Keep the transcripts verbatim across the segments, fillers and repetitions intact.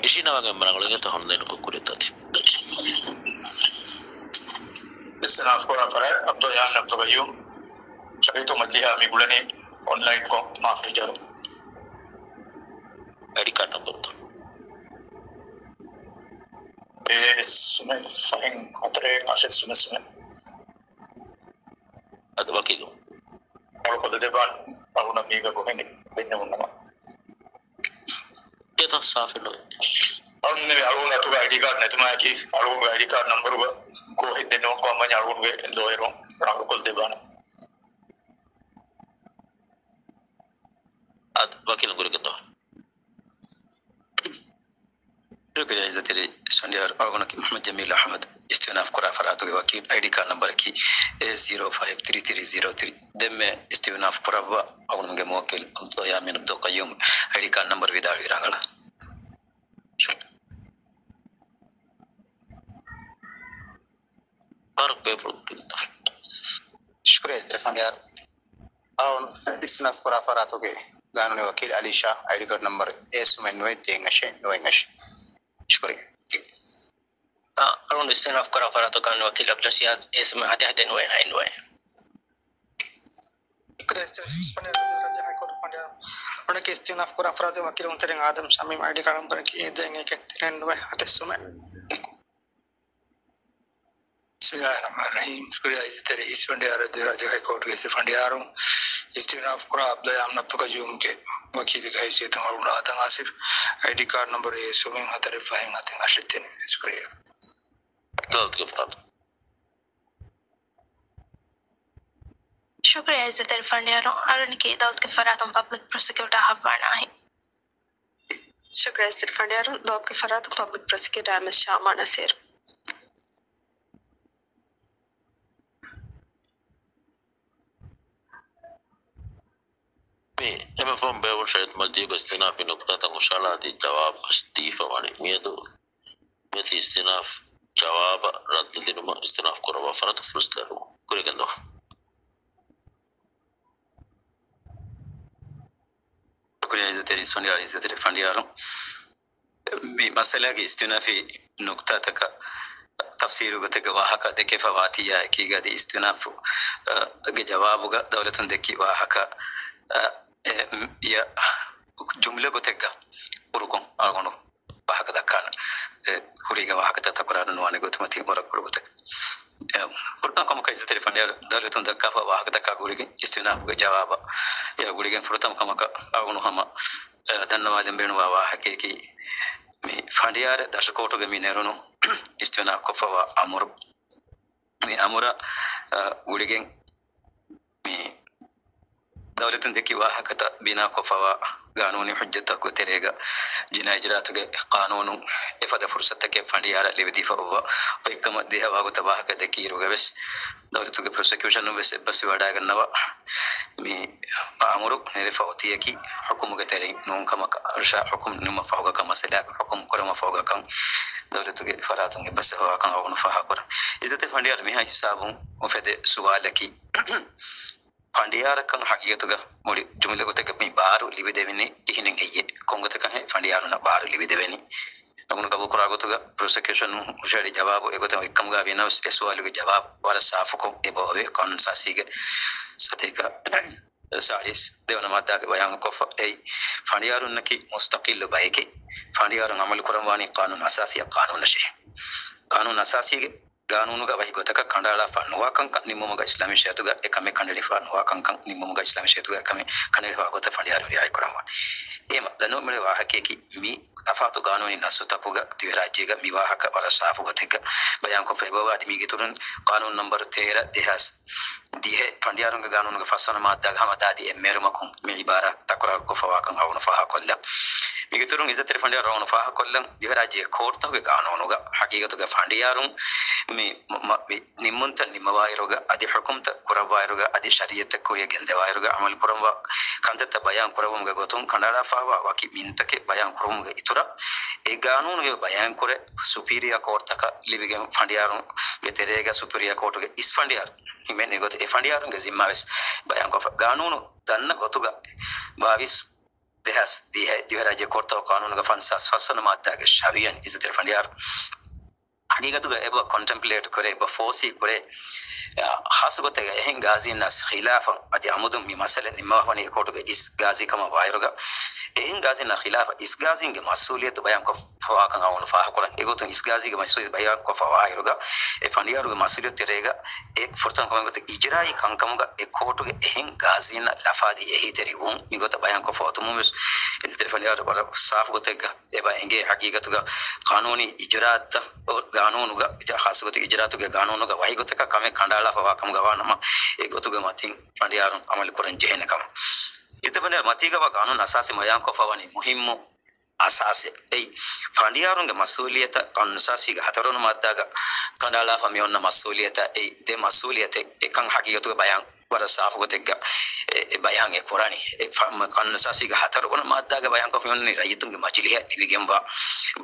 އިޝީނާވާގެ މެމްބަރާ އަޅުގަނޑު ހަނދަނިކޮށް ކުރި ތަތި. އިސްތިނާފް ކުރާ ފަރާތް އަބްދުލް ހައްޔާން އަބްދުލް ޤައްޔޫމް ޝަރީތު މަޖިލީހާ މި ގުޅެނީ އޮންލައިންކޮށް މާފި ޖަރު. އައިޑީ ކާޑް ނަމްބަރުތަ؟ އެ ސުމެ ފަހެން ހަތަރެއް އަށެއް ސުމެ ސުމެ. އަދި ވަކީލު. އަޅުކޮށް ދެދެބާން އަޅުނަށް މީގަ ގޮހެއް ދެންނެވުންނަމަ. އެތަ ސާފެއް ނުވޭ. އަޅުން އަޅުގަނޑު އަތުގަ އައިޑީ ކާޑް ނެތުމާއެކީ، އަޅުގަނޑުގެ އައިޑީ ކާޑް ނަންބަރުގަ ގޯހެއް ދެންނެވުން ކޮށް އަޅުގަނޑުގެ ލޯޔަރުން އަޅުކޮށް ދެބާނެ. އަދި ވަކީލުން ކުރިގެންދޯ. ޝުކުރިއްޔާ އިއްޒަތްތެރި ފަނޑިޔާރު އަޅުގަނޑަކީ މުޙައްމަދު ޖަމީލް އަޙްމަދު އިސްތިއުނާފް ކުރާ ފަރާތުގެ ވަކީލު އައިޑީ ކާޑް ނަންބަރަކީ އޭ ޒީރޯ ފައިވް ތްރީ ތްރީ ޒީރޯ ތްރީ. ދެންމެ އިސްތިއުނާފް ކުރައްވާ އަޅުގަނޑުގެ މުވައްކިލް އަބްދުލް ޔާމީން އަބްދުލް ޤައްޔޫމް އައިޑީ ކާޑް ނަންބަރު ވިދާޅުވި ރަނގަޅަށް. ޝުކުރިއްޔާ ފަނޑިޔާރު. އަޅުން އިސްތިއުނާފް ކުރާ ފަރާތުގެ ގާނޫނީ ވަކީލު އަލީޝާ އައިޑީ ކާޑް ނަންބަރު އޭ ސުމެ ނުވެ ދޭއް އަށެއް ނުވެ އަށެއް. ޝުކުރިއްޔާ. އަ، އަޅުން އިސްތިއުނާފް ކުރާ ފަރާތުގެ ގާނޫނީ ވަކީލު އަބްދުލް ޝިހާދު އޭ ސުމެ ހަތެއް ހަތެއް ނުވެ ހަތެއް ނުވެ. އަޅުން އިސްތިއުނާފް ކުރާ ފަރާތުގެ ވަކީލުން ތެރެއިން އާދަމް ޝަމީމް އައިޑީ ކާޑް ނަންބަރަކީ އޭ ދޭއް އެކެއް ދޭއް ނުވެ ހަތެއް ސުމެ. ބިސްމިއްލާހިއްރަޙްމާނިއްރަޙީމް. ޝުކުރިއްޔާ އިއްޒަތްތެރި އިސް ފަނޑިޔާރު، ދިވެހިރާއްޖޭގެ ހައިކޯޓުގެ އިސް ފަނޑިޔާރުން އިސްތިއުނާފް ކުރާ އަބްދުލް ޔާމީން އަބްދުލް ޤައްޔޫމްގެ ވަކީލުގެ ހައިސިއްޔަތުން އަޅުގަނޑު އާދަން އާސިފް އައިޑީ ކާޑް ނަންބަރު އޭ ސުމެ ހަތަރެއް ފަހެއް ހަތެއް އަށެއް ދެނީ. ޝުކުރިއްޔާ. އަދާލަތުގެ ފަރާތު. ޝުކުރިއްޔާ އިއްޒަތްތެރި ފަނޑިޔާރު، އަޅުންނަކީ އަދާލަތުގެ ފަރާތުން ޕަބްލިކް ޕްރޮސިކިއުޓާ ހައްވާން އާހި. ޝުކުރިއްޔާ އިއްޒަތްތެރި ފަނޑިޔާރު، އަދާލަތުގެ ފަރާތުން ޕަބްލިކް ޕްރޮސިކިއުޓާ އެމްއެސް ޝާމާ ނަސީރު. މި އެމްއެފްއެމް ބޭއްވުން ޝަރީއްތު މަޖިލީހުގަ އިސްތިއުނާފީ ނުކުތާތައް ހުށަހަޅާދީ ޖަވާބު ދީފަ ވަނީ. މިއަދު މިއޮތީ އިސްތިއުނާފް ޖަވާބަށް ރައްދު ދިނުމަށް އިސްތިއުނާފް ކުރައްވާ ފަރާތުން ފުރުސަތު ދެއްވުން. ކުރިގެންދޯ. ޝުކުރިއްޔާ އިއްޒަތްތެރި އިސް ފަނޑިޔާރު، އިއްޒަތްތެރި ފަނޑިޔާރު. މި މައްސަލާގެ އިސްތިއުނާފީ ނުކުތާތަކަށް ތަފްސީލު ގޮތެއްގަ ވާހަކަ ދެކެފަ ވާތީ އެކީގަ އަދި އިސްތިއުނާފު، އަ، ގެ ޖަވާބުގަ ދައުލަތުން ދެއްކި ވާހަކަ، އަ، އެ، އިޔަ ޖުމްލަ ގޮތެއްގަ ކުރުކޮށް އަޅުގަނޑު ވާހަކަ ދައްކާނަން. އެ، ކުރީގެ ވާހަކަތައް ތަކުރާރު ނުވާނެ ގޮތުމަތި ވަރަށް ބޮޑު ގޮތެއް. އެ، ފުރަތަމަ ކަމަކަށް އިއްޒަތްތެރި ފަނޑިޔާރު ދައުލަތުން ދައްކާފަ ވާހަކަ ދައްކާ ގުޅިގެން އިސްތިއުނާފުގެ ޖަވާބަށް. އެ ގުޅިގެން ފުރަތަމަ ކަމަކަށް އަޅުގަނޑު ހަމަ، އެ، ދަންނަވާލަން ބޭނުންވާ ވާހަކައަކީ މި ފަނޑިޔާރެއް ދަށުކޯޓުގެ މި ނެރުނު އިސްތިއުނާފް ކޮށްފަވާ އަމުރު. މި އަމުރަށް، އަ، ގުޅިގެން މި ދައުލަތުން ދެއްކި ވާހަކަތައް ބިނާކޮށްފަވާ ގާނޫނީ ހުއްޖަތްތަކުގެ ތެރޭގަ ޖިނާއީ އިޖުރާއަތުގެ ޤާނޫނުން އެފަދަ ފުރުސަތެއް ފަނޑިޔާރަށް ލިބިދީފަ އޮއްވާ. އޮތްކަމަށް ދިހަ ވާގޮތަށް ވާހަކަ ދެއްކި އިރުގަވެސް ދައުލަތުގެ ޕްރޮސެކިއުޝަނުން ވެސް އެއްބަސްވިވަޑައިގަންނަވާ މި އަމުރު ނެރެފަ އޮތީއަކީ ޙުކުމުގެ ތެރެއިން ނޫން ކަމަކަށް. އަރުޝާ ޙުކުމް ނިމުމަށް ފަހުގަ ކަން، މައްސަލާއަކަށް ޙުކުމް ކުރުމަށް ފަހުގަ ކަން ދައުލަތުގެ ފަރާތުން އެއްބަސްވެފަވާކަން އަޅުގަނޑު ފާހަގަކުރަން. އިއްޒަތްތެރި ފަނޑިޔާރު، މިހާ ހިސާބުން އުފެދޭ ސުވާލަކީ، ފަނޑިޔާރަކަށް ހަގީގަތުގަ މުޅި ޖުމްލަ ގޮތެއްގަ މި ބާރު ލިބިދެވެނީ ކިހިނެއް ހެއްޔޭ؟ ކޮންގޮތަކަށް ހެއްޔޭ ފަނޑިޔާރުންނަށް ބާރު ލިބިދެވެނީ؟ އަޅުގަނޑު ގަބޫލުކުރާ ގޮތުގަ ޕްރޮސެކިއުޝަނުން ހުށަހެޅި ޖަވާބު އެގޮތަށް އޮތްކަމުގަ ވީނަމަވެސް އެ ސުވާލުގެ ޖަވާބު ވަރަށް ސާފުކޮށް އެބަ އޮވޭ. ޤާނޫނު އަސާސީގެ ސަތޭކަ ސާޅީސް ދެވަނަ މާއްދާގެ ބަޔާންކޮށްފަ އެއީ، ފަނޑިޔާރުންނަކީ މުސްތަޤިއްލު ބައެކޭ. ފަނޑިޔާރުން އަމަލު ކުރަންވާނީ ޤާނޫނު އަސާސީއަށް، ޤާނޫނަށޭ. ޤާނޫނު އަސާސީގެ ގާނޫނުގަ ވަކި ގޮތަކަށް ކަނޑައަޅާފަ ނުވާ ކަންކަން ނިންމުމުގަ އިސްލާމީ ޝަރީއަތުގަ އެކަމެއް، ކަނޑައެޅިފަ ނުވާ ކަންކަން ނިންމުމުގަ އިސްލާމީ ޝަރީއަތުގަ އެކަމެއް، ކަނޑައެޅިފަ ގޮތަށް ފަނޑިޔާރު ރިއާޔަތް ކުރަންވާނެ. އެހެމަ ދަންނަވަން މިއުޅޭ ވާހަކައަކީ މި ތަފާތު ގާނޫނީ ނައްސުތަކުގަ ދިވެހިރާއްޖޭގަ މި ވާހަކަ ވަރަށް ސާފު ގޮތެއްގަ ބަޔާންކޮށްފަ އެބައޮވާ. އަދި މީގެއިތުރުން ޤާނޫނު ނަންބަރު ތޭރަ ދެހާސް ދިހަ ފަނޑިޔާރުންގެ ގާނޫނުގެ ފަސްވަނަ މާއްދާގެ ހަމަ ދާދި އެއް މޭރުމަކުން މި އިބާރާތް ތަކުރާރުކޮށްފަވާކަން އަޅުގަނޑު ފާހަގަކޮށްލަން. މީގެއިތުރުން އިއްޒަތްތެރި ފަނޑިޔާރު އަޅުގަނޑު ފާހަގަކޮށްލަން، ދިވެހިރާއްޖޭގެ ކޯޓުތަކުގެ ގާނޫނުގަ ހަގީގަތުގަ ފަނޑިޔާރުން މި، މަ، މި ނިންމުންތައް ނިންމަވާއިރުގަ އަދި ޙުކުމްތައް ކުރައްވާއިރުގަ އަދި ޝަރީއަތްތައް ކުރިއަށް ގެންދަވާއިރުގަ އަމަލުކުރަންވާ ކަންތައްތައް ބަޔާން ކުރެއްވުމުގެ ގޮތުން ކަނޑައަޅާފައިވާ ވަކި މިންތަކެއް ބަޔާން ކުރުމުގެ އިތުރަށް، އެ ގާނޫނުގެ ބަޔާންކުރެއް ސުޕީރިއާ ކޯޓްތަކަށް ލިބިގެން ފަނޑިޔާރުންގެ ތެރޭގަ ސުޕީރިއާ ކޯޓުގެ އިސް ފަނޑިޔާރު ހިމެނޭ ގޮތަށް އެ ފަނޑިޔާރުންގެ ޒިންމާވެސް ބަޔާންކޮށްފަ. ގާނޫނު ދަންނަ ގޮތުގަ ބާވީސް ދެހާސް ދިހަ، ދިވެހިރާއްޖެ ކޯޓުތަކުގެ ޤާނޫނުގެ ފަންސާސް ފަސްވަނަ މާއްދާގެ ޝަވިޔަނި އިއްޒަތްތެރި ފަނޑިޔާރު ހަގީގަތުގަ އެބަ ކޮންޓެމްޕްލޭޓް ކުރޭ، އެބަ ފޯސީ ކުރޭ، އާ، ޚާއްޞަ ގޮތެއްގަ އެހެން ގާޒީންނާ ޚިލާފަށް އަދި އަމުދުން މި މައްސަލަ ނިންމަވާފަ ވަނީ އެ ކޯޓުގެ އިސް ގާޒީ ކަމަށް ވާއިރުގަ، އެހެން ގާޒީންނާ ޚިލާފަށް އިސް ގާޒީންގެ މަސްއޫލިއްޔަތު ބަޔާންކޮށްފަވާކަން އަޅުގަނޑު ފާހަގަކުރަން. އެގޮތުން އިސް ގާޒީގެ މަސްއޫލިއްޔަތު ބަޔާންކޮށްފަ ވާއިރުގަ، އެ ފަނޑިޔާރުގެ މަސްއޫލިއްޔަތު ތެރޭގަ އެ ފުރަތަމަ ކަމެއް ގޮތަށް އިޖުރާއީ ކަންކަމުގަ އެ ކޯޓުގެ އެހެން ގާޒީންނަށް ލަފާދީ އެހީތެރިވުން މިގޮތަށް ބަޔާންކޮށްފަ އޮތުމުން ވެސް އިއްޒަތްތެރި ފަނޑިޔާރު ވަރަށް ސާފު ގޮތެއްގަ އެބަ އެނގޭ. ހަގީގަތުގަ ޤާނޫނީ އިޖުރާއަތްތައް ޤާނޫނުގަ، ޚާއްޞަ ގޮތެއް އިޖުރާއަތުގެ ޤާނޫނުގަ ވަކި ގޮތަކަށް ކަމެއް ކަނޑައަޅާފަ ވާ ކަމުގަ ވާނަމަ، އެ ގޮތުގެ މަތިން ފަނޑިޔާރުން ޢަމަލު ކުރަން ޖެހޭނެ ކަމަށް. އިއްޒަތްތެރި ފަނޑިޔާރު މަތީގަ ވާ ޤާނޫނު އަސާސީ ބަޔާންކޮށްފަ ވަނީ މުހިއްމު އަސާސެއް. އެއީ، ފަނޑިޔާރުންގެ މަސްއޫލިއްޔަތަށް ޤާނޫނު އަސާސީގެ ހަތަރުވަނަ މާއްދާގަ ކަނޑައަޅާފަ މި އޮންނަ މަސްއޫލިއްޔަތަށް އެއީ، ދެ މަސްއޫލިއްޔަތެއް އެކަން ހަގީގަތުގަ ބަޔާން ވަރަށް ސާފު ގޮތެއްގަ އެ، އެ ބަޔާން އެ ކުރަނީ. އެ ފަ-، މަ-، ޤާނޫނު އަސާސީގެ ހަތަރުވަނަ މާއްދާގަ ބަޔާންކޮށް މި އޮންނަނީ ރައްޔިތުންގެ މަޖިލީހަށް ލިބިގެންވާ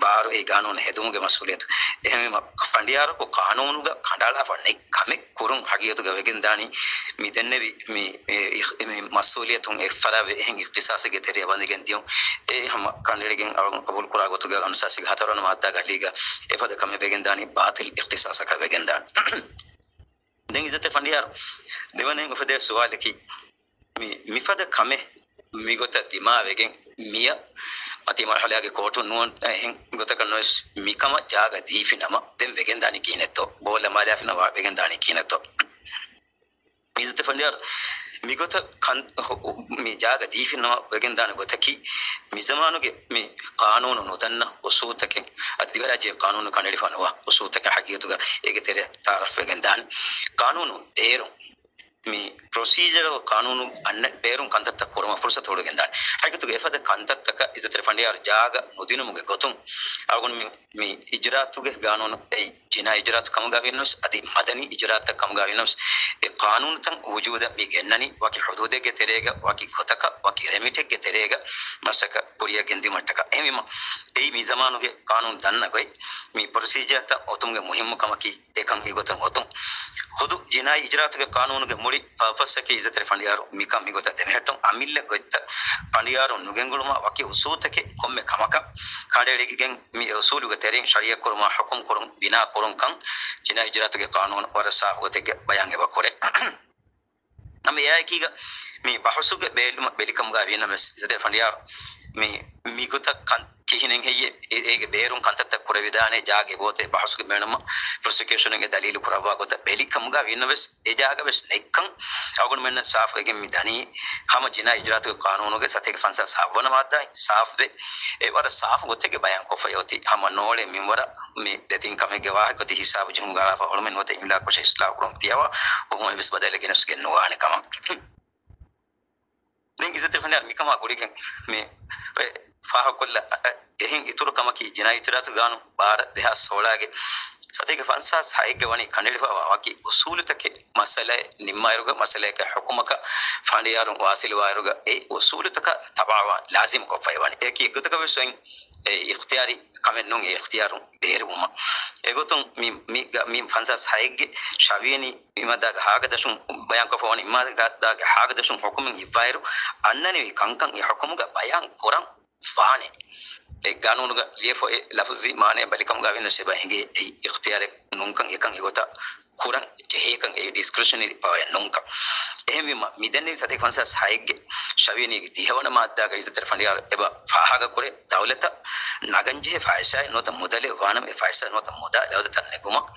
ބާރު އެ ޤާނޫނު ހެދުމުގެ މަސްއޫލިއްޔަތު. އެހެންވީމަ ފަނޑިޔާރަކު ޤާނޫނުގަ ކަނޑައަޅާފަ ނެތް ކަމެއް ކުރުން ހަގީގަތުގަ ވެގެންދާނީ މި ދެންނެވި މި، މި މަސްއޫލިއްޔަތުން އެއްފަރާވެ އެހެން އިޚްތިޞާޞެއްގެ ތެރެއަށް ވަންދެގެން ދިޔުން. އެ ހަމަ ކަނޑައެޅިގެން އަޅުގަނޑު ޤަބޫލުކުރާ ގޮތުގަ އަންސާސީގެ ހަތަރުވަނަ މާއްދާގަ އަލީގަ އެފަދަ ކަމެއް ވެގެންދާނީ ބާޠިލް އިޚްތިޞާޞަކަށް ވެގެންދާނީ. ދެން އިއްޒަތްތެރި ފަނޑިޔާރު ދެވަނައިން އުފެދޭ ސުވާލަކީ، މި، މިފަދަ ކަމެއް މިގޮތަށް ދިމާވެގެން މިއަށް މަތީ މަރުޙަލާގެ ކޯޓުން ނުވަން އެހެން ގޮތަކަށް ނުވެސް މިކަމަށް ޖާގަ ދީފިނަމަ، ދެން ވެގެންދާނީ ކިހިނެއްތޯ؟ ބޯ ލަމާލާފިނަމަ ވެގެންދާނީ ކިހިނެއްތޯ؟ އިއްޒަތްތެރި ފަނޑިޔާރު މިގޮތަށް ކަން، މި ޖާގަ ދީފިނަމަ ވެގެންދާނެ ގޮތަކީ، މިޒަމާނުގެ މި ޤާނޫނު ނުދަންނަ އުސޫލުތަކެއް، އަދި ދިވެހިރާއްޖޭގެ ޤާނޫނު ކަނޑައެޅިފަ ނުވާ އުސޫލުތަކެއް ހަގީގަތުގަ އޭގެ ތެރެއަށް ތަޢާރަފް ވެގެންދާނެ. ޤާނޫނު ބޭރުން މި ޕްރޮސީޖަރަލް ޤާނޫނު އަންނަ ބޭރުން ކަންތައްތައް ކުރުމަށް ފުރުޞަތު ހުޅުވިގެންދާނެ. ހަގީގަތުގަ އެފަދަ ކަންތައްތަކަށް އިއްޒަތްތެރި ފަނޑިޔާރު ޖާގަ ނުދިނުމުގެ ގޮތުން އަޅުގަނޑު މި، މި އިޖުރާއަތުގެ ޤާނޫނު އެއީ ޖިނާއީ އިޖުރާއަތު ކަމުގަ ވީނަމަވެސް، އަދި މަދަނީ އިޖުރާއަތަށް ކަމުގަ ވީނަމަވެސް، އެ ޤާނޫނުތައް ވުޖޫދަށް މި ގެންނަނީ ވަކި ޙުދޫދެއްގެ ތެރޭގަ، ވަކި ގޮތަކަށް، ވަކި ރެމިޓެއްގެ ތެރޭގަ މަސައްކަތް ކުރިއަށް ގެންދިއުމަށްޓަކާ. އެހެންވީމަ، އެއީ މި ޒަމާނުގެ ޤާނޫނު ދަންނަ ގޮތް. މި ޕްރޮސީޖާތައް އޮތުމުގެ މުހިއްމު ކަމަކީ، އެކަން އެގޮތަށް އޮތުން. ޚުދު ޖިނާއީ އިޖުރާއަތުގެ ޤާނޫނުގެ މުޅި ޕާޕަސްއަކީ އިއްޒަތްތެރި ފަނޑިޔާރު މިކަން މިގޮތަށް ދެމެހެއްޓުން. އަމިއްލަ ގޮތްތައް ފަނޑިޔާރުން ނުގެންގުޅުމަށް ވަކި އުސޫލުތަކެއް ކޮންމެ ކަމަކަށް ކަނޑައެޅިގެން މި އެ އުސޫލުގެ ތެރެއިން ޝަރީޢަތްކުރުމާ ޙުކުމް ކުރުން ބިނާ ކުރުން ކަން ޖިނާއީ އިޖުރާއަތުގެ ޤާނޫނު ވަރަށް ސާފު ގޮތެއްގެ ބަޔާން އެބަ ކުރޭ. ނަމަ އެއާއެކީގަ މި ބަހުސުގެ ބޭލުމަށް ބެލިކަމުގަ ވީނަމަވެސް އިއްޒަތްތެރި ފަނޑިޔާރު މި، މިގޮތަށް ކަން ކިހިނެއް ހެއްޔެވެ؟ އޭގެ ބޭރުން ކަންތައްތައް ކުރެވިދާނެ ޖާގަ އެބައޮތޭ ބަހުސުގެ ބޭނުމަށް ޕްރޮސިކިއުޝަނުގެ ދަލީލު ކުރައްވާ ގޮތަށް ބެލިކަމުގަ ވީނަމަވެސް އެ ޖާގަވެސް ނެތްކަން އަޅުގަނޑުމެންނަށް ސާފުވެގެން މި ދަނީ ހަމަ ޖިނާއީ އިޖުރާއަތުގެ ޤާނޫނުގެ ސަތޭކަ ފަންސާސް ހައްވަނަ މާއްދާއިން ސާފުވެ، އެ ވަރަށް ސާފު ގޮތެއްގެ ބަޔާންކޮށްފައި އޮތީ. ހަމަ ނޯޅޭ މިންވަރަށް މި ދެތިން ކަމެއްގެ ވާހަކަ އޮތީ ހިސާބު ޖެހުން ގާރާފަ އޮޅުމެއް ނުވަތަ އިމްލާކުށެއް އިސްލާހުކުރުން ފިޔަވާ އޮހޮމެއް ވެސް ބަދަލެއް ގެނެސްގެން ނުވާނެ ކަމަށް. ދެން އިއްޒަތްތެރި ފަނޑިޔާރު މިކަމާ ގުޅިގެން މި އެ ފާހަގަކޮށްލަ، އެ، އެހެން އިތުރު ކަމަކީ ޖިނާއީ އިޖުރާއަތުގެ ޤާނޫނު ބާރަ ދެހާސް ސޯޅަގެ ސަތޭކަ ފަންސާސް ހައެއްގަ ވަނީ ކަނޑައެޅިފައިވާ ވަކި އުސޫލުތަކެއް މައްސަލައެއް ނިންމާއިރުގަ މައްސަލައެއްގެ ޙުކުމަކަށް ފަނޑިޔާރުން ވާސިލުވާއިރުގަ އެ އުސޫލުތަކަށް ތަބާވާން ލާޒިމް ކޮށްފައިވާނެ. އެއަކީ އެއްގޮތަކަށް ވެސް އޮތް އެ އިޚްތިޔާރީ ކަމެއް ނޫން އެ އިޚްތިޔާރުން ބޭރުވުމަށް. އެގޮތުން މި، މި، މި ފަންސާސް ހައެއްގެ ޝަވިޔަނީ މި މާއްދާގެ ހާގަ ދަށުން ބަޔާންކޮށްފަ ވަނީ، މި މާއްދާގެ ހާގަ ދަށުން ޙުކުމެއް އިއްވާއިރު، އަންނަނިވި ކަންކަން އެ ޙުކުމުގަ ބަޔާން ކުރަން ވާނެ. އެ ގާނޫނުގަ ލިޔެފަ އޮތް ލަފުޒީ މާނައެއް ބަލިކަމުގަ ވިޔަސް އެބަ އެނގޭ އެއީ އިޚްތިޔާރެއް ނޫންކަން، އެކަން އެގޮތަށް ކުރަން ޖެހޭކަން، އެއީ ޑިސްކްރެޝަނަރީ ޕަވަރެއް ނޫންކަން. އެހެންވީމަ، މިދެންނެވި ސަތޭކަ ފަންސާސް ހައެއްގެ ޝަވިޔަނީގެ ދިހަވަނަ މާއްދާގަ އިއްޒަތްތެރި ފަނޑިޔާރު އެބަ ފާހަގަކުރޭ، ދައުލަތަށް ނަގަންޖެހޭ ފައިސާއެއް ނުވަތަ މުދަލެއް ވާނަމަ، އެ ފައިސާ ނުވަތަ މުދާ ދައުލަތަށް ނެގުމަށް،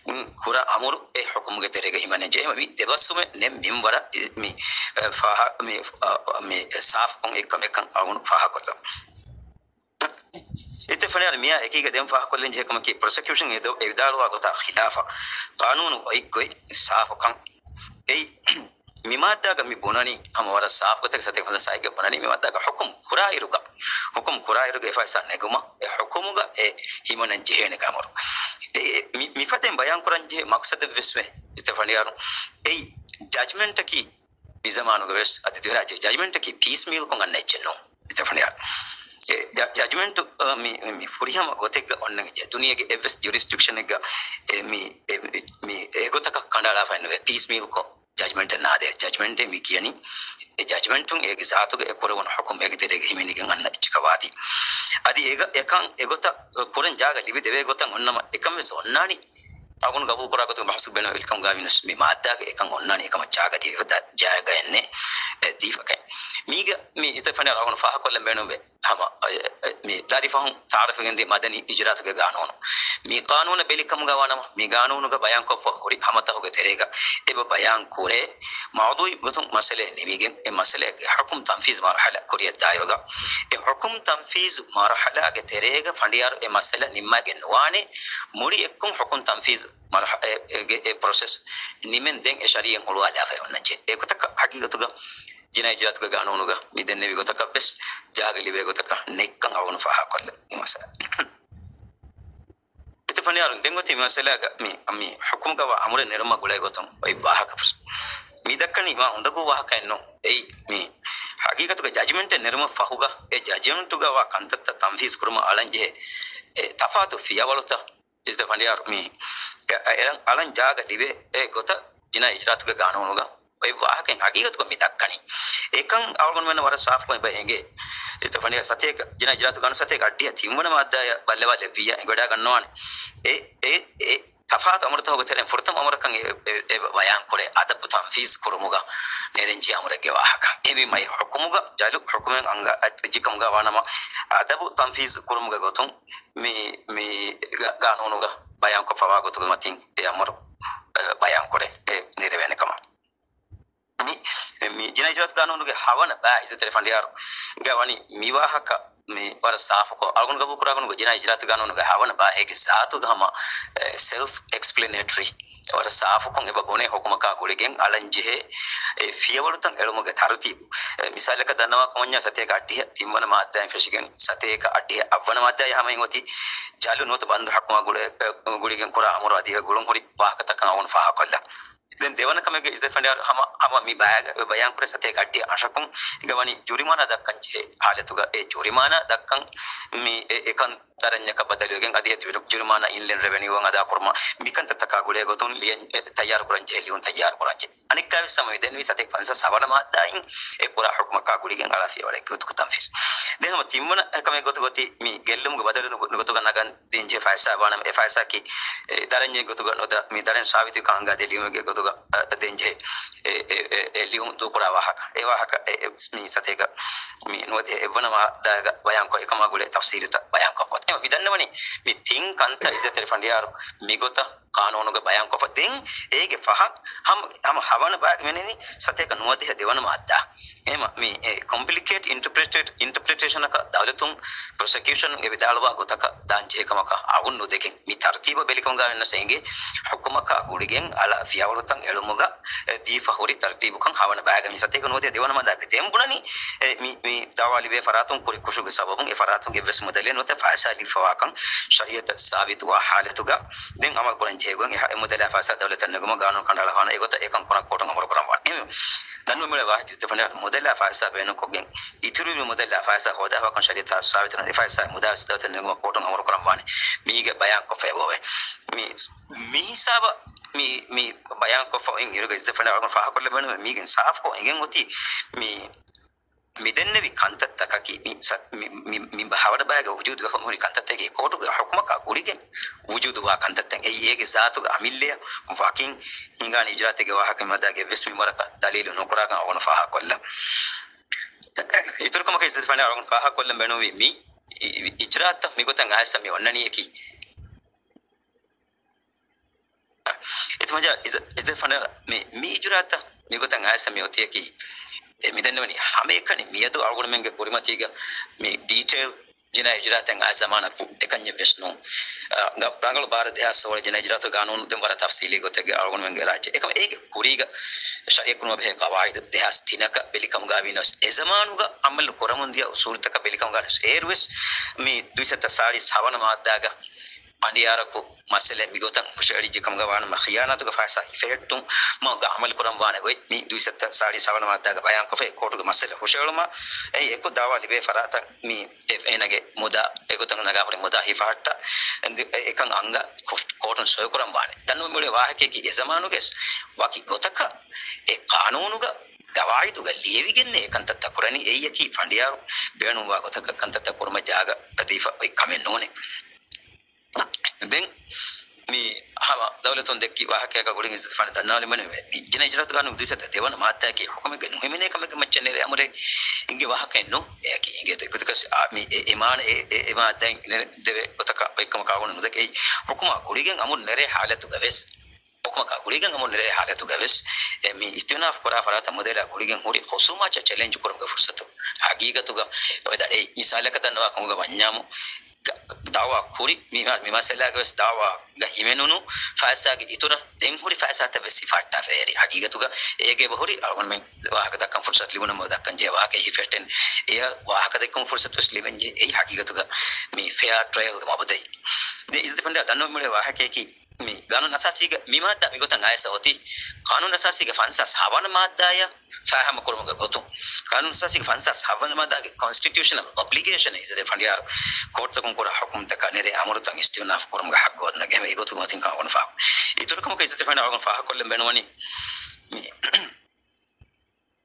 އުން، ކުރާ އަމުރު އެ ޙުކުމުގެ ތެރޭގަ ހިމެނެންޖެހޭ. މި ދެބަސްވުމެއް ނެތް މިންވަރަށް މި، އެ، ފާހަ-، މި، އަ، މި ސާފުކޮށް އެއްކަމެއްކަން އަޅުގަނޑު ފާހަގަކޮށްލަން. އިއްޒަތްތެރި ފަނޑިޔާރު މިއާ އެކީގަ ދެން ފާހަގަކޮށްލަން ޖެހޭ ކަމަކީ، ޕްރޮސެކިއުޝަން އެ ދޮ-، އެ ވިދާޅުވާ ގޮތާ ޚިލާފަށް ޤާނޫނު އޮތްގޮތް ސާފުކަން. އެއީ، މި މާއްދާގަ މި ބުނަނީ، ހަމަ ވަރަށް ސާފު ގޮތަކަށް ސަތޭކަ ފަންސާސް ހައެއްގަ ބުނަނީ، މި މާއްދާގަ ޙުކުމް ކުރާއިރުގަ، ޙުކުމް ކުރާއިރުގަ އެ ފައިސާ ނެގުމަށް އެ ޙުކުމުގަ އެ ހިމަނަން ޖެހޭނެ އަމުރު. އެ، މި، މިފަދައިން ބަޔާން ކުރަން ޖެހޭ މަޤްޞަދެއް ވެސް ވޭ އިއްޒަތްތެރި ފަނޑިޔާރު. އެއީ، ޖަޖްމަންޓަކީ މި ޒަމާނުގަ ވެސް އަދި ދިވެހިރާއްޖޭ ޖަޖްމަންޓަކީ ޕީސްމީލްކޮށް އަންނަ އެއްޗެއް ނޫން. އިއްޒަތްތެރި ފަނޑިޔާރު، އެ ޖަ-، ޖަޖްމަންޓު، އަ، މި، މި ފުރިހަމަ ގޮތެއްގަ އޮންނަން އެއްޗެއް. ދުނިޔޭގެ އެއްވެސް ޖުރިސްޑިކްޝަނެއްގަ އެ މި، އެ މި، މި އެގޮތަކަށް ކަނޑައަޅާފައެއް ނުވޭ. ޕީސްމީލްކޮށް ޖަޖްމަންޓެއް ނާދޭ. ޖަޖްމަންޓެއް މި ކިޔަނީ އެ ޖަޖްމަންޓުން އޭގެ ޒާތުގަ އެ ކުރެވުނު ޙުކުމް އޭގެ ތެރޭގަ ހިމެނިގެން އަންނަ އެއްޗަކަށް ވާތީ. އަދި އޭގަ އެކަން އެގޮތަށް ކުރަން ޖާގަ ލިބިދެވޭ ގޮތަށް އޮންނަމަ އެކަން ވެސް އޮންނާނީ. އަޅުގަނޑު ގަބޫލު ކުރާ ގޮތުގަ ބަހުސް ބޭނުން ވެލިކަމުގަ ވިޔަސް މި މާއްދާގެ އެކަން އޮންނާނީ އެކަމަށް ޖާގަ ދީފަ، ޖާގައެއް ނެތް އެ ދީފަކަށް. މީގަ މި އިތުރު ފަނޑިޔާރު އަޅުގަނޑު ފާހަގަކޮށްލަން ބޭނުންވޭ. ހަމަ އެ، އެ، މި ދާދި ފަހުން ތައާރަފްވެގެންދިޔަ މަދަނީ އިޖުރާތުގެ ގާނޫނު. މި ގާނޫނަށް ބެލިކަމުގަ ވާނަމަ، މި ގާނޫނުގަ ބަޔާންކޮށްފަ ހުރި ހަމަތަހުގެ ތެރޭގަ އެބަ ބަޔާން ކުރޭ، މައުޟޫޢީ ގޮތުން މައްސަލައެއް ނިމިގެން، އެ މައްސަލައެއްގެ ޙުކުމް ތަންފީޒު މަރުޙަލާ ކުރިއަށް ދާއިރުގަ، އެ ޙުކުމް ތަންފީޒު މަރުޙަލާގެ ތެރޭގަ ފަނޑިޔާރު އެ މައްސަލަ ނިންމާގެން ނުވާނެ، މުޅި އެއްކޮށް ޙުކުމް ތަންފީޒު މަރުޙަ-، އެ، އެ، އެ ޕްރޮސެސް ނިމެން ދެން އެ ޝަރީޢަތް ހުޅުވާލާފައި އޮންނަންޖެހޭ. އެގޮތަކަށް ހަގީގަތުގަ ޖިނާއީ އިޖުރާތުގެ ގާނޫނުގަ މި ދެންނެވި ގޮތަކަށް ވެސް ޖާގަ ލިބޭ ގޮތަކަށް ނެތްކަން އަޅުގަނޑު ފާހަގަކޮށްލަން މައްސަލަ. އިތުރު ފަނޑިޔާރުން ދެން އޮތީ މައްސަލާގަ މި، މި ޙުކުމުގަ ވާ އަމުރެއް ނެރުމަށް ގުޅޭ ގޮތުން އޮތް ވާހަކަ ފުސް. މި ދައްކަނީ މާ އުނދަގޫ ވާހަކައެއް ނޫން. އެއީ މި ހަގީގަތުގަ ޖަޖްމަންޓެއް ނެރުމަށް ފަހުގަ އެ ޖަޖްމަންޓުގަ ވާ ކަންތައްތައް ތަންފީޒު ކުރުމަށް އަޅަން ޖެހޭ އެ ތަފާތު ފިޔަވަޅުތައް އިސްދަ ފަނޑިޔާރު މި އެ، އެ، އެޅަން، އަޅަން ޖާގަ ލިބޭ އެ ގޮތަށް ޖިނާއީ އިޖުރާތުގެ ގާނޫނުގަ އޮތް ވާހަކައިން ހަގީގަތުގަ މި ދައްކަނީ. އެކަން އަޅުގަނޑުމެންނަށް ވަރަށް ސާފުކޮށް އެބަ އެނގޭ. އިސްދަ ފަނޑިޔާ ސަތޭކަ، ޖިނާއީ އިޖުރާތު ގާނޫނު ސަތޭކަ އައްޑިހަ ތިންވަނަ މާއްދާއަށް ބައްލަވާލެއްވިއްޔާ އެނގިވަޑައިގަންނަވާނެ. އެ، އެ، އެ ތަފާތު އަމުރުތަކުގެ ތެރެއިން ފުރަތަމަ އަމުރަކަށް އެ، އެ، އެ ބަޔާން ކުރޭ އަދަބު ތަންފީޒު ކުރުމުގަ ނެރެންޖެހޭ އަމުރެއްގެ ވާހަކަ. އެ މި މައި ޙުކުމުގަ ޖަލު ޙުކުމެއް އަންގާ އެއްޗެއްކަމުގަ ވާނަމަ، އަދަބު ތަންފީޒު ކުރުމުގެ ގޮތުން މި، މި ގ-، ގާނޫނުގަ ބަޔާންކޮށްފަވާ ގޮތުގެ މަތިން އެ އަމުރު، އެ، ބަޔާން ކުރޭ އެ ނެރެވޭނެ ކަމަށް. މި، މި ޖިނާއީ އިޖުރާތު ގާނޫނުގެ ހަވަނަ ބާ އިސްދަތެރި ފަނޑިޔާރުގަ ވަނީ މި ވާހަކަ މި ވަރަށް ސާފުކޮށް، އަޅުގަނޑު ގަބޫލު ކުރާ ގޮތުން ޖިނާއީ އިޖުރާތު ގާނޫނުގެ ހަވަނަ ބާ އޭގެ ޒާތުގަ ހަމަ، އެ، ސެލްފް އެކްސްޕްލެނޭޓަރީ. ވަރަށް ސާފުކޮށް އެބަ ބުނޭ ޙުކުމަކާ ގުޅިގެން އަޅަން ޖެހޭ އެ ފިޔަވަޅުތައް އެޅުމުގެ ތަރުތީބު. އެ، މިސާލަކަށް ދަންނަވާ ކަމަންޏާ ސަތޭކަ އައްޑިހަ ތިންވަނަ މާއްދާއިން ފެށިގެން ސަތޭކަ އައްޑިހަ އަށްވަނަ މާއްދާއި ހަމައިން އޮތީ ޖަލު ނުވަތަ ބަންދު ޙުކުމާ ގުޅޭ، އެ، ގުޅިގެން ކުރާ އަމުރު އަދި އެ ގުޅުން ހުރި ވާހަކަތައް ކަމަށް އަޅުގަނޑު ފާހަގަކޮށްލަން. ދެން ދެވަނަ ކަމެއްގެ އިސްދަތެރި ފަނޑިޔާރު ހަމަ، ހަމަ މި ބާގަ ބަޔާންކުރެ ސަތޭކަ އައްޑިހަ އަށަކުން އިނގަ ވަނީ ޖުރިމާނާ ދައްކަން ޖެހޭ ހާލަތުގަ އެ ޖުރިމާނާ ދައްކަން މި އެ، އެކަން ދަރަންޏަކަށް ބަދަލުވެގެން އަދި އެ ޖުރި-، ޖުރިމާނާ އިންލެންޑް ރެވެނިއުއަށް އަދާކުރުމަށް މިކަންތައްތަކާ ގުޅޭ ގޮތުން ލިޔަން، އެ، ތައްޔާރުކުރަން ޖެހޭ ލިޔުން ތައްޔާރުކުރަން ޖެހޭ. އަނެއްކާވެސް ހަމަ މި ދެންނެވި ސަތޭކަ ފަންސާސް ހަވަނަ މާއްދާއިން އެ ކުރާ ޙުކުމަކާ ގުޅިގެން އަޅާ ފިޔަވަޅެއް ގޮތުގަ ތަންފީޒު. ދެން ހަމަ ތިންވަނަ ކަމެއް ގޮތުގަ އޮތީ މި ގެއްލުމުގެ ބަދަލު ގޮ-، ގޮތުގަ ނަގަން ދޭންޖެހޭ ފައިސާ ވާނަމަ، އެ ފައިސާއަކީ، އެ، ދަރަންޏެއް ގޮތުގަ ނުދާ، މި ދަރަން ސާބިތުވިކަން އަންގާދޭ ލިޔުމެއްގެ ގޮތުގަ، އަ، ދޭންޖެހޭ، އެ، އެ، އެ، އެ ލިޔުން ދޫކުރާ ވާހަކަ. އެ ވާހަކަ، އެ، އެ، މި ސަތޭކަ، މި ނުވަދިހަ އެއްވަނަ މާއްދާގަ ބަޔާންކޮށް، އެކަމާ ގުޅޭ ތަފްސީލުތައް ބަޔާންކޮށްފަ. އެ، މި ދަންނަވަނީ މި ތިން ކަންތައް އިސްދަތެރި ފަނޑިޔާރު މިގޮތަށް ޤާނޫނުގަ ބަޔާންކޮށްފަ. ދެން އޭގެ ފަހަށް ހަމަ، ހަމަ ހަވަނަ ބާގެ މިނެނީ ސަތޭކަ ނުވަދިހަ ދެވަނަ މާއްދާ. އެހެންވީމަ، މި އެ ކޮމްޕްލިކޭޓް އިންޓަޕްރިޓޭ-، އިންޓަޕްރިޓޭޝަނަކަށް ދައުލަތުން ޕްރޮސެކިއުޝަނުން އެ ވިދާޅުވާ ގޮތަކަށް ދާން ޖެހޭ ކަމަކަށް އަޅުގަނޑު ނުދެކެން. މި ތަރުތީބަށް ބެލިކަމުގަ ވެސް އެނގޭ ޙުކުމަކާ ގުޅިގެން އަޅާ ފިޔަވަޅުތައް އެޅުމުގަ އެ ދީފަ ހުރި ތަރުތީބުކަން ހަވަނަ ބާގަ މި ސަތޭކަ ނުވަދިހަ ދެވަނަ މާއްދާގަ ދެން ބުނަނީ، އެ މި، މި ދައުވާ ލިބޭ ފަރާތުން ކުރި ކުށުގެ ސަބަބުން އެ ފަރާތުން އެއްވެސް މުދަލެއް ނުވަތަ ފައިސާ ލިބިފަވާކަން ޝަރީޢަތަށް ސާބިތުވާ ހާލަތުގަ ދެން އަމަލު ކުރަން ޖެހޭ ގޮތް އެ މުދަލާ ފައިސާ ދައުލަތަށް ނެގުމަށް ގާނޫނު ކަނޑައަޅާފާނަ އެގޮތަށް އެކަން ކުރަން ކޯޓުން އަމުރު ކުރަން ވާނެ. އެ ދަންނަވަން މިއުޅޭ ވާހަކަ އިސްދަތެރި ފަނޑިޔާރު މުދަލާ ފައިސާ ބޭނުންކޮށްގެން އިތުރުވި މުދަލާ ފައިސާ ހޯދާފާކަން ޝަރީޢަތާ ސާބިތު ނުވާ އެ ފައިސާ މުދާ ވެސް ދައުލަތަށް ނެގުމަށް ކޯޓުން އަމުރު ކުރަން ވާނެ. މީގެ ބަޔާންކޮށްފަ އެބައޮވޭ. މި، މި ހިސާބަށް މި، މި ބަޔާންކޮށްފަ އިން އިރުގަ އިސްދަތެރި ފަނޑިޔާރު އަޅުގަނޑު ފާހަގަކޮށްލަން ބޭނުންވޭ. މީގެން ސާފުކޮށް އެނގެން އޮތީ މި މި ދެންނެވި ކަންތައްތަކަކީ މި ސަ-، މި، މި، މި ހަވަނަ ބާގަ ވުޖޫދުވެފަ ހުރި ކަންތައްތަކެއް ކޯޓުގެ ޙުކުމަކާ ގުޅިގެން ވުޖޫދުވާ ކަންތައްތައް. އެއީ އޭގެ ޒާތުގަ އަމިއްލަޔަށް ވަކިން ހިނގާނެ އިޖުރާތެއްގެ ވާހަކަ މި މަދާގެ އެއްވެސް މިންވަރަކަށް ދަލީލު ނުކުރާކަން އަޅުގަނޑު ފާހަގަކޮށްލަން. އިތުރު ކަމަކަށް އިސްދަތެރި ފަނޑިޔާރު އަޅުގަނޑު ފާހަގަކޮށްލަން ބޭނުންވީ މި އި-، އި-، އިޖުރާތައް މިގޮތަށް އައިސް މި އޮންނަނީއަކީ އެތަން މަޖާ އިސް-، އިސްދަތެރި ފަނޑިޔާރު މި، މި އިޖުރާތައް މިގޮތަށް އައިސް މި އޮތީއަކީ، އެ މި ދެންނެވަނީ ހަމައެކަނި މިއަދު އަޅުގަނޑުމެންގެ ކުރިމަތީގަ މި ޑީޓެއިލް ޖިނާއީ އިޖުރާތައް އައިސް ޒަމާނަކު އެކަންޏެއް ވެސް ނޫން. އަ، ރަނގަޅު ބާރަ ދެހާސް ސޯޅަ ޖިނާއީ އިޖުރާތު ގާނޫނު ދެން ވަރަށް ތަފްސީލީ ގޮތެއްގަ އަޅުގަނޑުމެންގެ ރާއްޖެ. އެކަމަ އޭގެ ކުރީގަ ޝަރީޢަތް ކުރުމަށް ބެހޭ ޤަވާއިދު ދެހާސް ތިނަކަށް ބެލިކަމުގަ ވާނަމަ، އެ ޒަމާނުގަ އަމަލު ކުރަމުންދިޔަ އުސޫލުތަކަށް ބެލިކަމުގަ ވާނަމަ، އޭރުވެސް މި ދުއިސައްތަ ސާޅީސް ހަވަނަ މާއްދާގަ ފަނޑިޔާރަކު މައްސަލައެއް މިގޮތަށް ހުށައެޅިއްޖެ ކަމުގަ ވާނަމަ، ޚިޔާނާތުގެ ފައިސާ ހިފެހެއްޓުމުގަ އަމަލު ކުރަން ވާނެ ގޮތް މި ދުއިސައްތަ ސާޅީސް ހަވަނަ މާއްދާގަ ބަޔާންކޮށްފައި ކޯޓުގެ މައްސަލަ ހުށައެޅުމާ އެ އެކު ދައުވާ ލިބޭ ފަރާތަށް މި އެ އޭނަގެ މުދާ އެގޮތަށް ނަގާ ހުރި މުދާ ހިފަހައްޓާ އެ އެކަން އަންގާ ކޯ-، ކޯޓުން ސޮއިކުރަން ވާނެ. ދަންނަވަން މިއުޅޭ ވާހަކައަކީ އެ ޒަމާނުގެ ވަކި ގޮތަކަށް އެ ޤާނޫނުގަ ގަވާއިދުގަ ލިޔެވިގެންނޭ އެ ކަންތައްތައް ކުރަނީ. އެއްޔަކީ ފަނޑިޔާރު ބޭނުންވާ ގޮތަކަށް ކަންތައްތައް ކުރުމަށް ޖާގަ ދީފަ އޮތް ކަމެއް ނޫނޭ. ދެން މި ހަމަ ދައުލަތުން ދެއްކި ވާހަކައަކަށް ގުޅިގެން އިޒްތިފާން ދަންނާލިމަނެވެ. މި ޖިނަ އިޖުރާތުގަ ނުދިސަތަ ދެވަނަ މާއްދާއަކީ ހުކުމެއްގެ ނުހިމެނޭ ކަމެއްގެ މައްޗަށް ނެރޭ އަމުރެއް އިނގޭ ވާހަކައެއް ނޫ. އެއަކީ އިނގޭތޯ އެގޮތަކަށް އާ، މި އެ، އެ މާނަ އެ، އެ، އެ މާއްދާއިން ދެވޭ ގޮތަކަށް އޮތްކަމަކާ ގުޅި ނުދެކެ. އެއީ ހުކުމާ ގުޅިގެން އަމުރު ނެރޭ ހާލަތުގަ ވެސް، ހުކުމަކާ ގުޅިގެން އަމުރު ނެރޭ ހާލަތުގަ ވެސް، އެ މި އިސްތިއުނާފް ކުރާ ފަރާތަށް މުދަލާ ގުޅިގެން ހުރި ޚުސޫމާތަށް ޗެލެންޖް ކުރުމުގެ ފުރުސަތު ހަގީގަތުގަ އޮތް ދަ-، އެ މިސާލަކަށް ދަންނަވާ ކަމުގަ ވަންޏާމު، ގ-، ދައުވާ ކުރި މި، މި މައްސަލާގަ ވެސް ދައުވާގަ ހިމެނުނު ފައިސާގެ އިތުރަށް ދެން ހުރި ފައިސާތައް ވެސް ހިފަހައްޓާފައި އެރި. ހަގީގަތުގަ އޭގެ އެބަހުރި އަޅުގަނޑުމެން ވާހަކަ ދައްކަން ފުރުސަތު ލިބުނަމަ ދައްކަން ޖެހޭ ވާހަކަ ހިފެއްޓެން. އެޔަށް ވާހަކަ ދެއްކުމަށް ފުރުސަތު ވެސް ލިބެން ޖެހޭ. އެއީ ހަގީގަތުގަ މި ފެއާ ޓްރަޔަލްގެ މަބުދައި. ދެން އިޒްތިފާން ދަންނަވަން މި ވާހަކަޔަކީ މި ގާނޫނު އަސާސީގެ މި މާއްދާ މިގޮތަށް އައިސް އޮތީ، ގާނޫނު އަސާސީގެ ފަންސާސް ހަވަނަ މާއްދާއަށް ފާހަމަކުރުމުގެ ގޮތުން، ގާނޫނު އަސާސީގެ ފަންސާސް ހަވަނަ މާއްދާގެ ކޮންސްޓިޓިއުޝަނަލް އޮބްލިގޭޝަން އިޒަދެ ފަނޑިޔާރު ކޯޓްތަކުން ކުރާ ހުކުމްތަކަށް ނެރޭ އަމުރުތައް އިސްތިއުނާފް ކުރުމުގެ ހައްގު އޮންނަ ގެމެ އެގޮތުގަ މަތިން ކަމަށް ފާހަގަ. އިތުރު ކަމަކަށް އިޒަދެ ފަނޑިޔާރު ފާހަގަކޮށްލަން ބޭނުންވަނީ މި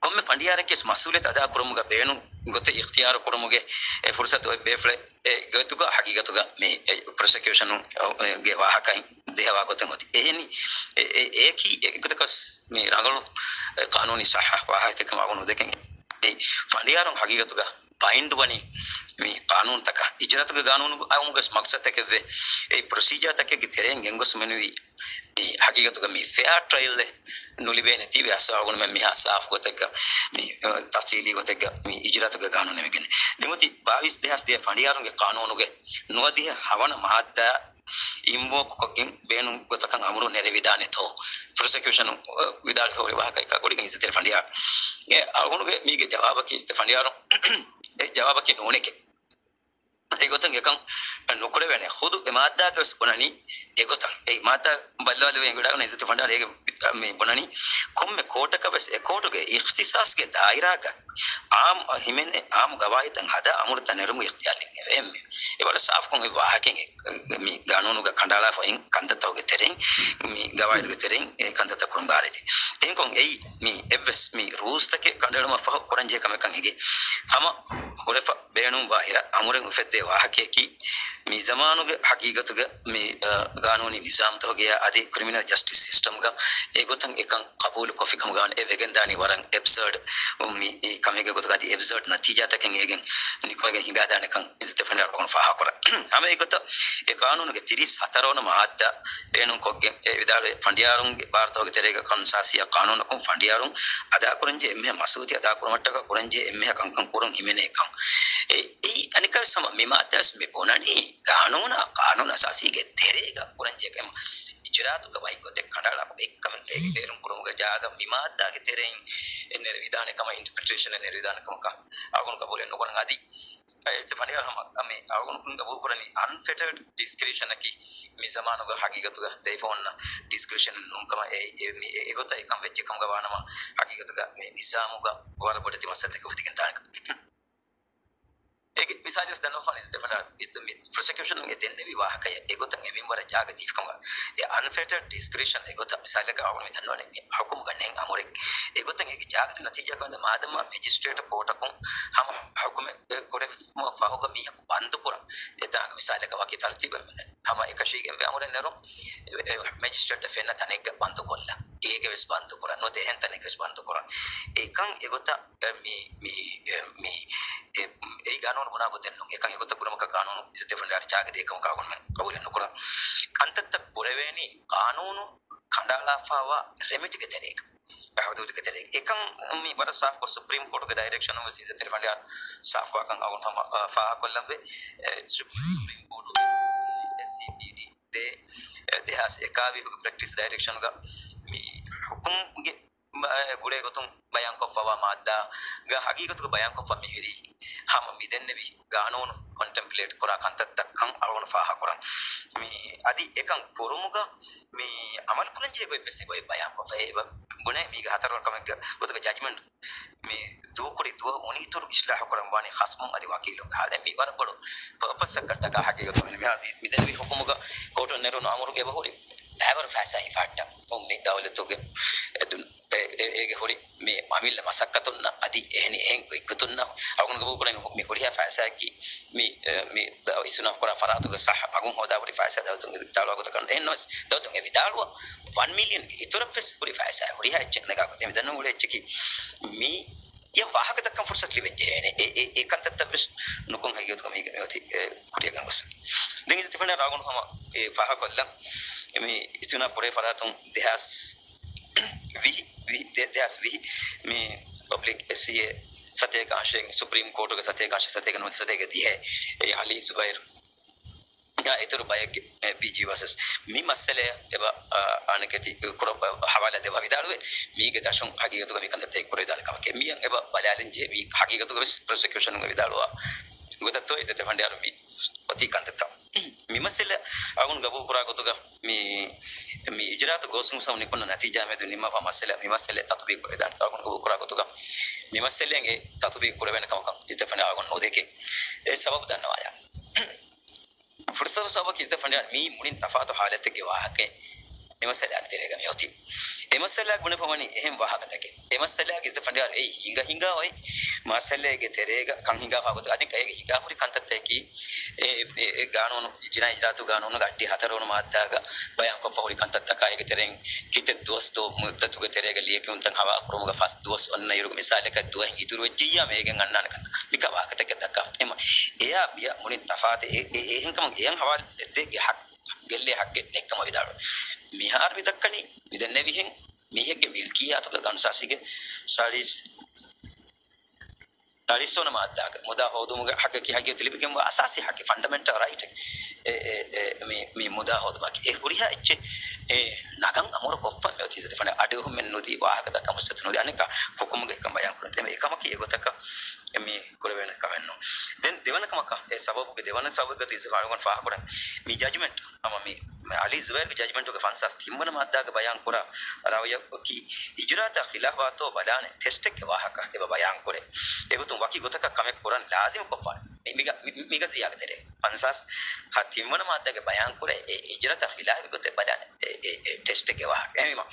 ކޮންމެ ފަނޑިޔާރެކޭ ވެސް މަސްއޫލިއްޔަތު އަދާކުރުމުގަ ބޭނުން ގޮތެއް އިޚްތިޔާރު ކުރުމުގެ އެ ފުރުސަތު އޮތް ބޭފުޅެއް އެ ގޮތުގަ ހަގީގަތުގަ މި ޕްރޮސެކިއުޝަނުގެ ވާހަކައިން ދޭހަވާ ގޮތެއް އޮތީ. އެހެނީ އެ، އެ، އެއަކީ އެގޮތަކަސް މި ރަނގަޅު ޤާނޫނީ ޞައްޙަ ވާހަކައެއް ކަމަށް ނުދެކެން. އެ ފަނޑިޔާރުން ހަގީގަތުގަ ބައިންޑް ވަނީ މި ޤާނޫނުތަކަށް. އިޖުރާތުގެ ގާނޫނު އައުމުގެ މަޤްޞަދަކަށްވެ، އެ ޕްރޮސީޖާތަކެއްގެ ތެރެއިން ގެންގޮސް މެނުވީ މި ހަގީގަތުގަ މި ފެއާ ޓްރަޔަލްއެއް ނުލިބޭނެތީވެ އަސްވާ ގުނަމެއް މިހާ ސާފު ގޮތެއްގަ، މި، އަ، ތަފްސީލީ ގޮތެއްގަ މި އިޖުރާތުގެ ގާނޫނު ނިމިގެން. ދެމޮތި ބާވީސް ދެހާސް ދިހަ ފަނޑިޔާރުންގެ ޤާނޫނުގެ ނުވަދިހަ ހަވަނަ މާއްދާ އިންވޯކް ކޮށްގެން ބޭނުން ގޮތަކަށް އަމުރު ނެރެވިދާނެތޯ؟ ޕްރޮސެކިއުޝަނު، އަ، ވިދާޅުވެފަ ހުރި ވާހަކައަކާ ގުޅިގެން އިޒަދެ ފަނޑިޔާރު. އެ އަޅުގަނޑުގެ މީގެ ޖަވާބަކީ އިޒަދެ ފަނޑިޔާރު. އެ ޖަވާބަކީ ނޫނެކޭ. އެގޮތަށް އެކަން ނުކުރެވޭނެ. ޚުދު އެ މާއްދާގަވެސް ބުނަނީ އެގޮތަށް. އެ މާއްދާ ބައްލަވާލެވޭ އެނގިވަޑައިގަންނަ އިޒަދެ ފަނޑިޔާރު އޭގެ މި ބުނަނީ ކޮންމެ ކޯޓަކަށް ވެސް އެ ކޯޓުގެ އިޚްތިޞާޞްގެ ދާއިރާގަ އާއްމު ހިމެނޭ އާއްމު ގަވާއިދުތައް ހަދާ އަމުރުތައް ނެރުމުގެ އިޚްތިޔާރު އެންމެ. އެ ވަރަށް ސާފުކޮށް އެ ވާހަކައެއް މި ގާނޫނުގަ ކަނޑައަޅާފަ އިން ކަންތައްތަކުގެ ތެރެއިން، މި ގަވާއިދުގެ ތެރެއިން އެ ކަންތައްތައް ކުރުން ބާރެދޭ. އެހެންކޮށް އެއީ މި އެއްވެސް މި ރޫލްސްތަކެއް ކަނޑައެޅުމަށް ފަހު ކުރަންޖެހޭ ކަމެއްކަން އެނގޭ. ހަމަ ހުރެފަ ބޭނުންވާ އިރަށް އަމުރެއް އުފެއްދޭ ވާހަކަޔަކީ، މި ޒަމާނުގެ ހަގީގަތުގަ މި، އަ، ގާނޫނީ ނިޒާމްތަކުގެ އަދި ކްރިމިނަލް ޖަސްޓިސް ސިސްޓަމްގަ އެގޮތަށް އެކަން ޤަބޫލުކޮށްފި ކަމުގަ ވާނެ. އެ ވެގެންދާނީ ވަރަށް އެބްސާޑް މި، މި ކަމެއްގެ ގޮތުގަ އަދި އެބްސާޑް ނަތީޖާތަކެއް އޭގެން ނިކުމެގެން ހިނގާދާނެކަން އިޒަދެ ފަނޑިޔާރު ފާހަގަކުރަން. ހަމަ އެގޮތަށް އެ ޤާނޫނުގެ ތިރީސް ހަތަރުވަނަ މާއްދާ ބޭނުންކޮށްގެން އެ ވިދާޅުވޭ، ފަނޑިޔާރުންގެ ބާރުތަކުގެ ތެރޭގަ ކަންސާސީ ޤާނޫނަކުން ފަނޑިޔާރުން އަދާކުރަންޖެހޭ އެންމެހާ މަސްއޫލިއްޔަތު އަދާކުރުމަށްޓަކާ ކުރަންޖެހޭ އެންމެހާ ކަންކަން ކުރަން ހިމެނޭ ކަން. އެ، އެއީ އަނެއްކާވެސް ހަމަ މި މާއްދާވެސް މި ބުނަނީ ގާނޫނާ، ޤާނޫނު އަސާސީގެ ތެރޭގަ ކުރަންޖެހޭ ކަމަށް. އިޖުރާތުގަ ވަކި ގޮތެއް ކަނޑައަޅާފަ އެއްކަމެއްގައި ބޭނުން ކުރުމުގެ ޖާގަ މި މާއްދާގެ ތެރެއިން އެ ނެރެވިދާނެ ކަމަށް، އިންޓަޕްރިޓޭޝަން އެއް ނެރެވިދާނެ ކަމަކަށް އަޅުގަނޑު ގަބޫލެއް ނުކުރަން. އަދި އެ އިޒަދެ ފަނޑިޔާރު ހަމަ މި އަޅުގަނޑު ގަބޫލުކުރަނީ އަންފެޓަރޑް ޑިސްކްރިޝަނަކީ މި ޒަމާނުގަ ހަގީގަތުގަ ދެވިފަ އޮންނަ ޑިސްކްރިޝަނެއް ނޫންކަމަށް. އެ، އެ، މި އެ، އެގޮތަށް އެކަން ވެއްޖެ ކަމުގަ ވާނަމަ، ހަގީގަތުގަ މި ނިޒާމުގަ ވަރަށް ބޮޑެތި މައްސަލަތަކެއް އުފެދިގެން ދާނެ. އޭގެ މިސާލެއް ވެސް ދަންނަވާފަ އިޒަދެ ފަނޑިޔާރު މި ޕްރޮސެކިއުޝަނުން އެ ދެންނެވި ވާހަކަޔަށް އެގޮތަށް އެ މިންވަރަށް ޖާގަ ދީފަ ކަމަށް. އެ އަންފެޓަރޑް ޑިސްކްރިޝަން އެގޮތަށް މިސާލަކަށް އަޅުގަނޑު މި ދަންނަވަނީ މި ހުކުމުގަ ނެތް އަމުރެއް. އެގޮތަށް އޭގެ ޖާގަ ނަތީޖާ ކަމަށް މާދަމާ މެޖިސްޓްރޭޓަށް ކޯޓަކުން ހަމަ ހުކުމެއް ކުރެވުމަށް ފަހުގަ މީހަކު ބަންދުކުރަން. އެތާނގަ މިސާލަކަށް ވަކި ތަރުތީބެއް ހަމަ އެކަށީގެންވެ އަމުރެއް ނެރުން. އެ، އެ، މެޖިސްޓްރޭޓަށް ފެންނަ ތަނެއްގަ ބަންދުކޮށްލަން. އޭގެ ވެސް ބަންދުކުރަން. ނުވަތަ އެހެން ތަނެއްގަ ވެސް ބަންދުކުރަން. އެކަން އެގޮތަށް، އެ، މި، މި، އެ، މި، އެ، އެ ގާނޫނު ބުނާ ގޮތެއް ނޫން. އެކަން އެގޮތަށް ކުރުމަކަށް ގާނޫނު އިޒަދެ ފަނޑިޔާރު ޖާގަ ދޭ ކަމަކަށް އަޅުގަނޑުމެން ގަބޫލެއް ނުކުރަން. ކަންތައްތައް ކުރެވޭނީ ގާނޫނު ކަނޑައަޅާފައިވާ ރެމެޑީގެ ތެރޭގަ. ހުދޫދުގެ ތެރޭގަ. އެކަން މި ވަރަށް ސާފުކޮށް ސުޕްރީމް ކޯޓުގެ ޑައިރެކްޝަނުން ވެސް އިޒަދެ ފަނޑިޔާރު ސާފުވާކަން އަޅުގަނޑު ފާ، ފާހަގަކޮށްލަންވޭ. އެ، ސުޕްރީމް، ސުޕްރީމް ކޯޓުގެ އެސްސީޕީޑީ ދޭ، އެ، ދެހާސް އެކާވީހުގެ ޕްރެކްޓިސް ޑައިރެކްޝަނުގަ މި ހުކުމްގެ މަ، އެ، ގުޅޭ ގޮތުން ބަޔާންކޮށްފައިވާ މާއްދާގަ ހަގީގަތުގަ ބަޔާންކޮށްފަ މިހިރީ ހަމަ މިދެންނެވި ގާނޫނު ކޮންޓެމްޕްލޭޓް ކުރާ ކަންތައްތައްކަން އަޅުގަނޑު ފާހަގަކުރަން. މި އަދި އެކަން ކުރުމުގަ މި އަމަލުކުރަންޖެހޭ ގޮތްވެސް އެބައޮތް ބަޔާންކޮށްފަ. އެ ބުނޭ މީގެ ހަތަރުވަނަ ކަމެއްގަ ގޮތުގަ ޖަޖްމަންޓް މި ދޫކުރި ދުވަހު އުނިއިތުރު އިސްލާހު ކުރަން ވާނީ ޚަސްމުން އަދި ވަކީލުންގެ ހާލަތް. މި ވަރަށް ބޮޑު ޕަރޕަސްއަކަށްޓަކާ ހަގީގަތު މި، މި، މިދެންނެވި ހުކުމުގަ ކޯޓުން ނެރުނު އަމުރުގެ އެބަހުރި ބައިވަރު ފައިސާ ހިފަހައްޓަން. މި ދައުލަތުގެ އެ ދު-، އެ-، އެ-، އޭގެ ހުރި މި އަމިއްލަ މަސައްކަތުންނަށް އަދި އެހެނި އެހެން ގޮތްގޮތުންނަށް އަޅުގަނޑު ގަބޫލުކުރަނީ މި ހުރިހާ ފައިސާއަކީ މި، އެ، މި ދަ-، އިސްތިއުނާފު ކުރާ ފަރާތުގެ ޞައްޙަ މަގުން ހޯދާ ހުރި ފައިސާ ދައުލަތުން ވިދާޅުވާ ގޮތަކަށް ނު-، އެހެންނަމަވެސް ދައުލަތުން އެ ވިދާޅުވާ ވަން މިލިއަންގެ އިތުރަށްވެސް ހުރި ފައިސާ ހުރިހާ އެއްޗެއް ނަގާ ގޮތެއް މި ދަންނަން އުޅޭ އެއްޗަކީ މި އެ ވާހަކަ ދައްކަން ފުރުސަތު ލިބެން ޖެހޭނެ. އެ، އެ، އެ ކަންތައްތައް ވެސް ނުކޮށް ހަގީގަތުގަ މީގެ މި އޮތީ، އެ، ކުރިއަށް ގެންގޮސް. ދެން އިއްޒަތްތެރިފަނޑާ ރާގުނު ހަމަ އެ ފާހަގަކޮށްލަން. މި އިސްތިއުނާފު ކުރޭ ފަރާތުން ދެހާސް ވިހި، ވި-، ދެ-، ދެހާސް ވިހި މި ޕަބްލިކް އެސްސީއޭ ސަތޭކަ އަށެއް، ސުޕްރީމް ކޯޓުގެ ސަތޭކަ އަށެއް، ސަތޭކަ ނުވަދިހަ، ސަތޭކަ ދިހަ އެ އަލީ ޒުބައިރު އާ، އިތުރު ބައެއްގެ، އެ، ޕީޖީ ވާސަސް މި މައްސަލައަށް އެބަ، އާ، އަނެކެތި ކުރަ-، ހަވާލާ ދެއްވާ ވިދާޅުވޭ. މީގެ ދަށުން ހަގީގަތުގަ މި ކަންތައްތައް ކުރެވިދާނެ ކަމެކޭ. މިއަށް އެބަ ބަލާލަން ޖެހޭ މީ ހަގީގަތުގަ ވެސް ޕްރޮސެކިއުޝަނުން ވިދާޅުވާ ގޮތަށްތޯ އިއްޒަތްތެރިފަނޑާރު މި އޮތީ ކަންތައްތައް. މި މައްސަލަ އަޅުގަނޑު ގަބޫލު ކުރާ ގޮތުގަ މި، މި އިޖުރާއަތު ގޯސް ނުކުތުން ނިކުންނަ ނަތީޖާ މެދު ނިންމާފަ މައްސަލަ، މި މައްސަލަ ތަތުބީގު ކުރެވިދާނެ. އަޅުގަނޑު ގަބޫލު ކުރާ ގޮތުގަ މި މައްސަލައިގެ ތަތުބީގު ކުރެވޭނެ ކަމަކަށް އިއްޒަތްތެރިފަނޑާރު އަޅުގަނޑު ނުދެކޭ. އެ ސަބަބު ދަންނަވާލާ. ފުރަތަމަ ސަބަބަކީ އިއްޒަތްތެރި ފަނޑާރު މީ މުޅިން ތަފާތު ހާލަތެއްގެ ވާހަކައެއް މި މައްސަލާގެ ތެރޭގަ މި އޮތީ. އެ މައްސަލާގެ ބުނެފަ ވަނީ އެހެން ވާހަކަތަކެއް. އެ މައްސަލާގެ އިއްޒަތްތެރި ފަނޑާރު އެއީ ހިނގަ ހިނގާ އޮތް މައްސަލައިގެ ތެރޭގަ ކަން ހިނގާފާ ގޮތަށް އަދި އޭގެ ހިނގާ ހުރި ކަންތައްތަކީ އެ، އެ، އެ ގާނޫނު، ޖިނާއީ އިޖުރާއަތު ގާނޫނުގެ އައްޑިހަ ހަތަރުވަނަ މާއްދާގަ ބަޔާންކޮށްފަ ހުރި ކަންތައްތަކާ އޭގެ ތެރެއިން ކިތައް ދުވަސް ދޯ މުއްދަތުގެ ތެރޭގަ ލިޔެކިޔުންތައް ހަވާލުކުރުމުގަ ފަސް ދުވަސް އޮންނަ އިރުގެ މިސާލަކަށް ދުވަހެއް އިތުރުވެއްޖިއްޔާ މޭގެން އަންނާނެ ކަންތައް. މިކަ ވާހަކަތަކެއް ދައްކާފަ. އެމަ އެޔާ މިޔަ މުޅިން ތަފާތެއް އެ، އެ، އެހެންކަމުން އެޔަން ހަވާލު ދޭގެ ހައް ގެއްލޭ ހައްގެއް ނެތްކަމަށް ވިދާޅުވި. މިހާރު މި ދައްކަނީ މި ދެންނެވިހެން މީހެއްގެ މިލްކިއްޔާތުގެ ގަނޑުސާސީގެ ސަޅީސް، ސަޅީސް ވަނަ މާއްދާގެ މުދާ ހޯދުމުގެ ހައްގަކީ ހައްގެއް ތިލިބިގެންވާ އަސާސީ ހައްގެއް، ފަންޑަމެންޓަލް ރައިޓެއް. އެ، އެ، އެ، މި، މި މުދާ ހޯދުމަކީ އެ ހުރިހާ އެއްޗެއް އެ ނަގަން އަމުރު ކޮށްފަ މި އޮތީ އިއްޒަތްތެރި ފަނޑާރު އަޑުއެހުމެއް ނުދީ ވާހަކަ ދައްކަން ފުރުސަތު ނުދީ. އަނެއްކާ ހުކުމުގެ އެކަން ބަޔާން ކުރަން. އެ، އެކަމަކީ އެގޮތަކަށް އެ މި ކުރެވޭނެ ކަމެއް ނޫން. ދެން ދެވަނަ ކަމަކަށް އެ ސަބަބުގެ ދެވަނަ ސަބަބުގެ އިއްޒަތްތެރި ފަނޑާރު ފާހަގަކުރަން މި ޖަޖްމަންޓް ހަމަ މި، މި އަލީ ޒުބައިރުގެ ޖަޖްމަންޓުގެ ފަންސާސް ތިންވަނަ މާއްދާގަ ބަޔާން ކުރާ ރާވިޔަކީ އިޖުރާއަތާ ޚިލާފްވާތޯ ބަލާނެ ޓެސްޓެއްގެ ވާހަކަ އެބަ ބަޔާން ކުރޭ. އެގޮތުން ވަކި ގޮތަކަށް ކަމެއް ކުރަން ލާޒިމް ކޮށްފާނެ. މި، މިގަ-، މި، މިގަޒިޔާގެ ތެރޭ ފަންސާސް ތިންވަނަ މާއްދާގެ ބަޔާން ކުރޭ އެ އިޖުރާއަތާ ޚިލާފް ގޮތެއް ބަލާނެ އެ، އެ، އެ ޓެސްޓެއްގެ ވާހަކަ. އެހެންވީމަ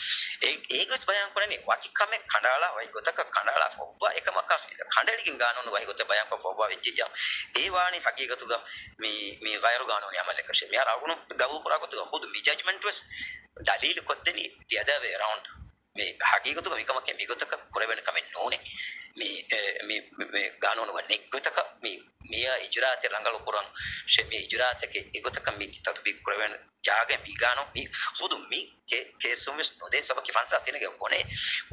އެ، އޭގެވެސް ބަޔާން ކުރަނީ ވަކި ކަމެއް ކަނޑައަޅާ ވަކި ގޮތަކަށް ކަނޑައަޅާފަ އޮއްވާ އެކަމަކާ ކަނޑައެޅިގެން ގާނޫނު ވަކި ގޮތެއް ބަޔާންކޮށްފަ އޮއްވާ ވެއްޖެއްޔާ އެ ވާނީ ހަގީގަތުގަ މި، މި ޣައިރު ގާނޫނީ އަމަލެއްކަށެއް. މިހާރު އަޅުގަނޑު ގަބޫލު ކުރާ ގޮތުގަ ޚުދު މި ޖަޖްމަންޓް ވެސް ދަލީލު ކޮށްދެނީ the other way around. މި ހަގީގަތުގަ މިކަމަކީ މިގޮތަކަށް ކުރެވޭނެ ކަމެއް ނޫނޭ. މި، އެ، މި، މި، މި ގާނޫނުގަ ނެތް ގޮތަކަށް މި، މިއާ އިޖުރާއަތެއް ރަނގަޅު ކުރަން ޝެ މި އިޖުރާއަތެކޭ އެގޮތަކަށް މި ތަތުބީގު ކުރެވޭނެ ޖާގަ މި ގާނޫނު މި ޚުދު މި ކޭ-، ކޭސުން ވެސް ނުދޭ ސަބަބަކީ ފަންސާސް ތިނެގެ ބުނޭ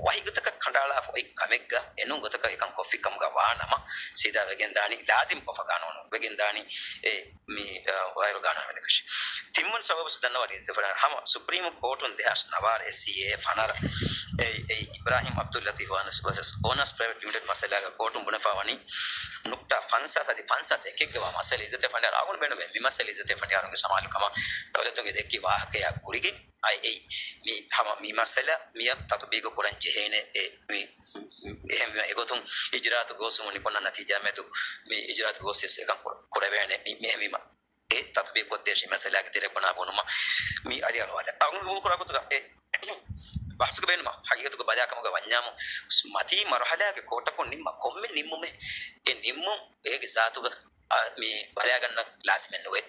ވަކި ގޮތަކަށް ކަނޑައަޅާފަ އޮތް ކަމެއްގަ އެނޫން ގޮތަކަށް އެކަން ކޮށްފި ކަމުގަ ވާ ނަމަ ސީދާ ވެގެން ދާނީ ލާޒިމް ކޮށްފަ ގާނޫނު ވެގެން ދާނީ އެ މި، އަ، ވައިރު ގާނޫނު އަމަލަކަށެއް. ތިންވަނަ ސަބަބު ދަންނަވާ ރީތިފަރާ ހަމަ ސުޕްރީމް ކޯޓުން ދެހާސް ނަވާރަ އެސްސީއޭ ފަނަރަ އެ، އެ އިބްރާހިމް އަބްދުއްލަތީފް ވާނަސް ވަސަސް އޯނާސް ޕްރައިވެޓް ލިމިޓެޑް މައްސަލާގަ ކޯޓުން ބުނެފާ ވަނީ ނުކްތާ ފަންސާސް އަދި ފަންސާސް އެކެއްގަ ވާ މައްސަލަ އިއްޒަތްތެރި ފަނޑާރު އަޅުގަނޑު ބޭނުމޭ މި މައްސަލަ އިއްޒަތްތެރި ފަނޑާރުގެ ސަމާލުކަމަށް ދައުލަތުގެ ދެއްކި ވާހަކަޔާ ގުޅިގެން އައި އެއީ މި ހަމަ މި މައްސަލަ މިއަށް ތަތުބީގު ކުރަން ޖެހޭނެ އެ، މި، މި، އެހެންވީމަ އެގޮތުން އިޖުރާއަތު ގޯސްވުމުން ނިކުންނަ ނަތީޖާ މެދު މި އިޖުރާއަތު ގޯސް ވެސް އެކަން ކުރ-، ކުރެވޭނެ މި، މި އެހެންވީމަ އެ ތަތުބީގު ކޮށްދޭށި މައްސަލާގެ ތެރޭ ބުނާ ބުނުމަށް މި އަލިއަޅުވާލެ. އަޅުގަނޑު ގަބޫލު ކުރާ ގޮތުގަ އެ ބަހުސުގެ ބޭނުމަށް ހަގީގަތުގަ ބަލާ ކަމުގަ ވަންޏާމު މަތީ މަރުހަލާގެ ކޯޓަކުން ނިންމާ ކޮންމެ ނިންމުމެއް އެ ނިންމުން އޭގެ ޒާތުގަ އާ، މި ބަލާގަންނަ ލާޒިމެއް ނުވޭ.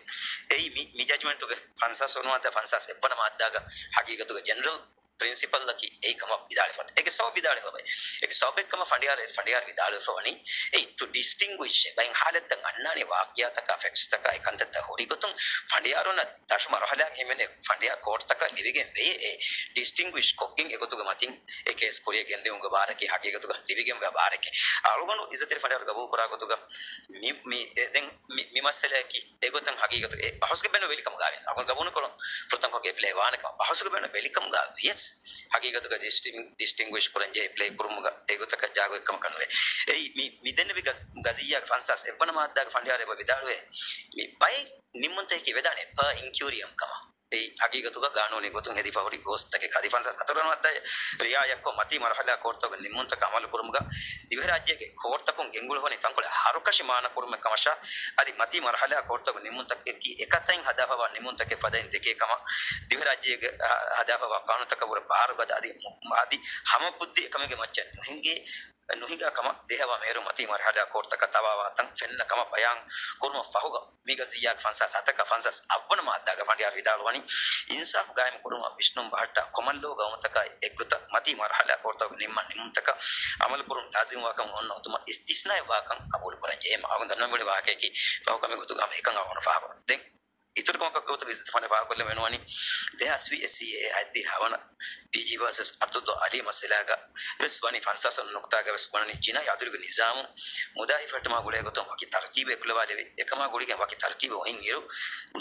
އެއީ މި، މި ޖަޖްމަންޓުގެ ފަންސާސް ވަނަ މާއްދާ، ފަންސާސް އެއްވަނަ މާއްދާގަ ހަގީގަތުގެ ޖެނެރަލް ޕްރިންސިޕަލްއަކީ އެއީ ކަމަށް ވިދާޅުވެފަ. އޭގެ ސަބަބު ވިދާޅުވެފަ ވަނީ، އޭގެ ސަބަބެއް ކަމަށް ފަނޑިޔާރު، ފަނޑިޔާރު ވިދާޅުވެފަ ވަނީ، އެއީ ޓު ޑިސްޓިންގުއިޝް ބައެއް ހާލަތްތައް އަންނާނެ ވާޤިޢާތަކާ ފެކްޓްސްތަކާ އެ ކަންތައްތައް ހުރި ގޮތުން ފަނޑިޔާރުންނަށް ދަށު މަރުހަލާގެ ހިމެނޭ ފަނޑިޔާ ކޯޓްތަކަށް ލިބިގެން ވެޔޭ އެ ޑިސްޓިންގުއިޝް ކޮށްގެން އެގޮތުގެ މަތިން އެ ކޭސް ކުރިއަށް ގެންދިއުމުގެ ބާރަކީ ހަގީގަތުގަ ލިބިގެންވާ ބާރެކޭ. އަޅުގަނޑު އިއްޒަތްތެރި ފަނޑިޔާރު ގަބޫލު ކުރާ ގޮތުގަ މި، މި، އެ، ދެން މި، މި މައްސަލައަކީ އެގޮތަށް ހަގީގަތު އެ ބަހުސްގެ ބޭނުން ވެލިކަމުގަ ވިން. އަޅުގަނޑު ގަބޫލު ކުރަން ފުރަތަމަ ކޮށްގެ އެޕްލައި ވާނެ ކަމަށް ބަހުސްގެ ބޭނުން ވެލިކަމުގަ ވިޔަސް ހަގީގަތުގަ ޑިސްޓިން-، ޑިސްޓިންގުއިޝް ކުރަން ޖެހޭ އެޕްލައި ކުރުމުގަ އެގޮތަކަށް ޖާގަ އޮތް ކަމަކަށް ނުވޭ. އެއީ މި، މި ދެންނެވި ގަޒް-، ގަޒިއްޔާގެ ފަންސާސް އެއްވަނަ މާއްދާގެ ފަނޑިޔާރު އެބަ ވިދާޅުވޭ މި ބައެއް ނިންމުންތަކަކީ ވެދާނެ ޕާ އިންކިއުރިއަމް ކަމަށް. އެއީ ހަގީގަތުގަ ގާނޫނީ ގޮތުން ހެދިފަ ހުރި ގޯސްތަކެއް. އަދި ފަންސާސް ހަތަރު ވަނަ މާއްދާއެއް ރިއާޔަތްކޮށް، މަތީ މަރުހަލާ ކޯޓުތަކުގެ ނިންމުންތަކަށް އަމަލުކުރުމުގަ ދިވެހިރާއްޖޭގެ ކޯޓުތަކުން ގެންގުޅެވުނީ ތަންކޮޅެއް ހަރުކަށި މާނަކުރުމެއް ކަމަށާ، އަދި މަތީ މަރުހަލާ ކޯޓުތަކުގެ ނިންމުންތަކަކީ އެކަތައިން ހަދާފަވާ ނިންމުންތަކެއް ފަދައިން ދެކޭ ކަމަށް، ދިވެހިރާއްޖޭގެ ހަ-، ހަދާފަވާ ގާނޫނުތަކަށް ވުރެ ބާރުގަދަ އަދި، އަދި ހަމަ ބުއްދި އެކަމެއްގެ މައްޗަށް ނުހިނގޭ، ނުހިނގާ ކަމަށް ދިވެހި ހަވާ މޭރުން މަތީ މަރުހަލާ ކޯޓުތަކަށް ތަވާވާތަން ފެންނަ ކަމަށް ބަޔާން ކުރުމަށް ފަހުގަ، މި ގަޒިއްޔާގެ ފަންސާސް ހަތަކަށް ފަންސާސް އަށް ވަނަ މާއްދާގަ ފަނޑިޔާރު ވިދާޅުވަނީ، އިންސާފު ގާއިމު ކުރުމަށް ވިސްނުން ބަހައްޓާ ކޮމަން ލޯގަ އޮންތަކާއި އެއްގޮތަށް މަތީ މަރުހަލާ ކޯޓުތަކުގެ ނިންމަން ނިންމުންތަކަށް އަމަލުކުރުން ލާޒިމުވާކަމުގެ އޮންނަ އުތުމަށް އިސްތިސްނާއެއް ވާކަން ޤަބޫލުކުރަން ޖެހޭ. އަޅުގަނޑު ދަންނަވަން ވާހަކައަކީ ފަހު ކަމެއް ގޮތުގަ ހަމަ އެކަން އަޅުގަނޑު ފާހަގަ. ދެން އިތުރު ކަމަކަށް ގޮތުގަ އިއްޒަތް ފަނޑިޔާރު ފާހަގަކޮށްލެވޭނެ ވަނީ، ދެހާސް ވިހި އެސްސީއޭ އައްދި ހަވަނަ ޕީޖީ ވާސަސް އަބްދުﷲ އަލީ މައްސަލާގަ ވެސް ވަނީ ފަންސާސް ނުކުތާގަ ވެސް ބުނަނީ ޖިނާއީ އަދުލުގެ ނިޒާމު މުދާ ހިފަހައްޓުމާ ގުޅޭ ގޮތުން ވަކި ތަރުތީބެއް އެކުލަވާލެވި. އެކަމާ ގުޅިގެން ވަކި ތަރުތީބެއް އޮތް އިރު،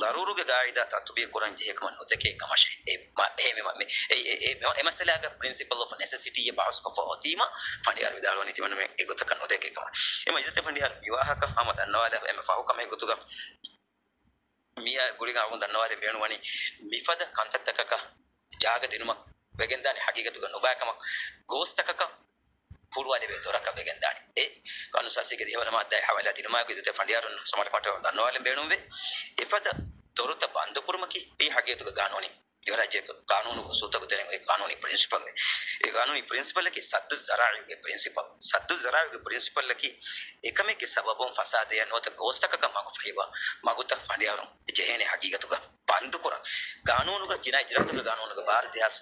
ޟަރޫރުގެ ގާއިދާ ތަޠުބީޤު ކުރަން ޖެހޭ ކަމަށް ނުދެކޭ ކަމަށޭ. އެ މަ-، އެ މެ-، މަ-، މެ-، އެ، އެ، އެ މެ-، އެ މައްސަލާގަ ޕްރިންސިޕަލް އޮފް ނެސެސިޓީއެއް ބަހުސްކޮށްފަ އޮތީމަ، ފަނޑިޔާރު ވިދާޅުވަނީ ތިމަންނަމެން އެގޮތަކަށް ނުދެކޭ ކަމަށް. އެމަ އިއްޒަތްތެރި ފަނޑިޔާރު މި ވާހަކަ ހަމަ ދަންނަވާލާފަ އެންމެ ފަހު ކަމެއް ގޮތުގަ، މިއާ ގުޅިގެން އަޅުގަނޑު ދަންނަވާލަން ބޭނުންވަނީ، މިފަދަ ކަންތައްތަކަކަށް ޖާގަ ދިނުމަށް ވެގެންދާނެ ހަގީގަތުގަ ނުބައި ކަމަށް، ގޯސްތަކަކަށް ހުޅުވާލެވޭ ދޮރަކަށް ވެގެންދާނެ. އެ ޤާނޫނު އަސާސީގެ ދިހަވަނަ މާއްދާއެއް ހަވާލާ ދިނުމާއެކު އިއްޒަތްތެރި ފަނޑިޔާރުން ސަމާލުކަމަށްޓަކާ ދަންނަވާލަން ބޭނުންވޭ. އެފަދަ ދޮރުތައް ބަންދުކުރުމަކީ އެއީ ހަގީގަތުގަ ގާނޫނީ ދިވެހިރާއްޖޭގެ ޤާނޫނުގެ އުސޫލުތަކުގެ ތެރެއިން އޮތް ޤާނޫނީ ޕްރިންސިޕަލް. އެ ޤާނޫނީ ޕްރިންސިޕަލަކީ ސައްދު ޒަރާއިގެ ޕްރިންސިޕަލް. ސައްދު ޒަރާއިގެ ޕްރިންސިޕަލަކީ އެކަމެއްގެ ސަބަބުން ފަސާދަޔަށް ނުވަތަ ގޯސްތަކަކަށް މަގު ފަހިވާ މަގުތައް ފަނޑިޔާރުން ޖެހޭނެ ހަގީގަތުގަ ބަންދުކުރަން. ގާނޫނުގަ، ޖިނާއީ އިޖުރާތުގެ ގާނޫނުގެ ބާރަ ދެހާސް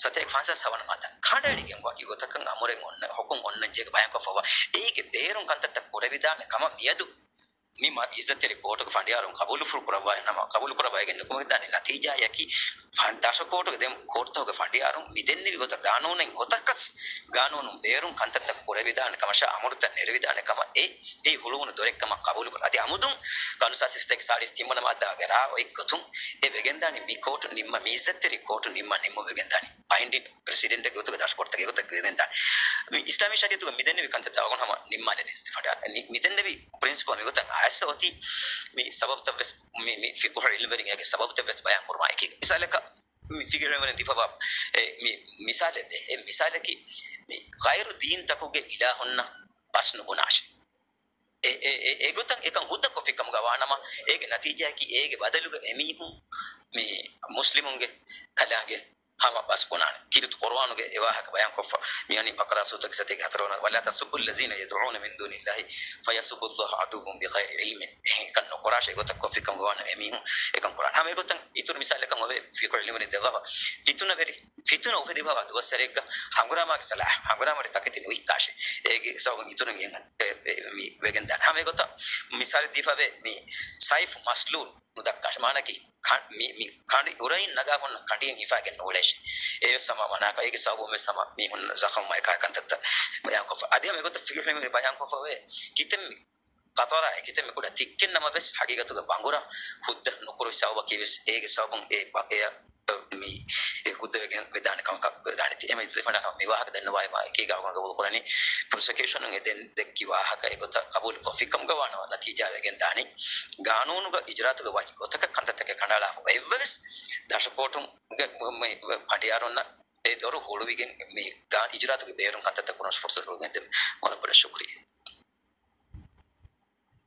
ސަތޭކަ ފަންސާސް ހަވަނަ މާއްދާ ކަނޑައެޅިގެން ވަކި ގޮތަކަށް އަމުރެއް އޮންނަ، ހުކުމް އޮންނަން ޖެހި ބަޔާންކޮށްފައިވާ އޭގެ ބޭރުން ކަންތައްތައް ކުރެވިދާނެ ކަމަށް މިއަދު މި މަ-، އިއްޒަތްތެރި ކޯޓުގެ ފަނޑިޔާރުން ޤަބޫލުފުޅު ކުރައްވާ ނަމަ، ޤަބޫލު ކުރައްވައިގެން ނުކުމެގެންދާނެ ނަތީޖާއަކީ، ފަން-، ދަށު ކޯޓުގެ ދެން ކޯޓުތަކުގެ ފަނޑިޔާރުން މި ދެންނެވި ގޮތަށް ގާނޫނެއް އޮތަކަސް، ގާނޫނުން ބޭރުން ކަންތައްތައް ކުރެވިދާނެ ކަމަށާ އަމުރުތައް ނެރެވިދާނެ ކަމަށް އެ، އެ ހުޅުވުނު ދޮރެއް ކަމަށް ޤަބޫލުކުރާ. އަދި އަމުދުން ޤާނޫނު އަސާސީ ސަތޭކަ ސާޅީސް ތިން ވަނަ މާއްދާގެ ރާ އޮތް ގޮތުން އެ ވެގެންދާނީ މި ކޯޓު ނިންމަ، މި އިއްޒަތްތެރި ކޯޓު ނިންމަ ނިންމުން ވެގެންދާނީ. ބައިންޑިން ޕްރެސިޑެންޓެއްގެ ގޮތުގަ ދަށުކޯޓުތަކެއް ގޮތަށް ގެންދާނެ. މި އިސްލާމީ ޝަރީއަތުގަ މި ދެންނެވި ކަންތައްތައް އަޅުގަނޑު ހަމަ ނިންމާލެވޭ އިސްތިފާޑާ. މި، މި ދެންނެވި ޕްރިންސިޕަލް މިގޮތަށް އައިސް އޮތީ މި ސަބަބުތައް ވެސް، މި، މި ފިޤުހު ޢިލްމުވެރިން އޭގެ ސަބަބުތައް ވެސް ބަޔާން ކުރުމާ އެކީގަ. މިސާލަކަށް، މި ފިޤުހު ޢިލްމުވެރިން ދީފަވާ، އެ، މި މިސާލެއް ދޭ. އެ މިސާލަކީ މި ޣައިރު ދީންތަކުގެ އިލާހުންނަށް ބަސް ނުބުނާށޭ. އެ، އެ، އެ، އެގޮތަށް އެކަން ހުއްދަ ކޮށްފި ކަމުގަ ވާނަމަ، އޭގެ ނަތީޖާއަކީ އޭގެ ބަދަލުގަ އެމީހުން މި މުސްލިމުންގެ ކަލާނގެ ހަމަ ބަސް ބުނާނެ. ކީރިތި ޤުރުއާނުގެ އެ ވާހަކަ ބަޔާންކޮށްފަ މިވަނީ ބަޤަރާ ސޫރަތުގެ ސަތޭކަ ހަތަރު ވަނަ، "ولا تسبوا الذين يدعون من دون الله فيسبوا الله عدوا بغير علم." އެހެން އެކަން ނުކުރާށޭ. އެގޮތަށް ކޮށްފި ކަމުގަ ވާނަމަ އެމީހުން އެކަން ކުރާނެ. ހަމަ އެގޮތަށް އިތުރު މިސާލަކަށް އޮވޭ ފިޤުހު ޢިލްމުވެރިން ދެއްވާފަ ފިތުނަވެރި، ފިތުނަ އުފެދިފަވާ ދުވަސްވަރެއްގަ ހަނގުރާމާގެ ޞަލާޙް، ހަނގުރާމަވެރި ތަކެތި ނުވިއްކާށޭ. އޭގެ ސަބަބުން އިތުރުން އެ، އެ، މި ވެގެންދާނެ. ހަމަ އެގޮތަށް މިސާލެއް ދީފަވޭ މި ސައިފު މަސްލޫލް ނުދައްކާށޭ. މާނައަކީ ކަން-، މި، މި ކަނޑި އުރައިން ނަގާފަ އޮންނަ ކަނޑިއެއް ހިފާގެން ނޫޅޭށޭ. އެވެސް ހަމަ މަނާކަށް އޭގެ ސަބަބުން ވެސް ހަމަ މީހުން ޒަޚަމް އެކާ ކަންތައްތައް ބަޔާންކޮށްފަ. އަދި ހަމަ އެގޮތަށް ފިޤުހު ޢިލްމުވެރިން ބަޔާންކޮށްފަވޭ ކިތަންމެ ޤަޠަރާއެއް، ކިތަންމެ ކުޑަ ތިއްކެއް ނަމަވެސް ހަގީގަތުގަ ބަނގުރަ ހުއްދަ ނުކުރު ސަބަބަކީ ވެސް އޭގެ ސަބަބުން އެ ބަ-، އެ މި އެ ހުއްދަވެގެން ވެދާނެ ކަމަކަށް ވެދާނެތީ. އެމަ އިތުރު ފަނޑާ މި ވާހަކަ ދަންނަވާލީމާ އެކީގަ އަޅުގަނޑު ގަބޫލު ކުރަނީ ޕްރޮސިކިއުޝަނުން އެ ދެން ދެއްކި ވާހަކަ އެގޮތަށް ޤަބޫލު ކޮށްފި ކަމުގަ ވާނަމަ ނަތީޖާ ވެގެން ދާނީ ގާނޫނުގަ އިޖުރާތުގެ ވަކި ގޮތަކަށް ކަންތައްތަކެއް ކަނޑައަޅާފަ އެއްވެސް ދަށުކޯޓުގެ މު-، މު-، ފަނޑިޔާރުންނަށް އެ ދޮރު ހުޅުވިގެން މި ގާ-، އިޖުރާތުގެ ބޭރުން ކަންތައްތައް ކުރުމަށް ފުރުސަތު ލިބިގެންދެވުމަށް ވަރަށް ބޮޑަށް ޝުކުރިއްޔާ.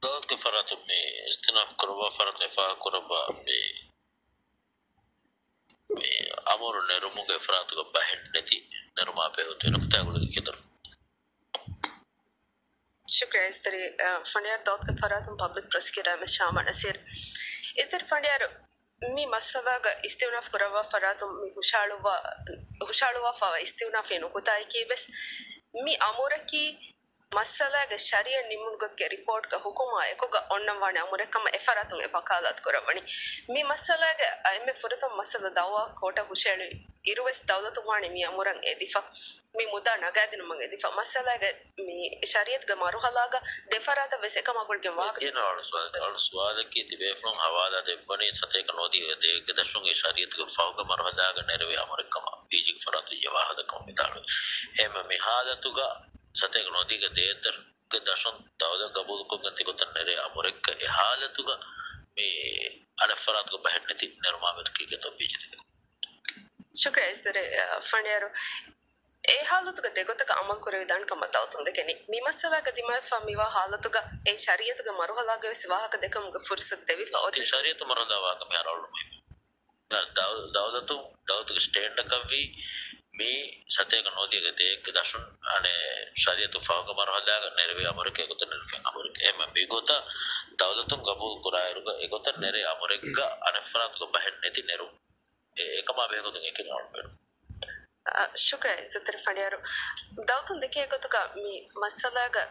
ދައުލަތުގެ ފަރާތުން މި އިސްތިއުނާފު ކުރައްވާ ފަރާތުން އެފާހަގަކުރައްވާ މި މި އަމުރު ނެރުމުގެ ފަރާތުގަ ބަހެއް ނެތި ނެރުމާ ބެހޭ އޮތީ ނުކުތާ ގުޅިގެން ކިތަން. ޝުކުރިއްޔާ އިސްތެރި، އަ، ފަނޑިޔާރު ދައުލަތުގެ ފަރާތުން ޕަބްލިކް ޕްރޮސިކިއުޓަރ އެމް އެޗް ޝާމާ ނަސީރު. އިސްތެރި ފަނޑިޔާރު މި މައްސަލާގަ އިސްތިއުނާފު ކުރައްވާ ފަރާތުން މި ހުށައަޅުއްވާ، ހުށައަޅުއްވާފައިވާ އިސްތިއުނާފީ ނުކުތާއަކީ ވެސް މި އަމުރަކީ މައްސަލާގެ ޝަރީޢަތް ނިންމުނުގެ ރިކޯޑްގަ ހުކުމާ އެކުގަ އޮންނަންވާނެ އަމުރެއް ކަމަށް އެފަރާތުން އެ ވަކާލާތު ކުރައްވަނީ. މި މައްސަލާގެ އެންމެ ފުރަތަމަ މައްސަލަ ދައުވާ ކޯޓަށް ހުށައެޅި އިރުވެސް ދައުލަތުން ވާނީ މި އަމުރަށް އެދިފަ. މި މުދާ ނަގާދިނުމަށް އެދިފަ. މައްސަލާގެ މި ޝަރީޢަތުގެ މަރުހަލާގަ ދެފަރާތަށް ވެސް އެކަމާ ގުޅިގެން ވާހަކަ އަޅު ސުވާލަކީ ދެ ބޭފުޅުން ހަވާލާ ދެއްވަނީ ސަތޭކަ ނުވަދިހަ ދޭއްގެ ދަށުން އެ ޝަރީޢަތުގެ ފަހުގެ މަރުހަލާގަ ނެރެވޭ އަމުރެއް ކަމަށް ޕީޖީގެ ފަރާތުން އެ ވާހަކަ ދައްކަމުން ވިދާޅުވި. އެހެންވެ މި ހާލަތުގަ ސަތޭކަ ނުވަދިހަ ދޭއްގެ ދަށުން ދައުލަތް ގަބޫލުކޮށްގެން ތިގޮތަށް ނެރޭ އަމުރެއްގަ އެ ހާލަތުގަ މި އަނެއްފަރާތުގެ ބަހެއް ނެތި ނެރުމާމެދު ކީކޭތޯ ބިޖިލި. ޝުކުރިއްޔާ އިސްތަރެ ފަނޑިޔާރު. އެ ހާލަތުގަ ދެގޮތަކަށް އަމަލު ކުރެވިދާނެ ކަމަށް ދައުލަތުން ދެކެނީ. މި މައްސަލާގަ ދިމާވެފަ މިވާ ހާލަތުގަ އެ ޝަރީއަތުގެ މަރުހަލާގަވެސް ވާހަކަ ދެކުމުގެ ފުރުސަތު ދެވިފަ އޮތީ. ޝަރީއަތު މަރުހަލާ ވާހަކަ މިހާރު އަޅުގަނޑު މުހިއްމު. ދައު-، ދައުލަތު، ދައުލަތުގެ ސްޓޭންޑަކަށްވީ މި ސަތޭކަ ނޯދިޔަގެ ދޭއްގެ ދަށުން އަނެއް ޝަރީއަތު ފަހުގެ މަރުހަލާގަ ނެރެވޭ އަމުރެއް އެގޮތަށް ނެރެފައި އަމުރެއް. އެހެން މިގޮތަށް ދައުލަތުން ގަބޫލު ކުރާއިރުގަ އެގޮތަށް ނެރޭ އަމުރެއްގަ އަނެއްފަރާތުގެ ބަހެއް ނެތި ނެރުން. އެ-، އެކަމާ ބެހޭގޮތުން އެކި ނޯންބެރު. އަ، ޝުކުރިއްޔާ އިއްޒަތްތެރި ފަނޑިޔާރު. ދައުލަތުން ދެކޭ ގޮތުގަ މި މައްސަލާގަ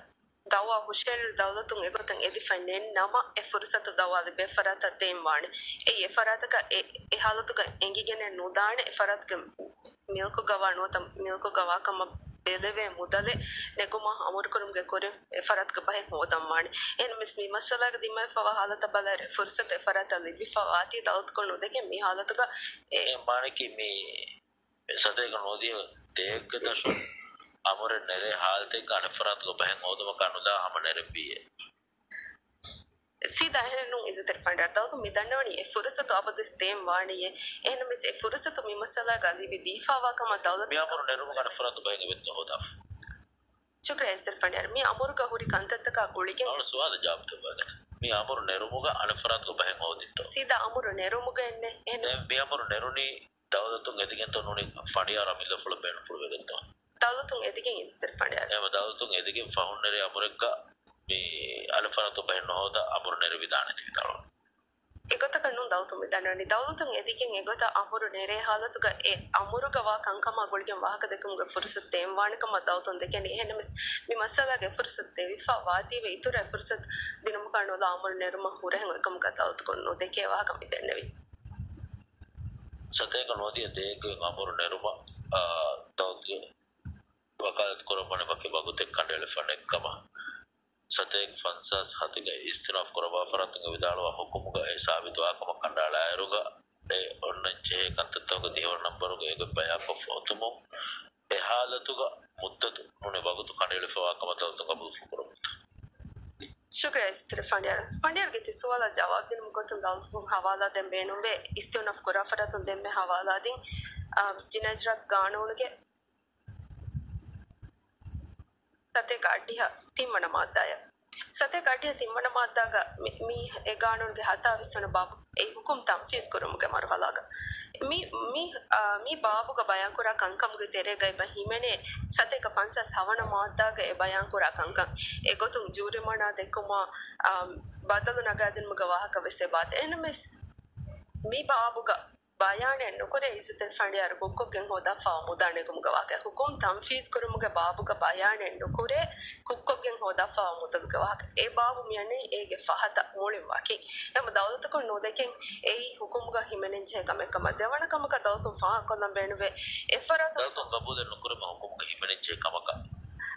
ދައުވާ ހުށައެޅި ދައުލަތުން އެގޮތަށް އެދިފައި ނެތް ނަމަ، އެ ފުރުސަތު ދައުވާ ލިބޭ ފަރާތަށް ދޭން ވާނެ. އެއީ އެ ފަރާތަކަށް އެ، އެ ހާލަތުގަ އެނގިގެނެއް ނުދާނެ، އެ ފަރާތުގެ މިލްކުގަވާ ނުވަތަ މިލްކުގަވާ ކަމަށް ބެލެވޭ މުދަލެއް ނެގުމަށް އަމުރުކުރުމުގެ ކުރިން އެ ފަރާތުގެ ބަހެއް ހޯދަން ވާނެ. އެހެން މިސް މި މައްސަލާގަ ދިމާވެފަވާ ހާލަތަށް ބަލާއިރު އެ ފުރުސަތު އެ ފަރާތަށް ލިބިފަ ވާތީ ދައުލަތުން ނުދެކެން މި ހާލަތުގަ އެ އެ މާނައަކީ މި ސަތޭކަ ނޯދިޔަ ދޭއްގެ ދަށުން އަމުރެއް ނެރޭ ހާލަތެއްގަ އަނެއްފަރާތުގެ ބަހެއް ހޯދުމަކާ ނުލާ ހަމަ ނެރެއްވީއޭ. ސީދާ އެހެނެއްނޫން އިއްޒަތްތެރި ފަނޑިޔާރު. ދައުލަތުން މި ދަންނަވަނީ އެ ފުރުސަތު އަބަދުވެސް ދޭން ވާނެޔޭ. އެހެންނަމަވެސް އެ ފުރުސަތު މި މައްސަލާގަ ލިބި ދީފަވާ ކަމަށް ދައުލަތު މި އަމުރު ނެރުމުގަ އަނެއްފަރާތު ބަހެއް އެބައޮތްތޯ ހޯދާފަ. ޝުކުރިއްޔާ އިއްޒަތްތެރި ފަނޑިޔާރު. މި އަމުރުގަ ހުރި ކަންތައްތަކާ ގުޅިގެން. އަޅު ސުވާލަށް ޖަވާބު ދެއްވާގަތަ. މި އަމުރު ނެރުމުގަ އަނެއްފަރާތުގެ ބަހެއް ހޯދިއްތޯ؟ ސީދާ އަމުރު ނެރުމުގަ އެންނެ. އެހެން ދެން މި އަމުރު ނެރުނީ ދައުލަތުން އެދިގެންތޯ ނޫނީ ފަނޑިޔާރަށް އަމިއްލަފުޅަށް ބޭނުންފުޅުވެގެންތޯ؟ ދައުލަތުން އެދިގެން އިއްޒަތްތެރި ފަނޑިޔާރު. އެހެން ދައުލަތުން އެދިގެން ފަހުން ނެރޭ އަމުރެއްގަ މި އަނެއްފަރާތު ބަހެއް ނުހޯދާ އަމުރު ނެރެވިދާނެތީ ވިދާޅުވަނީ. އެގޮތަކަށް ނޫން ދައުލަތުން މި ދަންނަވަނީ. ދައުލަތުން އެދިގެން އެގޮތަށް އަމުރު ނެރޭ ހާލަތުގަ އެ އަމުރުގަ ވާ ކަންކަމާ ގުޅިގެން ވާހަކަ ދެކުމުގެ ފުރުސަތު ދޭން ވާނެ ކަމަށް ދައުލަތުން ދެކެނީ. އެހެންނަމަވެސް މި މައްސަލާގަ އެ ފުރުސަތު ދެވިފަ ވާތީވެ އިތުރަށް އެ ފުރުސަތު ދިނުމަކާ ނުލާ އަމުރު ނެރުމަށް ހުރެހެން އޮތް ކަމަކަށް ދައުލަތުން ނުދެކޭ ވާހަކަ މި ދެންނެވީ. ސަތޭކަ ނޯދިޔަ ދޭއްގެ އަމުރު ނެރުމަށް، އާ، ދައުލަތުގެ ވަކާލަތު ކުރައްވާނެ ވަކި ވަގުތެއް ކަނޑައެޅިފަ ނެތް ކަމަށް ސަތޭކަ ފަންސާސް ހަތުގެ އިސްތިނާފް ކުރައްވާ ފަރާތުން ވިދާޅުވާ ހުކުމުގަ އެ ސާބިތުވާ ކަމަށް ކަނޑައަޅާއިރުގަ އެ އޮންނަން ޖެހޭ ކަންތައްތަކުގެ ދިހަވަނަ ނަންބަރުގަ އެގޮތް ބަޔާންކޮށްފަ އޮތުމުން އެ ހާލަތުގަ މުއްދަތު ނޫނީ ވަގުތު ކަނޑައެޅިފަވާ ކަމަށް ދައުލަތުން ގަބޫލު ކުރަމުންތަ؟ ޝުކުރިއްޔާ އިއްޒަތްތެރި ފަނޑިޔާރު. ފަނޑިޔާރުގެ ތި ސުވާލަށް ޖަވާބު ދިނުމުގެ ގޮތުން ދައުލަތުން ހަވާލާ ދޭން ބޭނުންވޭ އިސްތިއުނާފް ކުރާ ފަރާތުން ދެންމެ ހަވާލާދިން، އާ، ޖިނާއަތް ޖުރާއަތު ގާނޫނުގެ ސަތޭކަ އަށްޑިހަ ތިންވަނަ މާއްދާއަށް. ސަތޭކަ އަށްޑިހަ ތިންވަނަ މާއްދާގަ މި، މި އެ ގާނޫނުގެ ހަތާވީސް ވަނަ ބާބު އެ ހުކުމް ތަންފީޒް ކުރުމުގެ މަރުހަލާގަ މި، މި، އާ، މި ބާބުގަ ބަޔާންކުރާ ކަންކަމުގެ ތެރޭގައި ބަ ހިމެނޭ ސަތޭކަ ފަންސާސް ހަވަނަ މާއްދާގަ އެ ބަޔާންކުރާ ކަންކަން. އެގޮތުން ޖޫރިމަނާ ދެއްކުމާ، އާ، ބަދަލު ނަގާދިނުމުގެ ވާހަކަ ވެސް އެބާތެ. އެހެންނަމަވެސް މި ބާބުގަ ބަޔާނެއް ނުކުރޭ އިއްޒަތްތެރި ފަނޑިޔާރު ކުއްކޮށްގެން ހޯދާފައިވާ މުދާ ނެގުމުގެ ވާހަކަ. ހުކުމް ތަންފީޒް ކުރުމުގެ ބާބުގަ ބަޔާނެއް ނުކުރޭ ކުއްކޮށްގެން ހޯދާފައިވާ މުދަލުގެ ވާހަކަ. އެ ބާބު މިއަންނަނީ އޭގެ ފަހަތަށް މުޅިން ވަކިން. އެހެން ދައުލަތަކުން ނުދެކެން އެއީ ހުކުމުގަ ހިމެނެންޖެހޭ ކަމެއް ކަމަށް. ދެވަނަ ކަމަކަށް ދައުލަތުން ފާހަގަކޮށްލަން ބޭނުންވޭ އެފަރާތަށް ދައުލަތުން ގަބޫލެއް ނުކުރުމަށް ހުކުމުގަ ހިމެނެންޖެހޭ ކަމަކަށް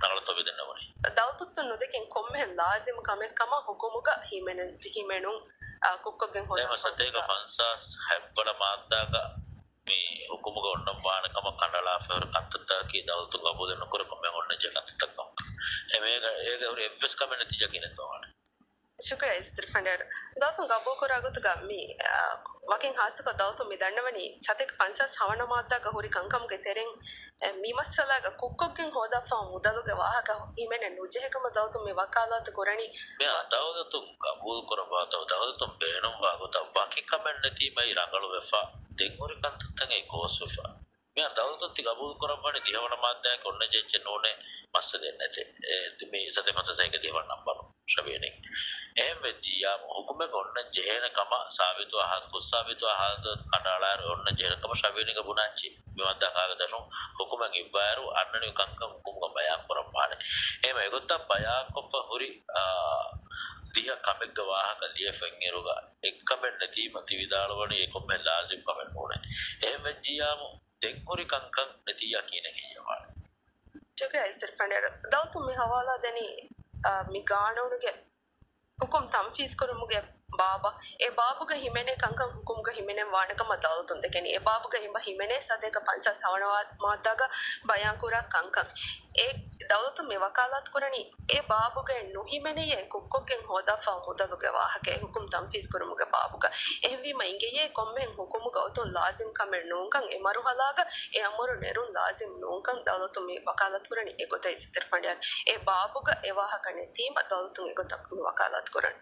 ރަނގަޅަށްތޯ މިދެންނެވުނީ؟ ދައުލަތުން ނުދެކެން ކޮންމެހެން ލާޒިމު ކަމެއް ކަމަށް ހުކުމުގަ ހިމެނެން، ހިމެނުން، އާ، ކުއްކޮށްގެން ހޯދާ ސަތޭކަ ފަންސާސް ހަތްވަނަ މާއްދާގަ މި ހުކުމުގަ އޮންނަން ވާނެ ކަމަށް ކަނޑައަޅާފައި ހުރި ކަންތައްތަކަކީ ދައުލަތުން ގަބޫލެއް ނުކުރެ ކޮންމެހެން އޮންނަންޖެހޭ ކަންތައްތައް ކަމަކަށް. އެ މޭގަ، އޭގަ ހުރި އެއްވެސް ކަމެއް ނެތިއްޖަކީ ނެތޯ ވާނެ. ޝުކުރިއްޔާ އިއްޒަތްތެރި ފަނޑިޔާރު. ދައުލަތުން ގަބޫލުކުރާ ގޮތުގަ މި، އާ، ވަކިން ހާއްސަކޮށް ދައުލަތުން މި ދަންނަވަނީ ސަތޭކަ ފަންސާސް ހަވަނަ މާއްދާގަ ހުރި ކަންކަމުގެ ތެރެއިން، އެ، މި މައްސަލާގަ ކުއްކޮށްގެން ހޯދާފައިވާ މުދަލުގެ ވާހަކަ ހިމެނެއް ނުޖެހޭ ކަމަށް ދައުލަތުން މި ވަކާލާތު ކުރަނީ. މިއާ ދައުލަތުން ގަބޫލުކުރައްވާތޯ ދައުލަތުން ބޭނުންވާ ގޮތަށް ވަކި ކަމެއް ނެތީމައި ރަނގަޅުވެފަ، ދެން ހުރި ކަންތައްތައް އެ ގޯސްވެފަ. މިއާ ދައުލަތުން ތި ގަބޫލު ކުރައްވަނީ ދިހަވަނަ މާއްދާއަކީ އޮންނަން ޖެހޭ ނޫނޭ މައްސަލައެއް ނެތޭ. އެ، މި ސަތޭކަ ފަންސާސް ހަތެއްގެ ދިހަވަނަ ނަންބަރު ޝަވިޔަނީ. އެހެން ވެއްޖިއްޔާމު ހުކުމެއް އޮންނަން ޖެހޭނެ ކަމަށް ސާބިތުވާ ހާ-، ކުށްސާބިތުވާ ހާލަތު ކަނޑައަޅާއިރު އޮންނަން ޖެހޭނެ ކަމަށް ޝަވިޔަނީގެ ބުނާންޖެހޭ. މި މާއްދާ ހަތާގެ ދަށުން ހުކުމެއް އިއްވާއިރު އަންނަނިވި ކަންކަން ހުކުމުގަ ބަޔާން ކުރަން ވާނެ. އެހެން އެގޮތަށް ބަޔާންކޮށްފަ ހުރި، އާ، ދިހަ ކަމެއްގެ ވާހަކަ ލިޔެފައި އިންއިރުގަ އެއްކަމެއް ނެތީމަ ތި ވިދާޅުވަނީ އެ ކޮންމެ ލާޒިމް ކަމެއް ނޫނޭ. އެހެން ވެއްޖިއްޔާމު ދެން ހުރި ކަންކަން ނެތިއްޔާ ކިހިނެއް ހެއްޔެވާނެ؟ ޝުކުރިއްޔާ އިއްޒަތްތެރި ފަނޑިޔާރު. ދައުލަތުން މި ހަވާލާ ދެނީ، އާ، މި ގާނޫނުގެ ހުކުމް ތަންފީޒް ކުރުމުގެ ބާބަށް. އެ ބާބުގަ ހިމެނޭ ކަންކަން ހުކުމުގަ ހިމެނެން ވާނެ ކަމަށް ދައުލަތުން ދެކެނީ. އެ ބާބުގަ އެބަ ހިމެނޭ ސަތޭކަ ފަންސާސް ހަވަނަ މާއްދާގަ ބަޔާންކުރާ ކަންކަން. އެ ދައުލަތުން މި ވަކާލާތު ކުރަނީ އެ ބާބުގައި ނުހިމެނެޔޭ ކުށްކޮށްގެން ހޯދާފައި މުދަލުގެ ވާހަކަ އެ ހުކުމް ތަންފީޒް ކުރުމުގެ ބާބުގަ. އެހެންވީމަ އިނގެޔޭ ކޮންމެހެން ހުކުމުގަ އޮތުން ލާޒިމް ކަމެއް ނޫންކަން، އެ މަރުހަލާގަ އެ އަމުރު ނެރުން ލާޒިމް ނޫންކަން ދައުލަތުން މި ވަކާލާތު ކުރަނީ. އެގޮތަށް އިއްޒަތްތެރި ފަނޑިޔާރު އެ ބާބުގަ އެ ވާހަކަ ނެތީމަ ދައުލަތުން އެގޮތަށް މި ވަކާލާތު ކުރަނީ.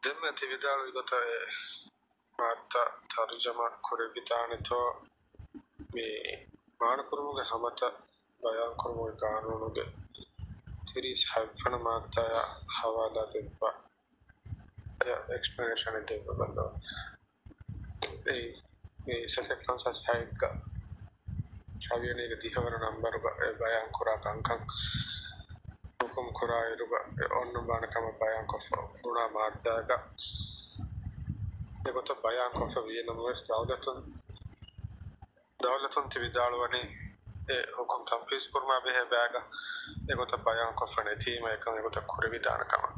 ދެންމެ ތި ވިދާޅުވި ގޮތަށް އެ މާއްދާ ތަރުޖަމާ ކުރެވިދާނެތޯ މި މާނަކުރުމުގެ ހަމަތައް ބަޔާންކުރުމުގެ ގާނޫނުގެ ތިރީސް ހަތްވަނަ މާއްދާއާ ހަވާލާ ދެއްވާ. އެ އެކްސްޕްލެނޭޝަނެއް ދެއްވަބައްލަވާ. އެ، މި ސަތޭކަ ފަންސާސް ހައެއްގަ ޝަވިޔަނީގެ ދިހަވަނަ ނަންބަރުގަ އެ ބަޔާންކުރާ ކަންކަން ހުކުމް ކުރާއިރުގަ އެ އޮންނަން ވާނެ ކަމަށް ބަޔާންކޮށްފަ ބުނާ މާއްދާގަ އެގޮތަށް ބަޔާންކޮށްފަ ވީނަމަވެސް ދައުލަތުން، ދައުލަތުން ތި ވިދާޅުވަނީ އެ ހުކުމް ތަންފީޒް ކުރުމާ ބެހޭ ބައިގަ އެގޮތަށް ބަޔާންކޮށްފަ ނެތީމަ އެކަން އެގޮތަށް ކުރެވިދާނެ ކަމަށް.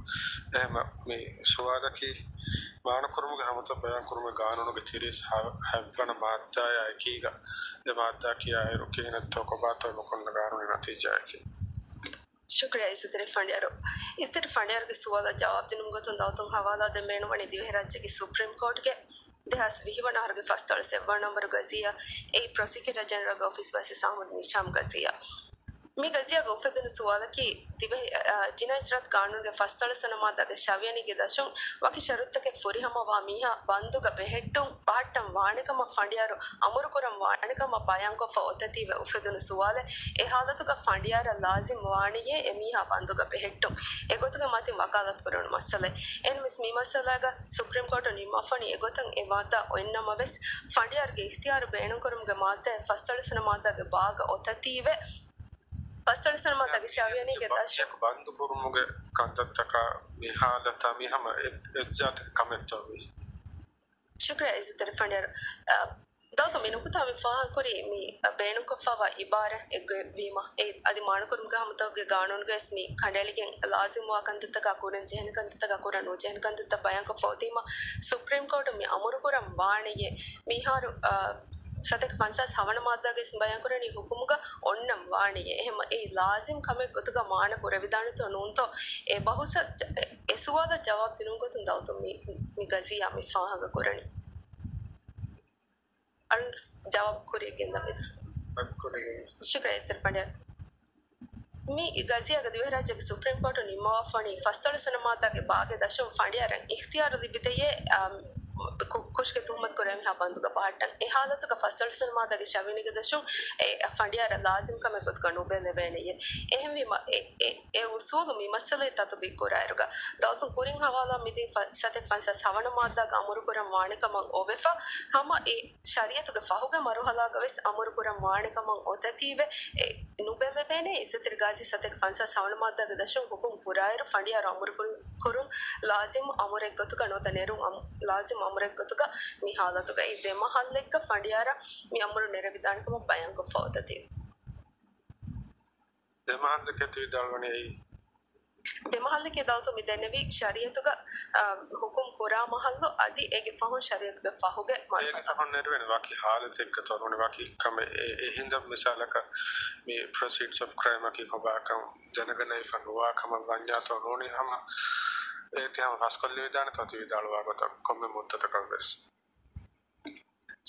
އެހެންމަ މި ސުވާލަކީ މާނަކުރުމުގެ ހަމަތައް ބަޔާންކުރުމުގެ ގާނޫނުގެ ތިރީސް ހަ-، ހަތްވަނަ މާއްދާއާ އެކީގަ އެ މާއްދާ ކިޔާއިރު ކިހިނެއްތޯ ކޮބާތޯ އެބަ ކޮންނަ ގާނޫނީ ނަތީޖާއަކީ. ޝުކުރިއްޔާ އިއްޒަތްތެރި ފަނޑިޔާރު. އިއްޒަތްތެރި ފަނޑިޔާރުގެ ސުވާލަށް ޖަވާބު ދިނުމުގެ ގޮތުން ދައުލަތުން ހަވާލާ ދޭން ބޭނުންވަނީ ދިވެހިރާއްޖޭގެ ސުޕްރީމް ކޯޓްގެ ދެހާސް ވިހި ވަނަ އަހަރުގެ ފަސްދޮޅަސް އެއްވަނަ ނަންބަރު ގަޒިޔާ، އެއީ ޕްރޮސިކިއުޓަރ ޖެނެރަލްގެ އޮފީސް ވަސީ އަޙްމަދު ހިޝާމް ގަޒިޔާ. މި ގަޒިޔާގަ އުފެދުނު ސުވާލަކީ، ދިވެހި، އަ، ޖިނާއީ ޖިރާއަތު ގާނޫނުގެ ފަސްދޮޅަސް ވަނަ މާއްދާގެ ޝަވިޔަނީގެ ދަށުން ވަކި ޝަރުތުތަކެއް ފުރިހަމަވާ މީހާ ބަންދުގަ ބެހެއްޓުން ބަހައްޓަން ވާނެކަމަށް ފަނޑިޔާރު އަމުރުކުރަން ވާނެކަމަށް ބަޔާންކޮށްފަ އޮތަތީވެ އުފެދުނު ސުވާލެއް. އެ ހާލަތުގަ ފަނޑިޔާރަށް ލާޒިމް ވާނެޔޭ އެ މީހާ ބަންދުގަ ބެހެއްޓުން. އެގޮތުގެ މަތިން ވަކާލަތު ކުރެވުނު މައްސަލައެއް. އެހެންވެސް މި މައްސަލާގަ ސުޕްރީމް ކޯޓު ނިންމާފަނީ އެގޮތަށް އެ މާއްދާ އޮތްނަމަވެސް، ފަނޑިޔާރުގެ އިޚްތިޔާރު ބޭނުންކުރުމުގެ މާއްދާއެއް ފަސްދޮޅަސް ވަނަ މާއްދާގެ ބާގަ އޮތަތީވެ، ފަސްދޮޅަސް ވަނަ މާއްދާގެ ޝަވިޔަނީގެ ދަށު ބަންދުކުރުމުގެ ކަންތައްތަކާ މި ހާލަތާ މި ހަމަ އެ-، އެއްޒާތުގެ ކަމެއްތޯ މީ؟ ޝުކުރިއްޔާ އިއްޒަތްތެރި ފަނޑިޔާރު. އަ، ދައުލަތުން މި ނުކުތާ މި ފާހަގަކުރީ މި، އަ، ބޭނުންކޮށްފައިވާ އިބާރާތް އެއްގޮތް ވީމަ، އެ އަދި މާނަކުރުމުގެ ހަމަތަކުގެ ގާނޫނުގައިވެސް މި ކަނޑައެޅިގެން ލާޒިމްވާ ކަންތައްތަކާ ކުރަން ޖެހޭނެ ކަންތައްތަކާ ކުރަން ނުޖެހޭނެ ކަންތައްތައް ބަޔާންކޮށްފަ އޮތީމަ، ސުޕްރީމް ކޯޓު މި އަމުރުކުރަން ވާނެޔޭ މިހާރު، އަ، ސަތޭކަ ފަންސާސް ހަވަނަ މާއްދާގައި ބަޔާންކުރަނީ ހުކުމުގަ އޮންނަން ވާނެޔޭ. އެހެންމަ އެއީ ލާޒިމް ކަމެއް ގޮތުގަ މާނަ ކުރެވިދާނެތޯ ނޫންތޯ؟ އެ ބަހުސަށް ޖަ-، އެ ސުވާލަށް ޖަވާބު ދިނުމުގެ ގޮތުން ދައުލަތުން މި، މި ގަޒިޔާ މި ފާހަގަ ކުރަނީ. އަޅު ޖަވާބު ކުރިޔަށް ގެންދަމެދު. ޝުކުރިއްޔާ އިއްޒަތްތެރި ފަނޑިޔާރު. މި ގަޒިޔާގަ ދިވެހިރާއްޖޭގެ ސުޕްރީމް ކޯޓު ނިންމަވާފަނީ ފަސްދޮޅަސް ވަނަ މާއްދާގެ ބާގެ ދަށުން ފަނޑިޔާރަށް އިޚްތިޔާރު ލިބިދެޔޭ، އާ، ކު-، ކުށުގެ ތުހުމަތު ކުރެވޭ މީހާ ބަންދުގަ ބަހައްޓަން. އެ ހާލަތުގަ ފަސްދޮޅަސް ވަނަ މާއްދާގެ ޝަވިޔަނީގެ ދަށުން އެ ފަނޑިޔާރަށް ލާޒިމް ކަމެއް ގޮތުގަ ނުބެލެވޭނެޔޭ. އެހެންވީމަ، އެ، އެ، އެ އުސޫލު މި މައްސަލައިން ތަތުބީގު ކުރާއިރުގަ، ދައުލަތުން ކުރިން ހަވާލާ މިދިން ފަ-، ސަތޭކަ ފަންސާސް ހަވަނަ މާއްދާގަ އަމުރުކުރަން ވާނެ ކަމަށް އޮވެފަ، ހަމަ އެ ޝަރީއަތުގެ ފަހުގެ މަރުހަލާގަވެސް އަމުރުކުރަން ވާނެ ކަމަށް އޮތަތީވެ، އެ ނުބެލެވޭނެ. އިއްޒަތްތެރި ގާޒީ ސަތޭކަ ފަންސާސް ހަވަނަ މާއްދާގެ ދަށުން ހުކުމް ކުރާއިރު، ފަނޑިޔާރު އަމުރު ކުރު-، ކުރުން ލާޒިމް އަމުރެއްގޮތުގަ ނުވަތަ ނެރުން އަމު-، ލާޒިމް އަމުރެއްގޮތުގަ މި ހާލަތުގައި ދެ މަހައްލެއްގަ ފަނޑިޔާރަށް މި އަމުރު ނެރެވިދާނެ ކަމަށް ބަޔާންކޮށްފަ އޮތަތީ. ދެ މަހައްލެކޭ ތި ވިދާޅުވަނީ އެއީ؟ ދެ މަހައްލެކޭ ދައުލަތުން މި ދެންނެވީ ޝަރީއަތުގަ، އާ، ހުކުމް ކުރާ މަހައްލު އަދި އޭގެ ފަހުން ޝަރީއަތުގެ ފަހުގެ އޭގެ މަރުހަލާ. ފަހުން ނެރެވޭނެ ވަކި ހާލަތެއްގަ ތޯ ނޫނީ ވަކި ކަމެއް. އެ، އެ ހިނދަށް މިސާލަކަށް މި ޕްރޮސީޑްސް އޮފް ކްރައިމް އަކީ ކޮބާކަން ދެނެގަނެވިފަ ނުވާ ކަމަށް ވަންޏާތޯ ނޫނީ ހަމަ އޭތި ހަމަ ފަސްކޮށްލެވިދާނެތޯ ތި ވިދާޅުވާ ގޮތަށް ކޮންމެ މުއްދަތަކަށްވެސް.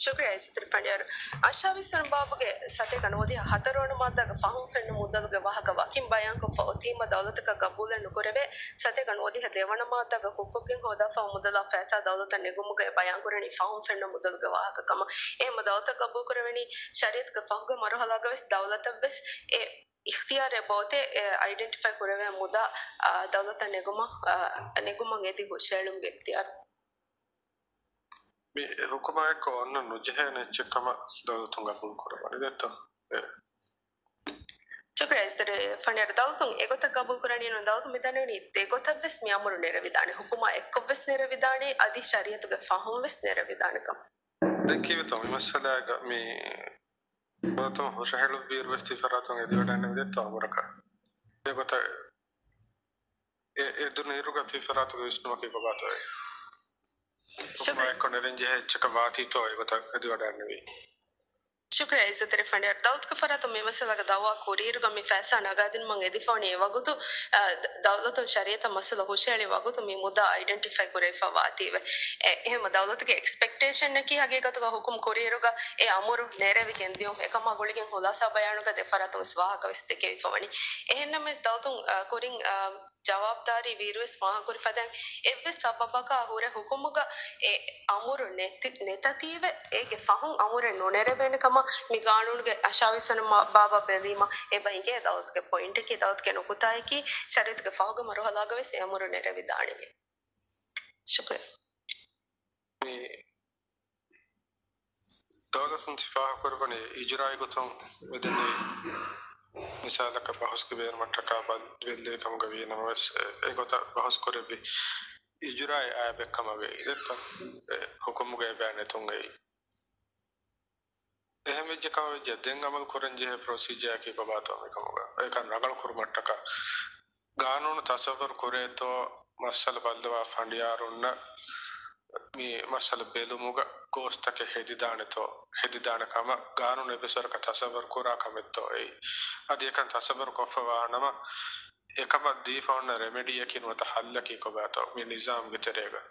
ޝުކުރިއްޔާ އިއްޒަތްތެރި ފަނޑިޔާރު. އަށާވީސް ވަނަ ބާބުގެ ސަތޭކަ ނުވަދިހަ ހަތަރު ވަނަ މާއްދާގަ ފަހުން ފެންނަ މުދަލުގެ ވާހަކަ ވަކިން ބަޔާންކޮށްފަ އޮތީމަ ދައުލަތަކަށް ގަބޫލެއް ނުކުރެވޭ. ސަތޭކަ ނުވަދިހަ ދެވަނަ މާއްދާގަ ކުށްކޮށްގެން ހޯދާފައި މުދަލާ ފައިސާ ދައުލަތަށް ނެގުމުގައި ބަޔާންކުރަނީ ފަހުން ފެންނަ މުދަލުގެ ވާހަކަ ކަމަށް. އެހެންމަ ދައުލަތަށް ގަބޫލުކުރެވެނީ ޝަރީއަތުގެ ފަހުގެ މަރުހަލާގަވެސް ދައުލަތަށްވެސް އެ އިޚްތިޔާރެއް އެބައޮތޭ، އެ އައިޑެންޓިފައި ކުރެވޭ މުދާ، އާ، ދައުލަތަށް ނެގުމަށް، އާ، ނެގުމަށް އެދި ހުށައެޅުމުގެ އިޚްތިޔާރު. މި ހުކުމާއެއްކޮށް އޮންނަ ނުޖެހޭނެ އެއްޗެއްކަމަށް ދައުލަތުން ގަބޫލު ކުރައްވަނީ ދެއްތޯ؟ އެ. ޝުކުރިއްޔާ އިއްޒަތްތެރި ފަނޑިޔާރު. ދައުލަތުން އެގޮތަށް ގަބޫލު ކުރަނީ ނޫން. ދައުލަތުން މިދަންނަވަނީ ދެގޮތަށްވެސް މި އަމުރު ނެރެވިދާނެ. ހުކުމާ އެއްކޮށްވެސް ނެރެވިދާނެ، އަދި ޝަރީއަތުގެ ފަހުންވެސް ނެރެވިދާނެ ކަމަށް. ދެން ކީއްވެތޯ މި މައްސަލާގަ މި ދައުލަތުން ހުށަހެޅުއްވިއިރުވެސް ތި ފަރާތުން އެދިވަޑައިގެންނެވި ދެއްތޯ އަމުރަކަށް؟ އެގޮތަށް އެ، އެ ދުނި އިރުގަ ތި ފަރާތުގެ ވިސްނުމަކީ ކޮބާތޯއޭ؟ ޝުކުރިއްޔާ. ހުކުމާއެއްކޮށް ނެރެންޖެހޭ އެއްޗަކަށް ވާތީތޯ އެގޮތަށް ހެދިވަޑައިގެންނެވީ؟ ޝުކުރިއްޔާ އިއްޒަތްތެރި ފަނޑިޔާރު. ދައުލަތުގެ ފަރާތުން މި މައްސަލާގަ ދައުވާ ކުރިއިރުގަ މި ފައިސާ ނަގާދިނުމަށް އެދިފަވަނީ އެ ވަގުތު، އަ، ދަ-، ދައުލަތުން ޝަރީއަތަށް މައްސަލަ ހުށައެޅި ވަގުތު މި މުދާ އައިޑެންޓިފައި ކުރެވިފަ ވާތީވެ. އެ، އެހެންމަ ދައުލަތުގެ އެކްސްޕެކްޓޭޝަންއަކީ ހަގީގަތުގަ ހުކުމް ކުރިއިރުގަ އެ އަމުރު ނެރެވިގެން ދިޔުން. އެކަމާ ގުޅިގެން ޚުލާސާ ބަޔާނުގަ ދެ ފަރާތުން ވެސް ވާހަކަ ވެސް ދެކެވިފަވަނީ. އެހެންނަމަވެސް ދައުލަތުން، އަ، ކުރިން، އަ، ޖަވާބުދާރީ ވީއިރުވެސް ފާހަގަކުރި ފަދައިން އެއްވެސް ސަބަބަކާ ހުރެ ހުކުމުގަ އެ އަމުރު ނެތި-، ނެތަތީވެ، އޭގެ ފަހުން އަމުރެއް ނުނެރެވޭނެ ކަމަށް މި ގާނޫނުގެ އަށާވީސް ވަނަ މާ-، ބާބަށް ބެލީމަ އެބަ އިނގޭ ދައުލަތުގެ ޕޮއިންޓަކީ، ދައުލަތުގެ ނުކުތާއަކީ، ޝަރީއަތުގެ ފަހުގެ މަރުހަލާގަ ވެސް އެ އަމުރު ނެރެވިދާނެ. ޝުކުރިއްޔާ. މި ދައުލަތުން ތި ފާހަގަކުރެވުނީ އިޖުރާއީ ގޮތުން މިދެންނެވި މިސާލަކަށް ބަހުސްގެ ބޭނުމަށްޓަކާ ބަލިވެއްލެވި ކަމުގަ ވީނަމަވެސް، އެ، އެގޮތަށް ބަހުސް ކުރެއްވި އިޖުރާއީ އައިބެއް ކަމަށް ވެއި ދެއްތޯ؟ އެ، ހުކުމުގައި ބައި ނެތުން އެއީ. އެހެންވެއްޖެ ކަމަށް ވެއްޖެ ދެން އަމަލު ކުރަންޖެހޭ ޕްރޮސީޖަރއަކީ ކޮބާތޯ މިކަމުގަ؟ އެކަން ރަނގަޅު ކުރުމަށްޓަކާ ގާނޫނު ތަސައްވަރު ކުރޭތޯ މައްސަލަ ބައްލަވާ ފަނޑިޔާރުންނަށް މި މައްސަލަ ބެލުމުގަ ގޯސްތަކެއް ހެދިދާނެތޯ، ހެދިދާނެ ކަމަށް ގާނޫނު އެއްވެސް ވަރަކަށް ތަސައްވަރު ކުރާ ކަމެއްތޯ އެއީ. އަދި އެކަން ތަސައްވަރު ކޮށްފަވާ ނަމަ، އެކަމަށް ދީފަ އޮންނަ ރެމެޑީއަކީ ނުވަތަ ހައްލަކީ ކޮބާތޯ މި ނިޒާމްގެ ތެރޭގަ؟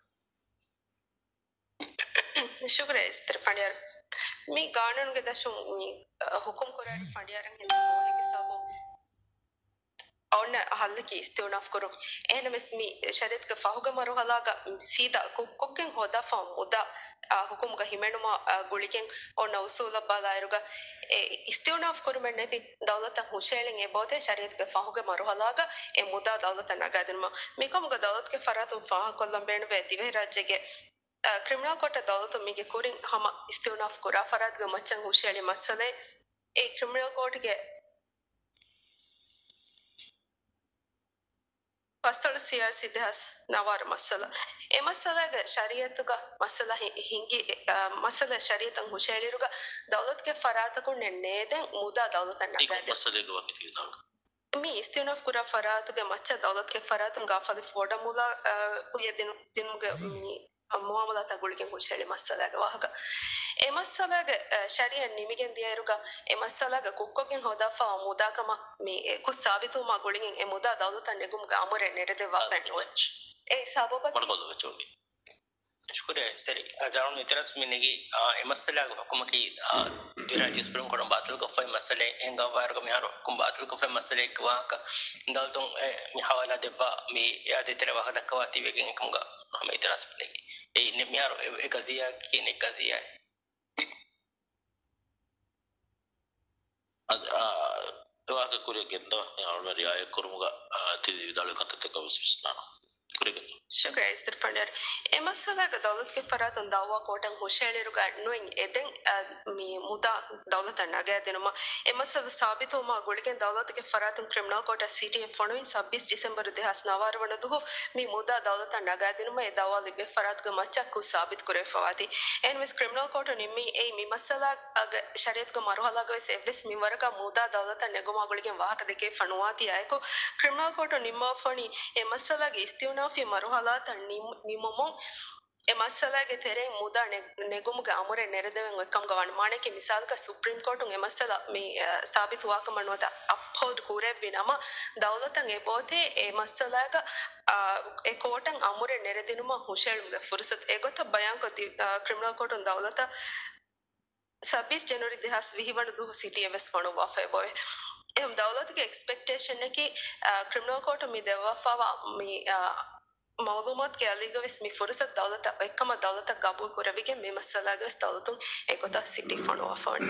ޝުކުރިއްޔާ އިއްޒަތްތެރި ފަނޑިޔާރު. މި ގާނޫނުގެ ދަށުން މި، އަ، ހުކުމް ކުރާ ފަނޑިޔާރަށް ހިނދު ހިސާބުން އޮންނަ ހައްލަކީ އިސްތިއުނާފް ކުރުން. އެހެނަމެސް މި ޝަރީއަތުގެ ފަހުގެ މަރުހަލާގަ ސީދާ ކުށްކޮށްގެން ހޯދާފަ މުދާ، އާ، ހުކުމުގަ ހިމެނުމާ، އާ، ގުޅިގެން އޮންނަ އުސޫލަށް ބަލާއިރުގަ އެ އިސްތިއުނާފް ކުރުމެއް ނެތި ދައުލަތަށް ހުށައެޅެން އެބައޮތޭ ޝަރީއަތުގެ ފަހުގެ މަރުހަލާގަ އެ މުދާ ދައުލަތަށް ނަގާދިނުމަށް. މިކަމުގަ ދައުލަތުގެ ފަރާތުން ފާހަގަކޮށްލަން ބޭނުންވޭ ދިވެހިރާއްޖޭގެ އަ، ކްރިމިނަލް ކޯޓަށް ދައުލަތުން މީގެ ކުރިން ހަމަ އިސްތިއުނާފް ކުރާ ފަރާތުގެ މައްޗަށް ހުށައެޅި މައްސަލައެއް. އެ ކްރިމިނަލް ކޯޓުގެ ފަސްދޮޅަސް ސީއާރްސީ ދެހާސް ނަވާރަ މައްސަލަ. އެ މައްސަލާގެ ޝަރީއަތުގަ މައްސަލަ ހި-، ހިނގި، އެ، އަ، މައްސަލަ ޝަރީއަތަށް ހުށައެޅިއިރުގަ ދައުލަތުގެ ފަރާތަކުންނެއް ނޭދެން މުދާ ދައުލަތަށް ނަގާދެއްވި. މައްސަލައިގެ ވަކި ތި ދައުލަ. މި އިސްތިއުނާފް ކުރާ ފަރާތުގެ މައްޗަށް ދައުލަތުގެ ފަރާތުން ގާފަލި ފޯޑަށް މުލާ، އަ، ކުއްޔަށް ދިނު-، ދިނުމުގެ މި މުއާމަލާތާ ގުޅިގެން ހުށައެޅި މައްސަލާގެ ވާހަކަ. އެ މައްސަލާގެ، އަ، ޝަރީއަތް ނިމިގެން ދިޔައިރުގަ އެ މައްސަލާގެ ކުށްކޮށްގެން ހޯދާފައިވާ މުދާކަމަށް މި އެ ކުށް ސާބިތުވުމާ ގުޅިގެން އެ މުދާ ދައުލަތަށް ނެގުމުގެ އަމުރެއް ނެރެދެއްވާފައެއް ނުވޭ. އެ ސަބަބަކީ ޝުކުރިއްޔާ އިއްޒަތްތެރި. އާ، ޖަނަރަލް އިތުރާޒް މި ނެގީ، އާ، އެ މައްސަލާގެ ހުކުމަކީ، އާ، ދިވެހިރާއްޖެ ސުޕްރީމް ކޯޓުން ބާތިލްކޮށްފައި މައްސަލައެއް. އެހެން ގަވާއިރުގަ މިހާރު ހުކުމް ބާތިލްކޮށްފައި މައްސަލައެއްގެ ވާހަކަ ދައުލަތުން އެ މި ހަވާލާ ދެއްވާ މި އާދޭތެރޭ ވާހަކަ ދައްކަވާތީވެގެން އެކަމުގަ ހަމަ އިތުރާޒް ނެގީ. އެ މި-، މިހާރު އެ، އެ ގަޒިޔާއަކީ އެ ގަޒިޔާއެއް. އަދި، އާ، އެ ވާހަކަ ކުރިއަށް ގެންދަވާ އަޅުގަނޑު ރިއާޔަތް ކުރުމުގަ، އާ، ތި ވިދާޅުވި ކަންތައްތަކަށް ވެސް ވިސްނާނަން. ކުރިއަށް ގެންދަވާ. ޝުކުރިއްޔާ އިއްޒަތްތެރި ފަނޑިޔާރު. އެ މައްސަލާގަ ދައުލަތުގެ ފަރާތުން ދައުވާ ކޯޓަށް ހުށައެޅިއިރުގަ ނުއިން އެދެން، އާ، މި މުދާ ދައުލަތަށް ނަގައިދިނުމަށް އެ މައްސަލަ ސާބިތުވުމާ ގުޅިގެން ދައުލަތުގެ ފަރާތުން ކްރިމިނަލް ކޯޓަށް ސީޓީއެއް ފޮނުވިން ސައްބީސް ޑިސެމްބަރު ދެހާސް ނަވާރަ ވަނަ ދުހު މި މުދާ ދައުލަތަށް ނަގާދިނުމަށް އެ ދައުވާ ލިބޭ ފަރާތުގެ މައްޗަށް ކުށް ސާބިތު ކުރެވިފަވާތީ. އެހެންވެސް ކްރިމިނަލް ކޯޓު ނިންމީ އެއީ މި މައްސަލާގެ ޝަރީއަތުގެ މަރުހަލާގަވެސް އެއްވެސް މިންވަރަކަށް މުދާ ދައުލަތަށް ނެގުމާ ގުޅިގެން ވާހަކަ ދެކެވިފަ ނުވާތީ އާއެކު، ކްރިމިނަލް ކޯޓު ނިންމަވަފަވަނީ އެ މައްސަލާގެ އިސްތިއުނާފީ މަރުހަލާތައް ނިމު-، ނިމުމުން އެ މައްސަލާގެ ތެރެއިން މުދާ ނެ-، ނެގުމުގެ އަމުރެއް ނެރެދެވެން އޮތްކަމުގަ ވާނެ. މާނައަކީ މިސާލަކަށް ސުޕްރީމް ކޯޓުން އެ މައްސަލަ މި، އަ، ސާބިތުވާކަމަށް ނުވަތަ އަޕްހޯލްޑް ކުރެއްވި ނަމަ، ދައުލަތަށް އެބައޮތޭ އެ މައްސަލާގަ، އަ، އެ ކޯޓަށް އަމުރެއް ނެރެދިނުމަށް ހުށައެޅުމުގެ ފުރުސަތު. އެގޮތަށް ބަޔާންކޮށްދި-، އަ، ކްރިމިނަލް ކޯޓުން ދައުލަތަށް ސައްބީސް ޖެނުއަރީ ދެހާސް ވިހި ވަނަ ދުހު ސިޓީއެއް ވެސް ފޮނުއްވާފަ އެބައޮތް. އެހެން ދައުލަތުގެ އެކްސްޕެކްޓޭޝަންއަކީ، އަ، ކްރިމިނަލް ކޯޓުން މި ދެއްވާފައިވާ މި، އަ، މައުލޫމާތުގެ އަލީގަ ވެސް މި ފުރުސަތު ދައުލަތަށް އޮތްކަމަށް ދައުލަތަށް ގަބޫލު ކުރެވިގެން މި މައްސަލާގަ ވެސް ދައުލަތުން އެގޮތަށް ސިޓީ ފޮނުވާފަވަނީ.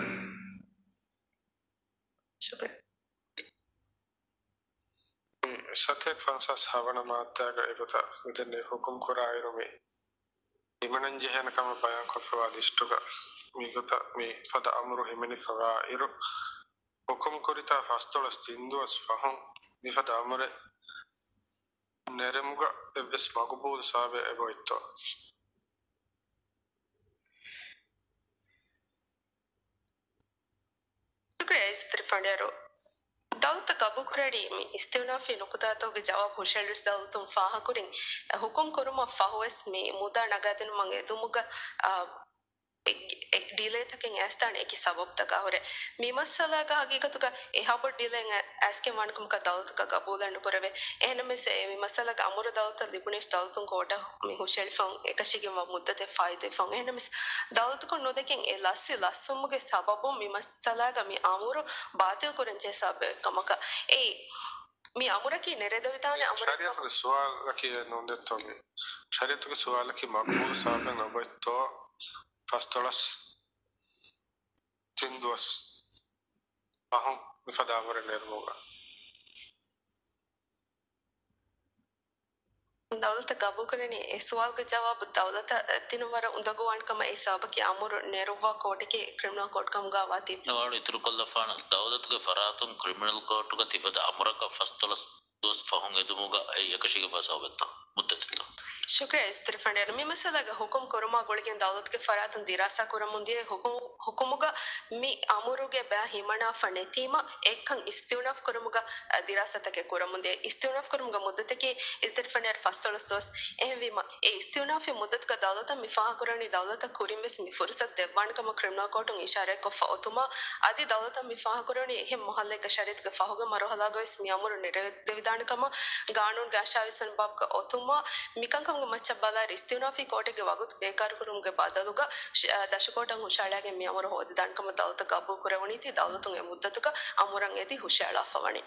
ޝުކުރިއްޔާ. ސަތޭކަ ފަންސާސް ހަވަނަ މާއްދާގަ އެގޮތަށް މިދެންނެވި ހުކުމް ކުރާއިރު މި ހިމެނެން ޖެހޭނެ ކަމަށް ބަޔާންކޮށްފައިވާ ލިސްޓުގަ މިގޮތަށް މި ފަދަ އަމުރު ހިމެނިފަވާއިރު، ހުކުމް ކުރިތާ ފަސްދޮޅަސް ތިން ދުވަސް ފަހުން މިފަދަ އަމުރެއް ނެރެމުގަ އެއްވެސް މަގުބޫލު ސަބަބެއް އެބައޮތްތޯ؟ ޝުކުރިއްޔާ އިއްޒަތްތެރި ފަނޑިޔާރު. ދައުލަތަށް ގަބޫލުކުރެވޭ މި އިސްތިއުނާފީ ނުކުތާތަކުގެ ޖަވާބު ހުށައެޅި ދައުލަތުން ފާހަގަކުރިން، އެ، ހުކުމް ކުރުމަށް ފަހުވެސް މި މުދާ ނަގާދިނުމަށް އެދުމުގަ، އާ، އެ، އެ، ޑިލޭތަކެއް އައިސްދާނެ އެކި ސަބަބުތަކާ ހުރެ. މި މައްސަލާގަ ހަގީގަތުގަ އެހާ ބޮޑު ޑިލޭއެއް އައިސްގެން ވާނެ ކަމަކަށް ދައުލަތަކަށް ގަބޫލެއް ނުކުރެވޭ. އެހެންނަމަވެސް އެ މި މައްސަލާގެ އަމުރު ދައުލަތަށް ލިބުނީސް ދައުލަތުން ކޯޓަށް މި ހުށައެޅިފަ އެކަށީގެންވާ މުއްދަތެއް ފާއިތުވެފަ. އެހެންނަމަވެސް ދައުލަތަކުން ނުދެކެން އެ ލަސްވި ލަސްވުމުގެ ސަބަބުން މި މައްސަލާގަ މި އަމުރު ބާތިލް ކުރަންޖެހޭ ސަބަބެއް ކަމަކަށް. އެއީ، މި އަމުރަކީ ނެރެދެވިދާނެ އަމުރެއް ކަމަށް. ޝަރީއަތުގެ ސުވާލަކީ ނޫން ދެއްތޯ މި؟ ޝަރީއަތުގެ ސުވާލަކީ މަޤްބޫލު ސަބަބެއް އޮތްތޯ ފަސްދޮޅަސް ތިން ދުވަސް ފަހުން މިފަދަ އަމުރެއް ނެރުމުގަ؟ ދައުލަތަށް ގަބޫލުކުރަނީ އެ ސުވާލުގެ ޖަވާބު ދައުލަތަށް ދިނުން ވަރަށް އުނދަގޫވާނެ ކަމަށް. އެ ސަބަބަކީ އަމުރު ނެރުއްވާ ކޯޓަކީ ކްރިމިނަލް ކޯޓް ކަމުގަ ވާތީ. އަޅުގަނޑު އިތުރުކޮށްލަފާނަން ދައުލަތުގެ ފަރާތުން ކްރިމިނަލް ކޯޓުގަ ތިފަދަ އަމުރަކަށް ފަސްދޮޅަސް ދުވަސް ފަހުން އެދުމުގަ އެއީ އެކަށީގެންވާ ސަބަބެއްތޯ މުއްދަތެއްތޯ؟ ޝުކުރިއްޔާ އިސްތިރިފަނޑިޔާރު. މި މައްސަލާގެ ހުކުމް ކުރުމާ ގުޅިގެން ދައުލަތުގެ ފަރާތުން ދިރާސާ ކުރަމުންދިޔަ ހުކު-، ހުކުމުގަ މި އަމުރުގެ ބައި ހިމަނާފަ ނެތީމަ އެކަން އިސްތިއުނާފް ކުރުމުގަ، އަ، ދިރާސާތަކެއް ކުރަމުންދިޔަ. އިސްތިއުނާފް ކުރުމުގެ މުއްދަތަކީ އިސްތިރިފަނޑިޔާރު ފަސްދޮޅަސް ދުވަސް. އެހެންވީމަ، އެ އިސްތިއުނާފީ މުއްދަތުގަ ދައުލަތަށް މި ފާހަގަކުރަނީ ދައުލަތަށް ކުރިންވެސް މި ފުރުސަތު ދެއްވާނެ ކަމަށް ކްރިމިނަލް ކޯޓުން އިޝާރާތްކޮށްފަ އޮތުމާ، އަދި ދައުލަތަށް މި ފާހަގަކުރަނީ އެހެން މަހައްލެއްގަ ޝަރީއަތުގެ ފަހުގެ މަރުހަލާގަވެސް މި އަމުރު ނެރެދެވިދާނެ ކަމަށް ގާނޫނުގެ އަށާވީސް ވަނަ ބާބުގަ އޮތުމާ، މިކަންކަމުގެ މައްޗަށް ބަލާއިރު އިސްތިއުނާފީ ކޯޓެއްގެ ވަގުތު ބޭކާރުކުރުމުގެ ބަދަލުގަ ޝ-، އަ، ދަށުކޯޓަށް ހުށައަޅާގެން މި އަމުރު ހޯދިދާނެ ކަމަށް ދައުލަތަށް ގަބޫލު ކުރެވުނީތީ ދައުލަތުން އެ މުއްދަތުގަ އަމުރަށް އެދި ހުށައަޅާފަ ވަނީ.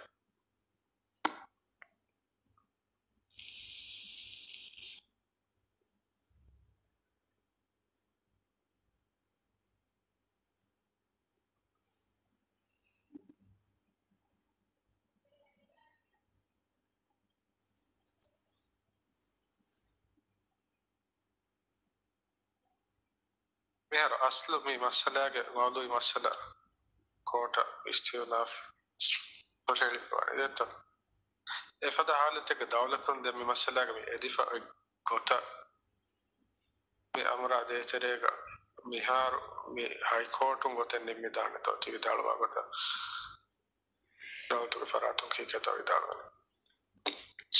މިހާރު އަސްލު މި މައްސަލާގެ މައުޟޫޢީ މައްސަލަ ކޯޓަށް އިސްތިއުނާފް ހުށަހެޅިފަވާނެ ދެއްތޯ؟ އެފަދަ ހާލަތެއްގެ ދައުލަތުން ދެން މި މައްސަލާގަ މި އެދިފަ ގޮތަށް މި އަމުރާ ދޭތެރޭގަ މިހާރު މި ހައިކޯޓުން ގޮތެއް ނިންމިދާނެތޯ ތި ވިދާޅުވާ ގޮތަށް ދައުލަތުގެ ފަރާތުން ކީކޭތޯ ވިދާޅުވަނީ؟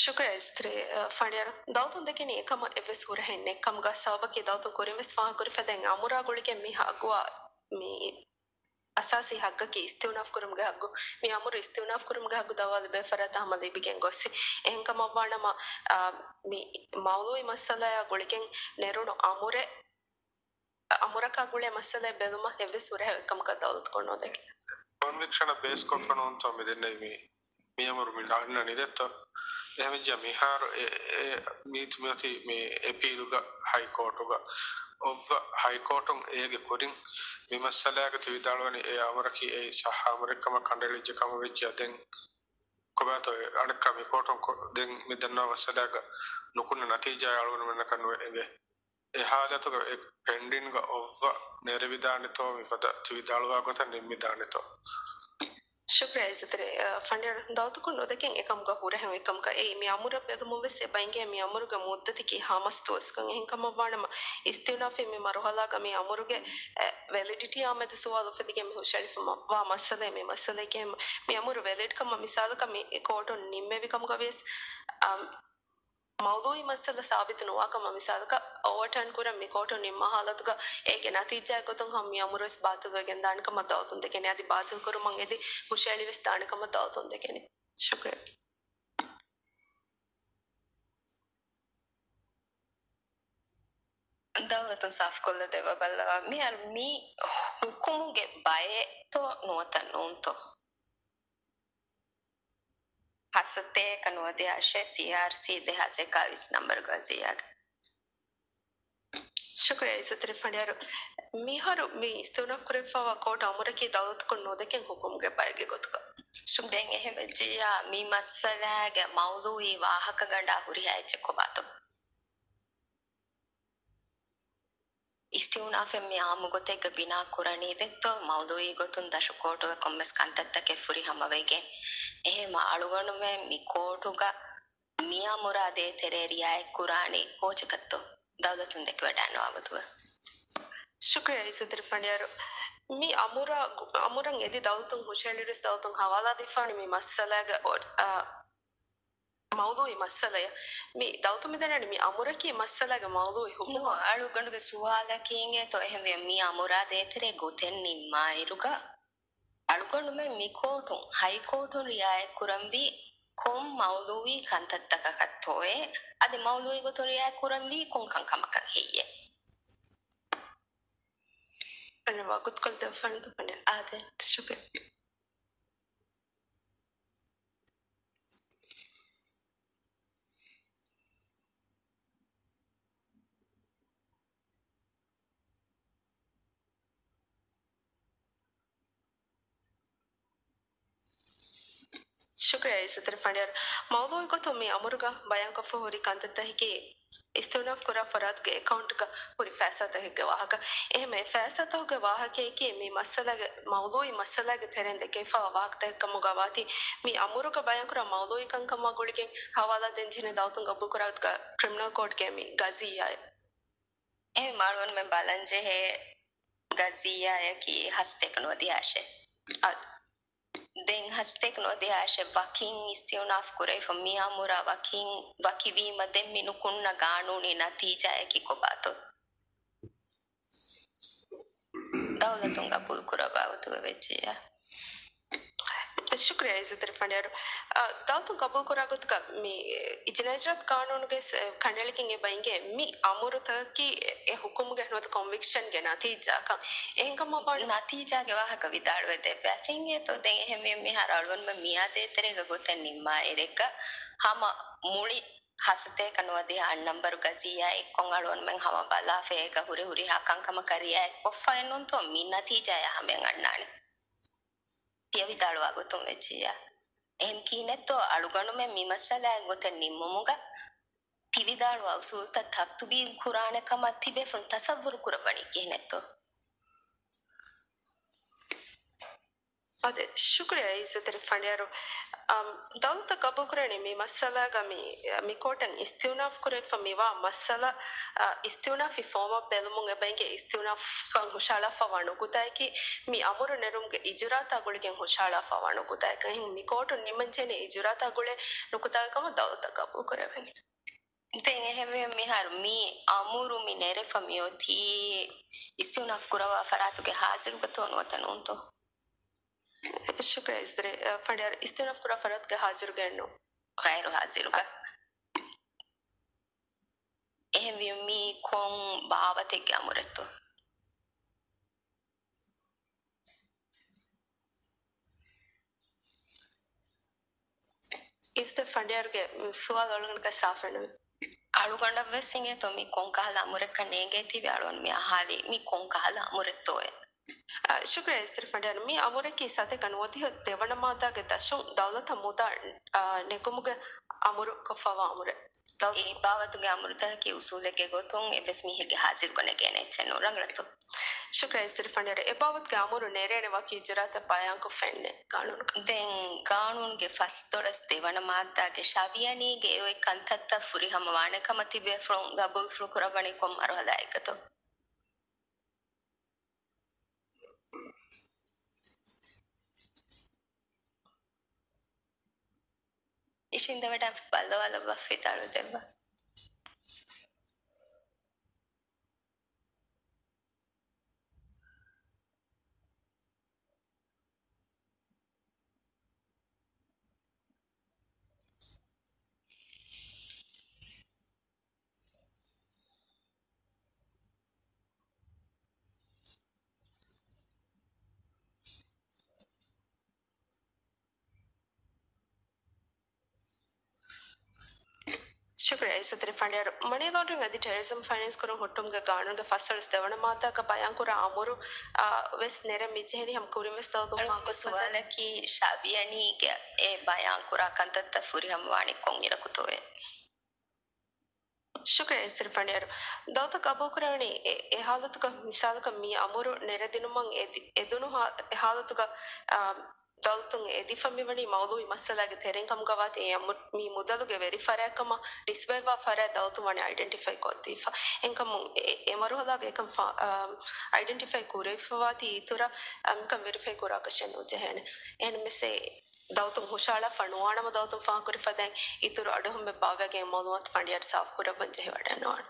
ޝުކުރިއްޔާ އިސްތިރި-، އަ، ފަނޑިޔާރު. ދައުލަތުން ދެކެނީ އެކަމަށް އެއްވެސް ހުރަހެއް ނެތްކަމުގަ ސަބަބަކީ ދައުލަތުން ކުރިންވެސް ފާހަގަކުރި ފަދައިން އަމުރާ ގުޅިގެން މި ހައްގުވާ މި އަސާސީ ހައްގަކީ އިސްތިއުނާފް ކުރުމުގެ ހައްގު. މި އަމުރު އިސްތިއުނާފް ކުރުމުގެ ހައްގު ދައުވާލެއް ބޭފަރާތަށް ހަމަ ލިބިގެން ގޮއްސި. އެހެންކަމަށްވާނަމަ، އާ، މި މައުޟޫޢީ މައްސަލަޔާ ގުޅިގެން ނެރުނު އަމުރެއް، އަމުރަކާ ގުޅޭ މައްސަލައެއް ބެލުމަށް އެއްވެސް ހުރަހެއް އޮތްކަމަކަށް ދައުލަތުކޮށް ނޯންދެކެ. ކޮންވިކްޝަނަށް ބޭސްކޮށްފަ ނޫންތޯ މި ދެންނެވި މި މި އަމުރު މި ނާންނަނީ ދެއްތޯ؟ އެހެންވެއްޖެ މިހާރު އެ، އެ، މީތި މިއޮތީ މި އެޕީލުގަ ހައިކޯޓުގަ އޮއްވަ ހައިކޯޓުން އޭގެ ކުރިން މި މައްސަލާގަ ތި ވިދާޅުވަނީ އެ އަމުރަކީ އެއީ ސައްހަ އަމުރެއް ކަމަށް ކަނޑައެޅިއްޖެ ކަމަށް ވެއްޖެ ދެން ކޮބާތޯ އަނެއްކާ މި ކޯޓުން ކޮ-، ދެން މި ދަންނަވާ މައްސަލާގަ ނުކުންނަ ނަތީޖާއެއް އަޅުގަނޑުމެންނަކަށް ނުއެ އެނގޭ. އެ ހާލަތުގަ އެ ޕެންޑިންގ އޮއްވަ ނެރެވިދާނެތޯ މިފަދަ ތި ވިދާޅުވާ ގޮތަށް ނިންމިދާނެތޯ؟ ޝުކުރިއްޔާ އިއްޒަތްތެރި، އަ، ފަނޑިޔާރު. ދައުލަތަކުން ނުދެކެން އެކަމުގަ ހުރަހެއް އެކަމަކަށް އެއީ މި އަމުރަށް ބެލުމުން ވެސް އެބަ އިނގޭ މި އަމުރުގެ މުއްދަތަކީ ހަ މަސް ދުވަސްކަން. އެހެންކަމަށްވާނަމަ އިސްތިއުނާފީ މި މަރުހަލާގަ މި އަމުރުގެ، އެ، ވެލިޑިޓީއާ މެދު ސުވާލު އުފެދިގެން މި ހުށައެޅިފަ ވާ މައްސަލައެއް މި މައްސަލައެކޭ. މި އަމުރު ވެލިޑްކަމަށް މިސާލަކަށް މި ކޯޓުން ނިންމެވި ކަމުގަ ވިޔަސް، އަ، މައުޟޫޢީ މައްސަލަ ސާބިތު ނުވާ ކަމަށް މިސާލަކަށް އޯވަރޓާން ކުރަން މި ކޯޓުން ނިންމާ ހާލަތުގަ އޭގެ ނަތީޖާއެއް ގޮތުން ހަމަ މި އަމުރު ވެސް ބާތިލްވެގެން ދާނެ ކަމަށް ދައުލަތުން ދެކެނީ. އަދި ބާތިލް ކުރުމަށް އެދި ހުށައެޅި ވެސް ދާނެ ކަމަށް ދައުލަތުން ދެކެނީ. ޝުކުރިއްޔާ. ދައުލަތުން ސާފުކޮށްލަ ދެއްވަ ބައްލަވާ. މިހާރު މި ހުކުމުގެ ބައެއްތޯ ނުވަތަ ނޫންތޯ؟ ހަސަތޭކަ ނުވަދިހަ އަށެއް ސީއާރްސީ ދެހާސް އެކާވީސް ނަންބަރު ގަޒިއްޔާގެ. ޝުކުރިއްޔާ އިއްޒަތްތެރި ފަނޑިޔާރު. މިހާރު މި އިސްތިއުނާފް ކުރެވިފައިވާ ކޯޓު އަމުރަކީ ދައުލަތަކުން ނުދެކެން ހުކުމުގެ ބައެއްގެ ގޮތުގަ. ދެން އެހެން ވެއްޖިއްޔާ މި މައްސަލާގެ މައުޟޫޢީ ވާހަކަގަނޑާ ހުރިހާ އެއްޗެއް ކޮބާތޯ؟ އިސްތިއުނާފެއް މި އާއްމު ގޮތެއްގަ ބިނާ ކުރަނީ ދެއްތޯ، މައުޟޫޢީ ގޮތުން ދަށު ކޯޓުގަ ކޮންމެސް ކަންތައްތަކެއް ފުރިހަމަވެގެން. އެހެންމަ އަޅުގަނޑުމެން މި ކޯޓުގަ މި އަމުރާ ދޭތެރޭ ރިއާޔަތްކުރާނީ ކޯޗަކަށްތޯ؟ ދައުލަތުން ދެކިވަޑައިނުވާ ގޮތުގަ. ޝުކުރިއްޔާ އިއްޒަތްތެރި ފަނޑިޔާރު. މި އަމުރާ، އަމުރަށް އެދި ދައުލަތުން ހުށައެޅިއިރުވެސް ދައުލަތުން ހަވާލާ ދީފާނެ މި މައްސަލާގެ އޮ-، އާ، މައުޟޫޢީ މައްސަލަޔަށް. މި ދައުލަތުން މިދަނީ މި އަމުރަކީ މައްސަލާގެ މައުޟޫޢީ ނުވަ ހުކުމާ. އަޅުގަނޑުގެ ސުވާލަކީ އިނގޭތޯ އެހެންވެ މި އަމުރާ ދޭތެރޭ ގޮތެއް ނިންމާއިރުގަ އަޅުގަނޑުމެން މި ކޯޓުން ހައިކޯޓުން ރިއާޔަތްކުރަންވީ ކޮން މައުޟޫޢީ ކަންތައްތަކަކަށްތޯއޭ؟ އަދި މައުޟޫޢީ ގޮތުން ރިއާޔަތްކުރަންވީ ކޮން ކަންކަމަކަށް ހެއްޔޭ؟ އަނެއް ވަގުތުކޮޅު ދެއްވާނެ ދުކަނެއް. އާދެ. ޝުކުރިއްޔާ. ޝުކުރިއްޔާ އިއްޒަތްތެރި ފަނޑިޔާރު. މައުޟޫޢީ ގޮތުން މި އަމުރުގަ ބަޔާންކޮށްފަ ހުރި ކަންތައްތަކަކީ، އިސްތިއުނާފް ކުރާ ފަރާތުގެ އެކައުންޓްގަ ހުރި ފައިސާތަކެއްގެ ވާހަކަ. އެހެން އެ ފައިސާތަކުގެ ވާހަކަޔަކީ މި މައްސަލާގެ، މައުޟޫޢީ މައްސަލާގެ ތެރެއިން ދެކެވިފައިވާ ވާހަކަތަކެއް ކަމުގަ ވާތީ، މި އަމުރުގަ ބަޔާންކުރާ މައުޟޫޢީ ކަންކަމާ ގުޅިގެން ހަވާލާ ދޭން ޖެހޭނެ ދައުލަތުން ގަބޫލުކުރާ ގޮތުގަ ކްރިމިނަލް ކޯޑްގެ މި ގަޒިއްޔާއެއް. އެހެން އަޅުގަނޑުމެން ބަލަންޖެހޭ ގަޒިއްޔާއަކީ ހަސަތޭކަ ނުވަދިހަ އަށެއް. އަދި ދެން ހަސަތޭކަ ނުވަދިހަ އަށެއް ވަކިން އިސްތިއުނާފް ކުރެވިފަ މި އަމުރާ ވަކިން ވަކިވީމަ ދެން މި ނުކުންނަ ގާނޫނީ ނަތީޖާއަކީ ކޮބާތޯ؟ ދައުލަތުން ގަބޫލު ކުރައްވާ ގޮތުގަ ވެއްޖެއްޔާ. ޝުކުރިއްޔާ އިއްޒަތްތެރި ފަނޑިޔާރު. އަ، ދައުލަތުން ގަބޫލު ކުރާ ގޮތުގަ މި އިޖްރާ އިޖްރާއަތު ގާނޫނުގެ ސް-، ކަނޑައެޅިގެން އެބަ އިނގޭ މި އަމުރުތަކަކީ އެ ހުކުމުގެ ނުވަތަ ކޮންވިކްޝަންގެ ނަތީޖާކަން. އެހެންކަމަށް ވަން- ނަތީޖާގެ ވާހަކަ ވިދާޅުވެ ދެއްވާފައި އިނގޭތޯ. ދެން އެހެންވީމަ މިހާރު އަޅުގަނޑުމެން މިއާ ދޭތެރޭގަ ގޮތެއް ނިންމާ އިރެއްގަ ހަމަ މުޅި ހަސަތޭކަ ނުވަދިހަ އަށް ނަންބަރު ގަޒިއްޔާ އެއްކޮށް އަޅުގަނޑުމެން ހަމަ ބަލާފަ އޭގަ ހުރި ހުރިހާ ކަންކަމަކަށް ރިއާޔަތްކޮށްފައެއް ނޫންތޯ މި ނަތީޖާޔާ ހަމަޔަށް އަންނާނެ. ތިޔަ ވިދާޅުވާ ގޮތުން ވެއްޖިއްޔާ. އެހެން ކިހިނެއްތޯ އަޅުގަނޑުމެން މި މައްސަލާއެއް ގޮތެއް ނިންމުމުގަ ތި ވިދާޅުވާ އުސޫލުތައް ތަތްބީގު ކުރާނެ ކަމަށް ތިބޭފުޅުން ތަސައްވުރު ކުރައްވަނީ ކިހިނެއްތޯ؟ އާދެ، ޝުކުރިއްޔާ އިއްޒަތްތެރި ފަނޑިޔާރު. އަމް، ދައުލަތަށް ގަބޫލުކުރެވެނީ މި މައްސަލާގަ މި، މި ކޯޓަށް އިސްތިއުނާފް ކުރެވިފަ މިވާ މައްސަލަ، އަ، އިސްތިއުނާފީ ފޯމަށް ބެލުމުން އެބަ އިނގޭ އިސްތިއުނާފަށް ހުށަހަޅާފަވާ ނުކުތާއަކީ މި އަމުރު ނެރުމުގެ އިޖުރާތާ ގުޅިގެން ހުށަހަޅާފަވާ ނުކުތާއެއް. އެހެން މި ކޯޓުން ނިންމަންޖެހޭނެ އިޖުރާތާ ގުޅޭ ނުކުތާގެ ކަމަށް ދައުލަތަށް ގަބޫލުކުރެވެނީ. ދެން އެހެންވެ މިހާރު މި އަމުރު މި ނެރެފަ މިއޮތީ އިސްތިއުނާފް ކުރައްވާ ފަރާތުގެ ހާޒިރުގަތޯ ނުވަތަ ނޫންތޯ؟ ޝުކުރިއްޔާ އިއްޒަތްތެރި ފަނޑިޔާރު، އިސްތިއުނާފް ކުރާ ފަރާތުގެ ހާޒިރުގައެއްނު. ޣައިރު ހާޒިރުގަ. އެހެންވީމަ މީ ކޮން ބާވަތެއްގެ އަމުރެއްތޯ؟ އިއްޒަތްތެރި ފަނޑިޔާރުގެ ސުވާލު އަޅުގަނޑަކަށް ސާފެއްނުވޭ. އަޅުގަނޑަށްވެސް އިނގޭތޯ މީ ކޮންކަހަލަ އަމުރެއްކަން ނޭނގޭތީވެ އަޅުގަނޑު މި އަހާލީ މީ ކޮންކަހަލަ އަމުރެއްތޯއޭ؟ އަ، ޝުކުރިއްޔާ އިއްޒަތްތެރި ފަނޑިޔާރު، މި އަމުރަކީ ސަތޭކަ ނުވަދިހަ ދެވަނަ މާއްދާގެ ދަށުން ދައުލަތަށް މުދާ، އަ، ނެގުމުގެ އަމުރު ކޮށްފަވާ އަމުރެއް. ދައު- އެ ބާވަތުގެ އަމުރުތަކަކީ އުސޫލެއްގެ ގޮތުން އެއްވެސް މީހެއްގެ ހާޒިރުގަ ނެގޭނެ އެއްޗެއް ނޫން. ރަނގަޅަތޯ؟ ޝުކުރިއްޔާ އިއްޒަތްތެރި ފަނޑިޔާރު، އެ ބާވަތުގެ އަމުރު ނެރޭނެ ވަކި އިޖުރާތައް ބަޔާންކޮށް ފެންނެ ގާނޫނުގަ. ދެން ގާނޫނުގެ ފަސްދޮޅަސް ދެވަނަ މާއްދާގެ ޝަވިޔަނީގެ އެ އޮތް ކަންތައްތައް ފުރިހަމަވާނެ ކަމަށް ތިބޭފުޅުން ގަބޫލުފުޅު ކުރައްވަނީ ކޮން މަރުހަލާއެއްގަތޯ؟ އިށީނދެވަޑައިގެން ބައްލަވާލައްވާ ފިތާޅު ދެއްވާ. ޝުކުރިއްޔާ އިއްޒަތްތެރި ފަނޑިޔާރު. މަނީ ލޯންޑްރިން އަދި ޓެރަރިޒަމް ފައިނޭންސް ކުރުން ހުއްޓުމުގެ ގާނޫނުގެ ފަސްދޮޅަސް ދެވަނަ މާއްދާގަ ބަޔާންކުރާ އަމުރު، އާ، ވެސް ނެރެން މިޖެހެނީ ހަމަ ކުރިންވެސް ދައުލަތުން އަޅުގަނޑުގެ ސުވާލަކީ ޝަވިޔަނީގެ އެ ބަޔާންކުރާ ކަންތައްތައް ފުރިހަމަވާނީ ކޮންއިރަކުތޯއޭ؟ ޝުކުރިއްޔާ އިއްޒަތްތެރި ފަނޑިޔާރު. ދައުލަތަށް ގަބޫލުކުރެވެނީ އެ، އެ ހާލަތުގަ މިސާލަކަށް މި އަމުރު ނެރެދިނުމަށް އެދި-، އެދުނު ހާ-، އެ ހާލަތުގަ، އާ، ދައުލަތުން އެދިފަ މިވަނީ މައުލޫއީ މައްސަލާގެ ތެރެއިން ކަމުގަ ވާތީ، އެ މު-، މި މުދަލުގެ ވެރި ފަރާތްކަމަށް ނިސްބަތްވާ ފަރާތް ދައުލަތުން ވަނީ އައިޑެންޓިފައި ކޮށްދީފަ. އެހެންކަމުން އެ، އެ މަރުހަލާގަ އެކަން ފާ-، އަ، އައިޑެންޓިފައި ކުރެވިފަ ވާތީ އިތުރަށް، އަ، މިކަން ވެރިފައި ކުރާކަށެއް ނުޖެހޭނެ. އެހެން މިސް އެ ދައުލަތުން ހުށައަޅާފަ ނުވާނަމަ ދައުލަތުން ފާހަގަކުރި ފަދައިން އިތުރު އަޑުއެހުމެއް ބާއްވައިގެން މައުލޫމާތު ފަނޑިޔާރު ސާފުކުރައްވަން ޖެހިވަޑައިނުވާނެ.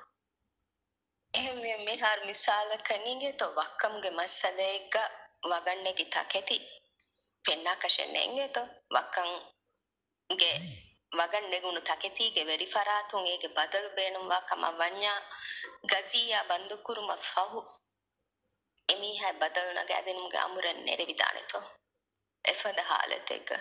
އެހެންވެ، މިހާރު މިސާލަކަށް އިނގޭތޯ، ވައްކަމުގެ މައްސަލައެއްގަ ވަގަށްނެގި ތަކެތި ފެންނާކަށެއް ނޭނގޭތޯ، ވައްކަމުގެ ވަގަށް ނެގުނު ތަކެތީގެ ވެރިފަރާތުން އޭގެ ބަދަލު ބޭނުންވާ ކަމަށް ވަންޏާ، ގަޒީއާ ބަންދުކުރުމަށް ފަހު، އެމީހާ ބަދަލު ނަގާދިނުމުގެ އަމުރެއް ނެރެވިދާނެތޯ؟ އެފަދަ ހާލަތެއްގަ.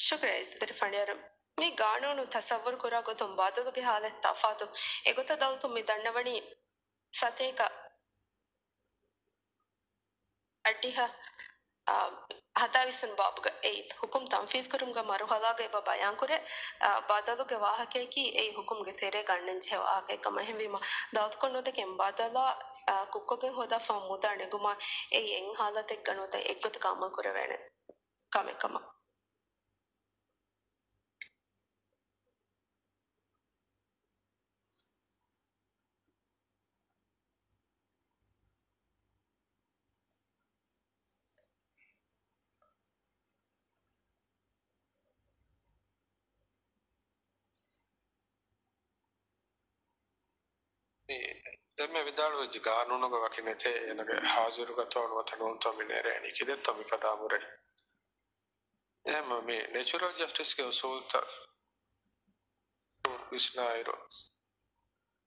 ޝުކުރިއްޔާ އިއްޒަތްތެރި ފަނޑިޔާރު. މި ގާނޫނު ތަސައްވުރު ކުރާ ގޮތުން ބަދަލުގެ ހާލަތް ތަފާތު. އެގޮތަށް ދައުލަތުން މި ދަންނަވަނީ ސަތޭކަ އައްޑިހަ، އާ، ހަތާވީސް ވަނަ ބާބުގަ އެއީ ހުކުމް ތަންފީޒް ކުރުމުގެ މަރުހަލާގަ އެބަ ބަޔާންކުރޭ، އާ، ބަދަލުގެ ވާހަކަޔަކީ އެއީ ހުކުމްގެ ތެރޭ ގަންނަން ޖެހޭ ވާހަކައެއް ކަމަށް. އެހެންވީމަ، ދައުލަތުން ނުދެކެން ބަދަލާ، އާ، ކުއްކޮށްގެން ހޯދާފަ މުދާ ނެގުމާ އެއީ އެއް ހާލަތެއްގަ ނުވަތަ އެއްގޮތަކަށް އަމަލު ކުރެވޭނެ ކަމެއް ކަމަށް. މި ދެންމެ ވިދާޅުވެއްޖެ ގާނޫނުގަ ވަކި ނެތޭ، އޭނަގެ ހާޒިރުގަތޯ ނުވަތަ ނޫންތޯ މި ނެރޭނީ، ކިދެއްތޯ މިފަދަ އަމުރެއް؟ އެހެންމަ މި ނެޗުރަލް ޖަސްޓިސްގެ އުސޫލްތައް ވިސްނާއިރު،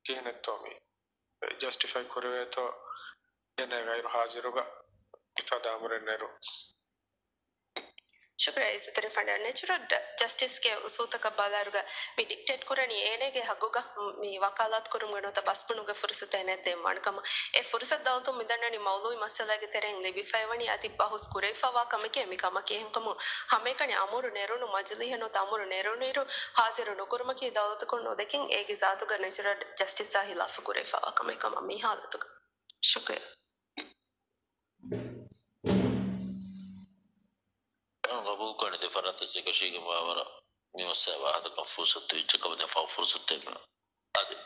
ކިހިނެއްތޯ މި ޖަސްޓިފައި ކުރެވޭތޯ އޭނަ ޣައިރު ހާޒިރުގަ މިފަދަ އަމުރެއް ނެރުން؟ ޝުކުރިއްޔާ އިއްޒަތްތެރި ފަނޑިޔާރު. ނެޗުރަލް ޑަ-، ޖަސްޓިސްގެ އުސޫލްތަކަށް ބަލާއިރުގަ މި ޑިކްޓޭޓް ކުރަނީ އޭނަގެ ހައްގުގަ މި ވަކާލާތު ކުރުމުގެ ނުވަތަ ބަސްބުނުގެ ފުރުސަތެއް ނެތް ދޭން ވާނެ ކަމަށް. އެ ފުރުސަތު ދައުލަތުން މިދަންނަނީ މައުލޫއީ މައްސަލާގެ ތެރެއިން ލިބިފައިވަނީ އަދި ބަހުސް ކުރެވިފައިވާ ކަމެކޭ މި ކަމަކީ. އެހެންކަމުން ހަމައެކަނި އަމުރު ނެރުނު މަޖިލީހެއް ނުވަތަ އަމުރު ނެރުނުއިރު ހާޒިރު ނުކުރުމަކީ ދައުލަތަކުން ނުދެކެން އޭގެ ޒާތުގަ ނެޗުރަލް ޖަސްޓިސްއާ ހިލާފަށް ކުރެވިފައިވާ ކަމެއް ކަމަށް މި ހާލަތުގަ. ޝުކުރިއްޔާ. އެހެން ގަބޫލުކުރަނީ ދެ ފަރާތަށް އެކަށީގެންވާވަރަށް މި މައްސަލަ ވާހަކަކަން ފުރުސަތު ވެއްޖެ ކަމަށް ދެން ފަހު ފުރުސަތެއް އަދި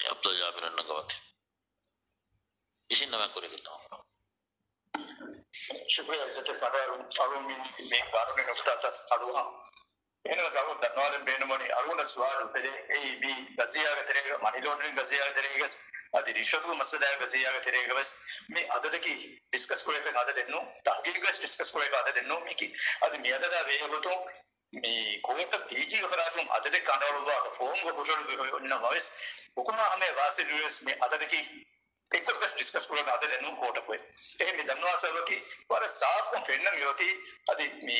އަބްދުލް ޖާބިރަށް ނަގަވަތި. އިސިންނަމާ ކުރެވިގެން. ޝުކުރިއްޔާ އިއްޒަތްތެރި ފަނޑިޔާރު. އަޅުގަނޑު މި، މި ގާނޫނީ ނުކުތާތައް އަޑުއަހަން. އެހެނަސް އަޅުގަނޑު ދަންނަވާލަން ބޭނުންވަނީ އަޅުގަނޑަށް ސުވާލު އުފެދޭ. އެއީ މި ގަޒިޔާގެ ތެރޭގަ، މަނީ ލޯންޑްރިން ގަޒިޔާގެ ތެރޭގަ ވެސް، އަދި ރިޝްވަތުގެ މައްސަލާގެ ގަޒިޔާގެ ތެރޭގަ ވެސް މި އަދަދަކީ ޑިސްކަސް ކުރެވިފައި އަދަދެއް ނޫން، ތަހުގީގު ވެސް ޑިސްކަސް ކުރެވިފައި އަދަދެއް ނޫން. މީކީ އަދި މިއަދަދާ ބެހޭގޮތުން މި ކޯޓަށް ޕީޖީގެ ފަރާތުން އަދަދެއް ކަނޑައަޅުއްވާ ފޯމުގަ ހުށަހެޅި އޮންނަމަވެސް، ހުކުމާ ހަމަޔަށް ވާސިލުވިޔަސް މި އަދަދަކީ އެއްގޮތަކަށް ޑިސްކަސް ކުރަން އަދަދެއް ނޫން ކޯޓަކު. އެހެން މި ދަންނަވާ ސަބަބަކީ ވަރަށް ސާފުކޮށް ފެންނަ މިއޮތީ އަދި މި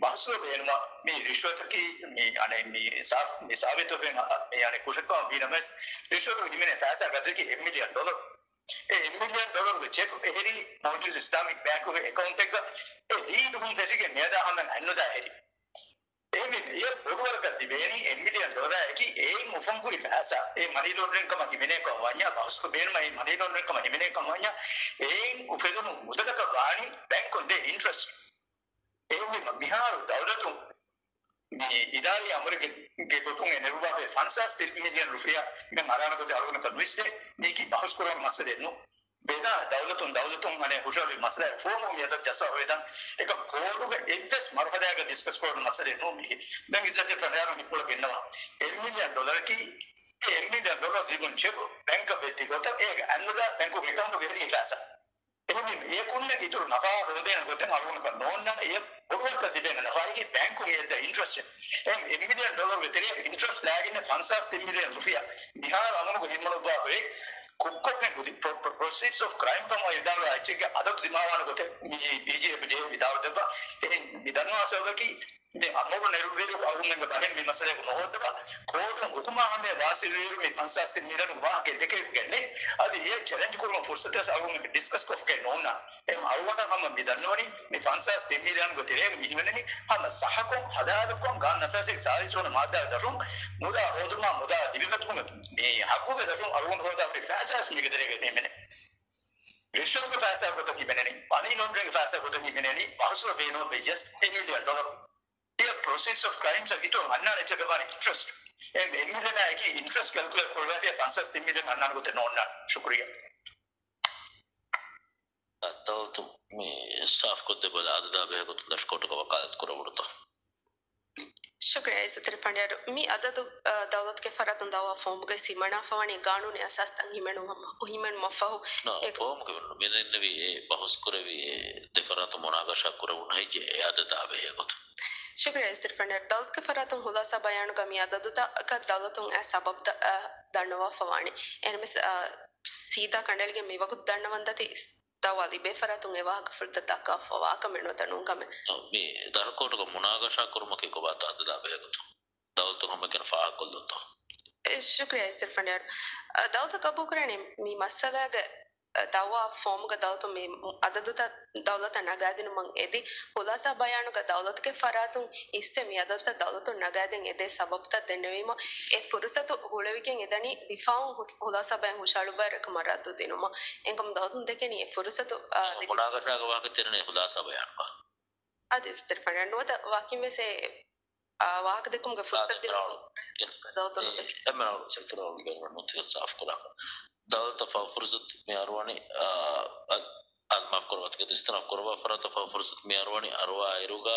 ބަހުސް ބޭނުމަށް މި ރިޝްވަތަކީ މި އަނެއް މި ސާފު، މި ސާބިތުވެފައި މި އަނެއް ކުށެއްކަމަށް ވީނަމަވެސް، ރިޝްވަތު ހިމެނޭ ފައިސާ ގަދަރަކީ އެއް މިލިއަން ޑޮލަރު. އެ އެއް މިލިއަން ޑޮލަރުގެ ޗެކު އެހެރީ މޯލްޑިވްސް އިސްލާމިކް ބޭންކުގެ އެކައުންޓެއްގަ އެ ހިނދު ހުން ފެށިގެން މިއަދާ ހަމަ އަންނުދާ އެހެރީ. އެހެންވީމަ، އެ ބޮޑުވަރަކަށް ލިބޭނީ އެއް މިލިއަން ޑޮލަރަކީ އެއިން އުފަންކުރި ފައިސާ. އެ މަނީ ލޯންޑްރިން ކަމަށް ހިމެނޭ ކަމަށް ވަންޏާ، ބަހުސްކޮށް ބޭނުމަށް އެ މަނީ ލޯންޑްރިން ކަމަށް ހިމެނޭ ކަމަށް ވަންޏާ، އެއިން އުފެދުނު މުދަލަކަށް ވާނީ ބޭންކުން ދޭ އިންޓްރެސްޓް. އެހެންވީމަ، މިހާރު ދައުލަތުން މި އިދާރީ އަމުރެއްގެ، ގެ ގޮތުން އެ ނެރުއްވާފައި ފަންސާސް މިލިއަން ރުފިޔާ މި އަރާނެ ގޮތެއް އަޅުގަނޑަކަށް ނުއިސްނޭ. މީކީ ބަހުސް ކުރާނެ މައްސަލައެއް ނޫން. ބެލާ ދައުލަތުން، ދައުލަތުން އަނެއް ހުށަހެޅި މައްސަލައެއް ފޯމު މިއަދަށް ޖައްސާ ހޮވޭދާން. އެކަ ކޯޓުގެ އެއްވެސް މަރުހަލާގަ ޑިސްކަސް ކުރާނެ މައްސަލައެއް ނޫން މީކީ. ދެން އިއްޒަތްތެރި ފަނޑިޔާރު މި ކުޅަ ގެންނަވާ. އެއް މިލިއަން ޑޮލަރަކީ، އެ އެއް މިލިއަން ޑޮލަރ ލިބުނު ޗެކު ބޭންކަށް ވެއްދި ގޮތަށް އޭގެ އަންނަދާ ބޭންކުގެ އެކައުންޓުގަ އެހެރީ ފައިސާ. އެހެންވީމަ، އެ ކުންނަ އިތުރު ނަފާ ހޯދޭނެ ގޮތެއް އަޅުގަނޑަކަށް ނޯންނާނެ. އެ ބޮޑުވަރަކަށް ލިބޭނެ ނަފާއަކީ ބޭންކުން އެއްދަ އިންޓްރެސްޓެއް. އެ އެއް މިލިއަން ޑޮލަރުގެ ތެރެއަށް އިންޓްރެސްޓް ލާގެން ފަންސާސް މިލިއަން ރުފިޔާ މިހާރު އަމުރުގަ ހިމަނުއްވާފައި ކުއްކޮށްގެން ކުދި ޕްރޮ-، ޕްރޮ-، ޕްރޮސީޑްސް އޮފް ކްރައިމް ކަމަށް ވިދާޅުވާ އެއްޗެއްގެ އަދަދު ދިމާވާނެ ގޮތެއް މި ޕީޖީ އެބަ ޖެހޭ ވިދާޅުދެއްވާ. އެހެން މި ދަންނަވާ ސަބަބަކީ މި އަމުރު ނެރުއްވިއިރު އަޅުގަނޑުމެންގެ ބަހެއް މި މައްސަލައަކު ނުހޯއްދަވާ. ކޯޓުން ހުކުމާ ހަމަޔަށް ވާސިލުވިއިރު މި ފަންސާސް ތިން މިލިއަނުގެ ވާހަކަ ދެކެވިގެންނެއް. އަދި އެ ޗެލެންޖް ކުރުމަށް ފުރުސަތެއް އަޅުގަނޑުމެން ޑިސްކަސްކޮށްފައެއް ނޯންނާނެ. އެހެން އަޅުގަނޑަށް ހަމަ މި ދަންނަވަނީ މި ފަންސާސް ތިން މިލިއަނުގެ ތެރޭގަ މި ހިމެނެނީ ހަމަ ސަހަކޮށް، ހަލާލުކޮށް، ގާނޫނު އަސާސީގެ ސާޅީސް ވަނަ މާއްދާގެ ދަށުން މުދާ ހޯދުމާ މުދާ ލިބިގަތުމުގެ މި ހައްގުގެ ދަށުން އަޅުގަނޑު ހޯދާ ހުރި ފައިސާ މީގެ ތެރޭގަ ހިމެނޭ. ރިޝްވަތުގެ ފައިސާ ގޮތަށް ހިމެނެނީ، މަނީ ލޯންޑްރިންގ ފައިސާ ގޮތަށް ހިމެނެނީ، ބަހުސުރަ ބޭނުން ވެއްޔަސް އެއް މިލިއަން ޑޮލަރު. އެ ޕްރޮސީޑްސް އޮފް ކްރައިމްސް އަށް އިތުރަށް އަންނާނެ އެއްޗެއް ވާނީ އިންޓްރެސްޓް. އެ އެއް މިލިއަނާއެކީ އިންޓްރެސްޓް ކެލްކުލޭޓް ކުރެވޭތީ ފަންސާސް ތިން މިލިއަން އަންނާނެ ގޮތެއް ނޯންނާނެ. ޝުކުރިއްޔާ. ދައުލަތު މި ސާފުކޮށްދެއްވާ އަދަދާ ބެހޭ ގޮތުން ދަށުކޯޓުގަ ވަކާލަތު ކުރެވުނުތޯ؟ ޝުކުރިއްޔާ އިއްޒަތްތެރި ފަނޑިޔާރު. މި އަދަދު، އަ، ދައުލަތުގެ ފަރާތުން ދައުވާ ފޯމުގައި ހިމަނާފަވާނީ ގާނޫނީ އަސާސްތައް ހިމެނުމަށް، ހިމެނުމަށްފަހު. ނާ، އެ ފޯމުގަ މި ދެންނެވި އެ ބަހުސްކުރެވި އެ ދެ ފަރާތުން މުނާގަޝާ ކުރެވުނު ހެއްޔޭ އެ އަދަދާ ބެހޭ ގޮތުން؟ ޝުކުރިއްޔާ އިއްޒަތްތެރި ފަނޑިޔާރު. ދައުލަތުގެ ފަރާތުން ހުލާސާ ބަޔާނުގަ މި އަދަދުތަކަށް ދައުލަތުން އައި ސަބަބުތައް، އަ، ދަންނަވާފަވާނެ. އެހެންވެސް، އަ، ސީދާ ކަނޑައެޅިގެން މިވަގުތު ދަންނަވަން ދަތި ދައުވާ ލިބޭ ފަރާތުން އެ ވާހަކަފުޅުތައް ދައްކާފަވާ ކަމެއް ނުވަތަ ނޫން ކަމެއް. އަ، މި ދަށުކޯޓުގަ މުނާގަޝާ ކުރުމަކީ ކޮބާތޯ އަދަދާ ބެހޭ ގޮތުން؟ ދައުލަތުން ހަމައެކަނި ފާހަގަކޮށްލުންތޯ؟ އެ، ޝުކުރިއްޔާ އިއްޒަތްތެރި ފަނޑިޔާރު. އަ، ދައުލަތަށް ގަބޫލުކުރާނެ މި މައްސަލާގެ، އަ، ދައުވާ ފޯމުގަ ދައުލަތުން މި އަދަދުތައް ދައުލަތަށް ނަގާދިނުމަށް އެދި، ހުލާސާ ބަޔާނުގަ ދައުލަތުގެ ފަރާތުން އިއްސެ މި އަދަދުތައް ދައުލަތުން ނަގާދޭން އެދޭ ސަބަބުތައް ދެންނެވީމަ، އެ ފުރުސަތު ހުޅުވިގެން އެދަނީ ދިފާއުން ހުސް-، ހުލާސާ ބަޔަން ހުށަހަޅުއްވާ ރައްކަމަށް ރައްދު ދިނުމަށް. އެހެންކަމުން ދައުލަތުން ދެކެނީ އެ ފުރުސަތު، އާ، ލިބި- މުނާގަޝާގެ ވާހަކަ ތެރެނީ ހުލާސާ ބަޔާންބާ؟ އަދި އިއްޒަތްތެރި ފަނޑިޔާރު ނުވަތަ ވާކިން ވެސް އެ، އާ، ވާހަކަ ދެއްކުމުގެ ފުރުސަތު ދިނުމަށް ދައުލަތުން އެ، ދެކެނީ. އެންމެ ރައުޅު ސެކްޓަރު ބޭނުމެއް ނުވަތަ ސާފު ކުރާ. ދައުލަތަށް ފަހު ފުރުސަތު މި އަރުވަނީ، އާ، އަދި އަދި މާފު ކުރައްވާ، ތިކެތް އިސްތިނާފް ކުރައްވާ ފަރާތަށް ފަހު ފުރުސަތު މި އަރުވަނީ އަރުވާ އިރުގަ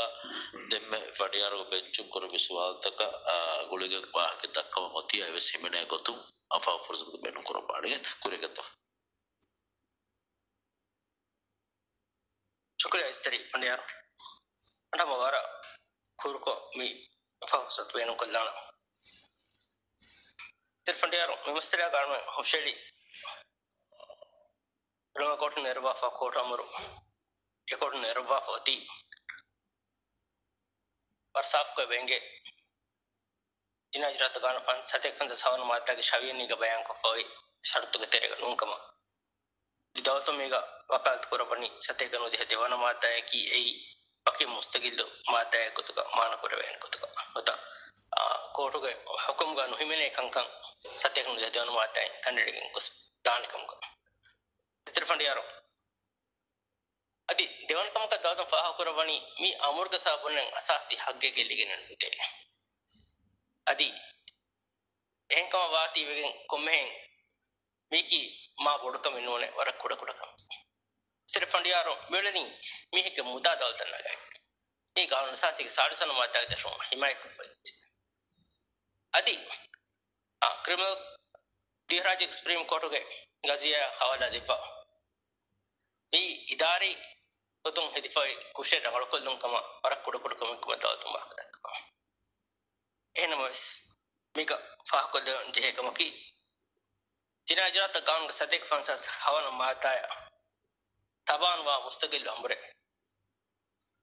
ދެންމެ ފަނޑިޔާރުގެ ބެންޗުން ކުރެއްވި ސުވާލުތަކަށް، އާ، ގުޅިގެން ވާހަކަ ދައްކަވަން އޮތީ އެވެސް ހިމެނޭ ގޮތުން އަ، ފަހު ފުރުސަތު ބޭނުން ކުރައްވާނެ. ކުރިއަށް ގެންދަވާ. ޝުކުރިއްޔާ އިއްޒަތްތެރި ފަނޑިޔާރު. އަންނަ ހަމަ ވަރަށް ކުރުކޮށް މި ފަހު ފުރުސަތު ބޭނުން ކޮށްލާނަން. އިއްޒަތްތެރި ފަނޑިޔާރު މި މައްސަލާގަ ހުށަހެޅި ރަނގަޅު ކޯޓުން ނެރުއްވާފަ ކޯޓު އަމުރު. އެ ކޯޓުން ނެރުއްވާފަ އޮތީ ވަރަށް ސާފުކޮށް އެނގޭ. ޖިނާއީ އިޖުރާއަތުގެ ގާނޫނު ފަން-، ސަތޭކަ ފަންސާސް ހަވަނަ މާއްދާގެ ޝަވިޔަނީގަ ބަޔާންކޮށްފައި ޝަރުތުގެ ތެރޭގަ ނޫންކަމަށް. މި ދައުލަތުން މީގަ ވަކާލަތު ކުރައްވަނީ ސަތޭކަ ނުވަދިހަ ދެވަނަ މާއްދާއަކީ އެއީ ވަކި މުސްތަގިއްލު މާއްދާއެއް ގޮތުގަ މާނަ ކުރެވޭނެ ގޮތުގަ. ނުވަތަ، އާ، ކޯޓުގެ ހުކުމުގަ ނުހިމެނޭ ކަންކަން ސަތޭކަ ނުވަދިހަ ދެވަނަ މާއްދާއިން ކަނޑައެޅިގެން ގޮސް ދާނެ ކަމުގަ. އިއްޒަތްތެރި ފަނޑިޔާރު. އަދި ދެވަނަ ކަމަކަށް ދައުލަތުން ފާހަގަކުރައްވަނީ މި އަމުރުގެ ސަބަބުން އަސާސީ ހައްގެއް ގެއްލިގެން ނުދޭ. އަދި އެހެންކަމަށް ވާތީވެގެން ކޮންމެހެން މީކީ މާ ބޮޑުކަމެއް ނޫނޭ، ވަރަށް ކުޑަކުޑަ ކަމެއް. އިއްޒަތްތެރި ފަނޑިޔާރު މިއުޅެނީ މީހެއްގެ މުދާ ދައުލަތަށް ނަގައި. މީ ގާނޫނު އަސާސީގެ ސާޅީސް ވަނަ މާއްދާގެ ދަށުން ހިމާޔަތްކޮށްފައި އެއްޗެއް. އަދި، އާ، ކްރިމިނަލް ދިވެހިރާއްޖޭގެ ސުޕްރީމް ކޯޓުގެ ގަޒިޔާ ހަވާލާ ދެއްވާ. މި އިދާރީ ގޮތުން ހެދިފައި ކުށެއް ރަނގަޅުކޮށްލުން ކަމަށް ވަރަށް ކުޑަކުޑަ ކަމެއް ކަމަށް ދައުލަތުން ވާހަކަ ދައްކަވާ. އެހެންނަމަވެސް، މީގަ ފާހަގަކޮށްލަން ޖެހޭ ކަމަކީ، ޖިނާއީ އިޖުރާއަތުގެ ގާނޫނުގެ ސަތޭކަ ފަންސާސް ހަވަނަ މާއްދާއަށް ތަބާންވާ މުސްތަގިއްލު އަމުރެއް.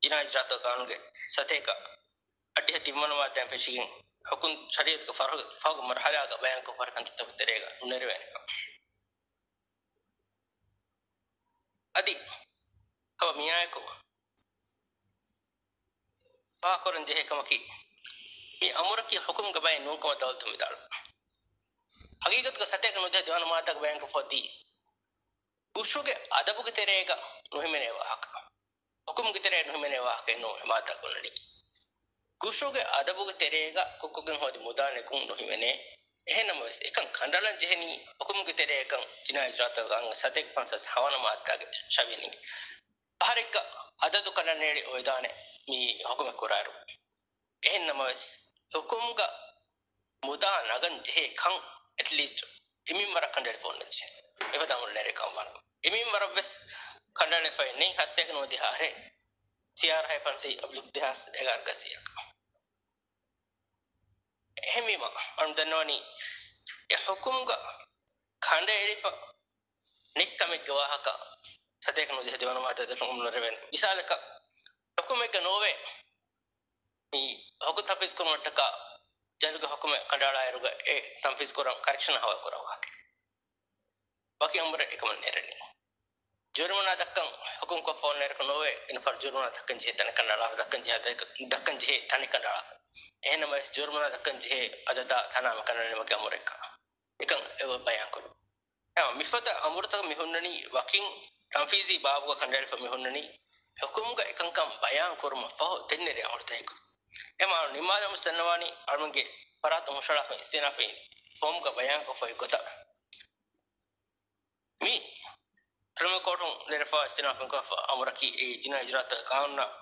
ޖިނާއީ އިޖުރާއަތުގެ ގާނޫނުގެ ސަތޭކަ އަށްޑިހަ ތިންވަނަ މާއްދާއިން ފެށިގެން ހުކުމް ޝަރީއަތުގެ ފަހުގެ، ފަހުގެ މަރުހަލާގަ ބަޔާންކޮށްފަ ކަންތައްތަކުގެ ތެރޭގަ ނުނެރެވޭނެ ކަމަށް. އަދި ހަމަ މިއާއެކު ފާހަގަކުރަން ޖެހޭ ކަމަކީ، މި އަމުރަކީ ހުކުމުގެ ބައެއް ނޫންކަމަށް ދައުލަތުން ވިދާޅުވި. ހަގީގަތުގަ ސަތޭކަ ނުވަދިހަ ދެވަނަ މާއްދާގަ ބަޔާންކޮށްފަ އޮތީ، ގުށުގެ އަދަބުގެ ތެރޭގަ ނުހިމެނޭ ވާހަކަ. ހުކުމުގެ ތެރޭ ނުހިމެނޭ ވާހަކައެއް ނޫން މާއްދާ ގުނަނީ. ގުށުގެ އަދަބުގެ ތެރޭގަ ކޮއްކޮގެން ހޯދި މުދާ ނެގުން ނުހިމެނޭ. އެހެންނަމަވެސް، އެކަން ކަނޑައަޅަން ޖެހެނީ ހުކުމުގެ ތެރޭގަ ޖިނާއީ އިޖުރާއަތުގެ ގާނޫނުގެ ސަތޭކަ ފަންސާސް ހަވަނަ މާއްދާގެ ޝަވިޔަނީގެ ފަހަރެއްގަ އަދަދު ކަނޑަނޭޅި އޮވެދާނެ މި ހުކުމެއް ކުރާއިރު. އެހެން ނަމަވެސް، ހުކުމްގަ މުދާ ނަގަން ޖެހޭ ކަން އެޓްލީސްޓް އެ މިންވަރަށް ކަނޑައެޅިފަ އޮންނަން ޖެހޭ. އެފަދަ އަމުރު ނެރެ ކަން ވާނަމަ، އެ މިންވަރަށް ވެސް ކަނޑައެޅިފައެއް ނެތް. ހަސަތޭކަ ނުވަދިހަ އަހަރެއް ސީއާރް ހަތް ފަންސައް އަބަދު ދެހާސް އެގާރަ ގަސްއިޔަކަށް. އެހެންވީމަ، އަޅު ދަންނަވަނީ، އެ ހުކުމްގަ ކަނޑައެޅިފަ ނެތް ކަމެއްގެ ވާހަކަ ސަތޭކަ ނުވަދިހަ ދެވަނަ މާއްދާ ދަށުން ނުނެރެވޭނެ. މިސާލަކަށް، ހުކުމެއްގަ ނޯވޭ، މި ހުކުމް ތަންފީޒު ކުރުމަށްޓަކާ ޖަލުގެ ހުކުމެއް ކަނޑައަޅާއިރުގަ އެ ތަންފީޒު ކުރަން ކަރެކްޝަނަށް ހަވާލު ކުރައްވާކި. ވަކި އަމުރެއް އެކަމަށް ނެރެނީ. ޖުރުމަނާ ދައްކަން ހުކުމްކޮށްފަ އޮންނަ އިރަކު ނޯވޭ އިން ފަރު ޖުރުމަނާ ދައްކަން ޖެހޭ ތަނެއް ކަނޑައަޅާފަ، ދައްކަން ޖެހޭ ތަނެއް ކަނޑައަޅާފަ. އެހެންނަމަވެސް ޖުރުމަނާ ދައްކަން ޖެހޭ އަދަދާ ތަނާ މި ކަނޑައަޅީމަކީ އަމުރެއްގަ. އެކަން އެބަ ބަޔާންކުރުން. އެހެން މިފަދަ އަމުރުތަކަށް މި ހުންނަނީ ވަކިން ތަންފީޒީ ބާބުގަ ކަނޑައެޅިފަ މި ހުންނަނީ ހުކުމްގަ އެކަންކަން ބަޔާން ކުރުމަށް ފަހު ދެންނެރޭ އަމުރުތަކެއް ގޮތުން. އެމާ ނިމާލަމުސް ދަންނަވާނީ އަޅުމެންގެ ފަރާތުން ހުށަހަޅާފަ އިސްތިއުނާފީ ފޯމްގަ ބަޔާންކޮށްފައި ގޮތަށް. މި ކްރިމިނަލް ކޯޑުން ނެރެފަ އިސްތިއުނާފު ކޮށްފަ އަމުރަކީ އެ ޖިނާ އިޖުރާތު ގާނޫނަށް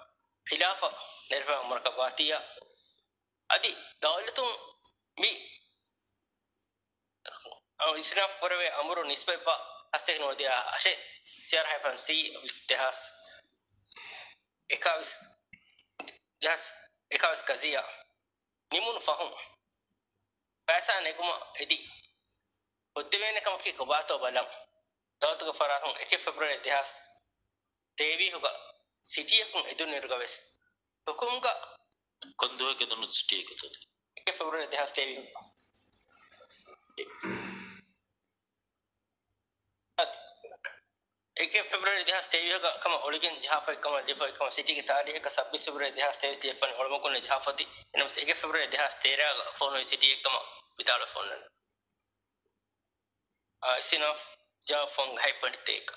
ޚިލާފަށް ނެރެފަ އަމުރަކަށް ވާތީއާ، އަދި ދައުލަތުން މި އިސްތިއުނާފު ކުރެވޭ އަމުރު ނިސްބަތްވާ ހަސްތޭކަ ނުވަދިހަ އަށެއް، ސީއާރް ހައިފަން ސީ އޮފް ދެހާސް އެކާވީސް، ދެހާސް އެކާވީސް ގަޒީއާ ނިމުނު ފަހުން ފައިސާ ނެގުމަށް އެދި ހުއްދަވޭނެ ކަމަކީ ކޮބާތޯ ބަލަން، ދައުލަތުގެ ފަރާތުން އެކެއް ފެބްރުއަރީ ދެހާސް ތޭވީހުގަ ސިޓީއަކުން އެދުނުއިރުގަ ވެސް ހުކުމްގަ ކޮންދުވަހެއް ގެންދަނީ ސިޓީއެއްގަ؟ އެކެއް ފެބްރުއަރީ ދެހާސް ތޭވީހު. އެކެއް ފެބްރުއަރީ ދެހާސް ތޭވީހުގަ ކަމަށް އޮޅިގެން ޖަހާފައި ކަމަށް ލިބިފައި ކަމަށް ސިޓީގެ ތާރީޚަކަށް ސައްބީސް ފެބްރުއަރީ ދެހާސް ތޭވީސް ލިޔެފަނި އޮޅުމަކުން ޖަހާފައި އޮތީ. އެނަމަސް އެކެއް ފެބްރުއަރީ ދެހާސް ތޭރައިގަ ފޯނުވި ސިޓީއެއް ކަމަށް ވިދާޅުވެފަ އޮންނަނީ. އާ، އިސްތިއުނާފު ޖަވާބު ފޯން ހަތް ޕޮއިންޓް ތޭކަ.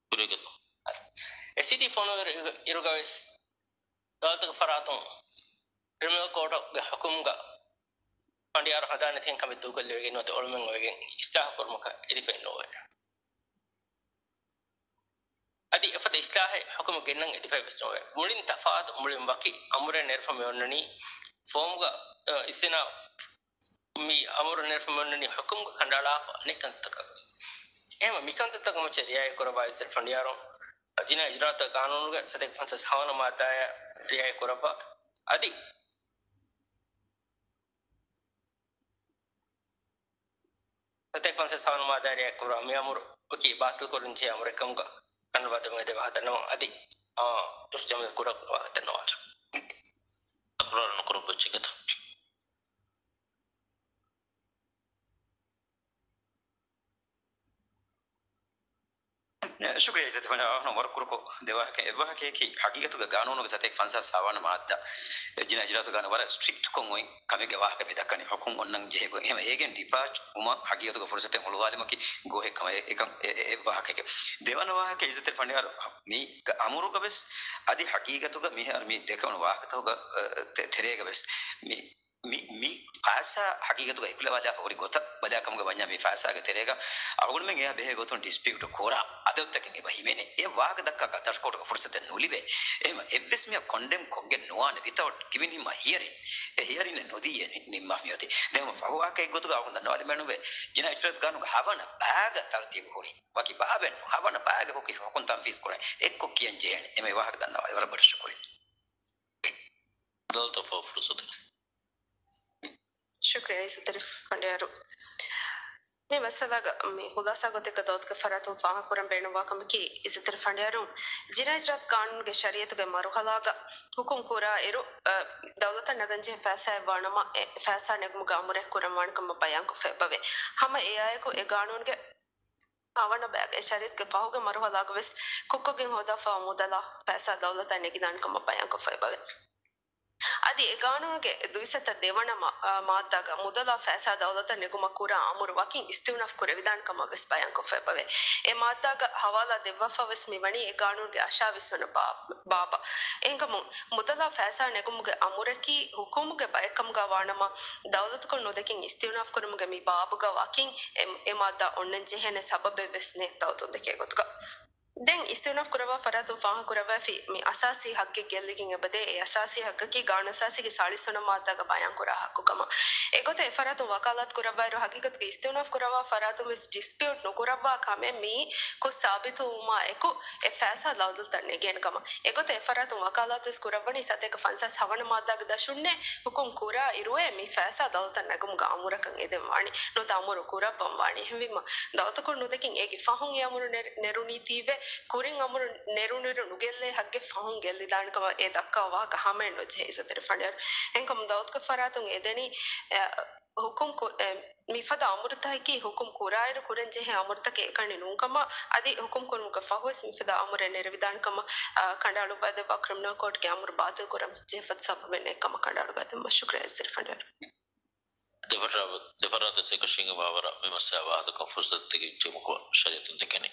ކުރެގެން. އެ ސިޓީ ފޮނުވި އިރުގަ ވެސް ދައުލަތުގެ ފަރާތުން ކްރިމިނަލް ކޯޑުގެ ހުކުމްގަ ފަނޑިޔާރު ހަނދާން ނެތިކަން ކަމެއް ދޫކޮށްލެވިގެން ނުވަތަ އޮޅުމެއް އޮވެގެން އިސްލާހު ކުރުމަކަށް އެދިފައެއް ނޯވޭ. އަދި އެފަދަ އިސްލާހެއް ހުކުމަށް ގެންނަން އެދިފައެއް ވެސް ނޯވޭ. މުޅިން ތަފާތު، މުޅިން ވަކި އަމުރެއް ނެރެފަ މި އޮންނަނީ ފޯމްގަ، އަ، އިސްތިއުނާ މި އަމުރު ނެރެފަ މި އޮންނަނީ ހުކުމްގަ ކަނޑައަޅާފަ ނެތް ކަންތަކަކަށް. އެހެން މި ކަންތައްތަކަށް މައްޗަށް ރިއާޔަތް ކުރައްވާ އިސްތިއުނާފު ފަނޑިޔާރުން ޖިނާ އިޖުރާތު ގާނޫނުގެ ސަތޭކަ ފަންސާސް ހަވަނަ މާއްދާއަށް ރިއާޔަތް ކުރައްވާ. އަދި ސަތޭކަ ފަންސާސް ހަވަނަ މާއްދާއަށް ރިއާޔަތް ކުރާ މި އަމުރު އޮތީ ބާތިލް ކުރަން ޖެހޭ އަމުރެއް ކަމުގަ ކަންބަދު މެދެ ވާހަކަ ދަންނަވަން. އަދި، އާ، ޖަމް ކުރަން ވާހަކަ ދަންނަވާ. ތަކުރާރު ނުކުރައްވައްޗެއް ގެތަ؟ ޝުކުރިއްޔާ އިއްޒަތްތެރި ފަނޑިޔާރު، ވަރަށް ކުރުކޮށް ދެ ވާހަކަ. އެއް ވާހަކައަކީ ހަގީގަތުގަ ގާނޫނުގެ ސަތޭކަ ފަންސާސް ހަވަނަ މާއްދާ، އެ ޖިނާ އިޖުރާތު ގާނޫނު ވަރަށް ސްޓްރިކްޓްކޮށް އޮތް ކަމެއްގެ ވާހަކަ މި ދައްކަނީ. ހުކުމް އޮންނަން ޖެހޭ ގޮތް. އެހެން އޭގެން ޑިޕާޗް ވުމަށް ހަގީގަތުގަ ފުރުސަތެއް ހުޅުވާލުމަކީ ގޯހެއް ކަމަށް އެ-، އެކަން އެ-، އެ-، އެއް ވާހަކައެކޭ. ދެވަނަ ވާހަކަ އިއްޒަތްތެރި ފަނޑިޔާރު، މީގެ އަމުރުގަ ވެސް އަދި ހަގީގަތުގަ މިހާރު މި ދެކެވުނު ވާހަކަތަކުގަ، އަ، ތެ-، ތެރޭގަ ވެސް މި މި، މި ފައިސާ ހަގީގަތުގަ އެކުލަވާލާފަ ހުރި ގޮތަށް ބަލާ ކަމުގަ ވަންޏާ މި ފައިސާގެ ތެރޭގަ އަޅުގަނޑުމެން އެއާ ބެހޭ ގޮތުން ޑިސްޕިއުޓް ކުރާ އަދަދުތަކެއް އެބަ ހިމެނޭ. އެ ވާހަކަ ދައްކާ ކަދަށް ކޯޓުގަ ފުރުސަތެއް ނުލިބޭ. އެހެން އެއްވެސް މީހަކު ކޮންޑެމް ކޮށްގެން ނުވާނެ ވިތައުޓް ގިވިން ހިމް އަ ހިއަރިން. އެ ހިއަރިން ނުދީއޭ ނި-، ނިންމާ މިއޮތީ. ދެން ފަހު ވާހަކައެއް ގޮތުގަ އަޅުގަނޑު ދަންނަވާލަމެއް ނުވޭ. ޖިނާ އިޖުރާތު ގާނޫނުގެ ހަވަނަ ބައިގަ ތަރުތީބު ހުރި. ވަކި ބާބެއް ނޫން. ހަވަނަ ބައިގަ ހުކި ހުކުމް ތަންފީޒް ކުރަން. އެއްކޮށް ކިޔަން ޖެހޭނެ. އެމެ ވާހަކަ ދަންނަވާލި ވަރަށް ބޮޑަށް ޝުކުރިއްޔާ. ދައުލަތަށް ފަހު ފުރުސަތެއް. ޝުކުރިއްޔާ އިއްޒަތްތެރި ފަނޑިޔާރު. މި މައްސަލާގަ މި ހުލާސާ ގޮތެއްގަ ދައުލަތުގެ ފަރާތުން ފާހަގަކުރަން ބޭނުންވާ ކަމަކީ، އިއްޒަތްތެރި ފަނޑިޔާރުން ޖިނާ އިޖުރާތު ގާނޫނުގެ ޝަރީއަތުގެ މަރުހަލާގަ ހުކުމް ކުރާ އިރު، އަ، ދައުލަތަށް ނަގަން ޖެހޭ ފައިސާއެއް ވާނަމަ، އެ ފައިސާ ނެގުމުގެ އަމުރެއް ކުރަން ވާނެ ކަމަށް ބަޔާންކޮށްފަ އެބަވޭ. ހަމަ އެއާއެކު އެ ގާނޫނުގެ ހަވަނަ ބައިގެ ޝަރީއަތުގެ ފަހުގެ މަރުހަލާގަ ވެސް ކުއްކޮށްގެން ހޯދާފައިވާ މުދަލާ ފައިސާ ދައުލަތަށް ނެގިދާނެ ކަމަށް ބަޔާންކޮށްފަ އެބަވޭ. އަދި އެ ގާނޫނުގެ ދުއިސައްތަ ދެވަނަ މާ-، އާ، މާއްދާގަ މުދަލާ ފައިސާ ދައުލަތަށް ނެގުމަށް ކުރާ އަމުރު ވަކިން އިސްތިއުނާފް ކުރެވިދާނެ ކަމަށް ވެސް ބަޔާންކޮށްފަ އެބަވޭ. އެ މާއްދާގަ ހަވާލާ ދެއްވާފަ ވެސް މިވަނީ އެ ގާނޫނުގެ އަށާވީސް ވަނަ ބާ-، ބާބަށް. އެހެންކަމުން، މުދަލާ ފައިސާ ނެގުމުގެ އަމުރަކީ ހުކުމުގެ ބައެއްކަމުގަ ވާނަމަ، ދައުލަތުކޮޅު ނުދެކެން އިސްތިއުނާފް ކުރުމުގެ މި ބާބުގަ ވަކިން އެ، އެ މާއްދާ އޮންނަން ޖެހޭނެ ސަބަބެއް ވެސް ނެތް ދައުލަތުން ދެކޭ ގޮތުގަ. ދެން އިސްތިއުނާފް ކުރައްވާ ފަރާތުން ފާހަގަކުރައްވައިފި މި އަސާސީ ހައްގެއް ގެއްލިގެން އެބަދޭ. އެ އަސާސީ ހައްގަކީ ގާނޫނު އަސާސީގެ ސާޅީސް ވަނަ މާއްދާގަ ބަޔާންކުރާ ހައްގު ކަމަށް. އެގޮތަށް އެ ފަރާތުން ވަކާލާތު ކުރައްވާއިރު، ހަގީގަތުގަ އިސްތިއުނާފް ކުރައްވާ ފަރާތުން ވެސް ޑިސްޕިއުޓް ނުކުރައްވާ ކަމެއް މި ކުށް ސާބިތުވުމާ އެކު، އެ ފައިސާ ދައުލަތަށް ނެގޭނެ ކަމަށް. އެގޮތަށް އެ ފަރާތުން ވަކާލާތުވެސް ކުރައްވަނީ ސަތޭކަ ފަންސާސް ހަވަނަ މާއްދާގެ ދަށުންނޭ ހުކުމް ކުރާ އިރުއޭ މި ފައިސާ ދައުލަތަށް ނެގުމުގެ އަމުރަކަށް އެދެން ވާނީ. ނުވަތަ އަމުރު ކުރައްވަން ވާނީ. އެހެންވީމަ، ދައުލަތުކޮޅު ނުދެކެން އޭގެ ފަހުން އެ އަމުރު ނެރު-، ނެރުނީތީވެ، ކުރިން އަމުރު ނެރުނުއިރު ނުގެއްލޭ ހައްގެއް ފަހުން ގެއްލިދާނެ ކަމަށް އެ ދައްކާ ވާހަކަ ހަމައެއް ނުޖެހޭ އިއްޒަތްތެރި ފަނޑިޔާރު. އެހެންކަމުން ދައުލަތުގެ ފަރާތުން އެދެނީ، އެ، ހުކުމް ކު-، އެ، މިފަދަ އަމުރުތަކަކީ ހުކުމް ކުރާއިރު ކުރަން ޖެހޭ އަމުރުތަކެއް އެކަނި ނޫންކަމަށް، އަދި ހުކުމް ކުރުމުގެ ފަހުވެސް މިފަދަ އަމުރެއް ނެރެވިދާނެ ކަމަށް، އަ، ކަނޑައަޅުއްވައިދެއްވާ ކްރިމިނަލް ކޯޓްގެ އަމުރު ބާތިލް ކުރަން ޖެހިފަދަ ސަބަބެއް ނެތް ކަމަށް ކަނޑައަޅުއްވައިދެއްވުމަށް ޝުކުރިއްޔާ އިއްޒަތްތެރި ފަނޑިޔާރު. ދެފަރާ-، ދެފަރާތަށް އެކަށީގެންވާވަރަށް މި މައްސަލަ ވާހަކަ ފުރުސަތު ދެއްކެވިއްޖެ ޝަރީއަތުން ދެކެނީ.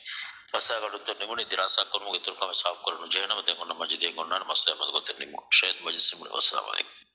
މައްސަލަ ގަޑުއްދުން ނިމުނީ ދިރާސާ ކުރުމުގެ އިތުރުކަމެއް ސާފުކުރަން ނުޖެހޭނަމަ ދެން އޮންނަ މަޖިލީހެއް އޮންނާނެ މައްސަލަ މަދުގޮތެއް ނިމުން. ޝަރީއަތު މަޖިލިސް ނިމުނީ. ވައްސަލާމް އަލައިކުމް.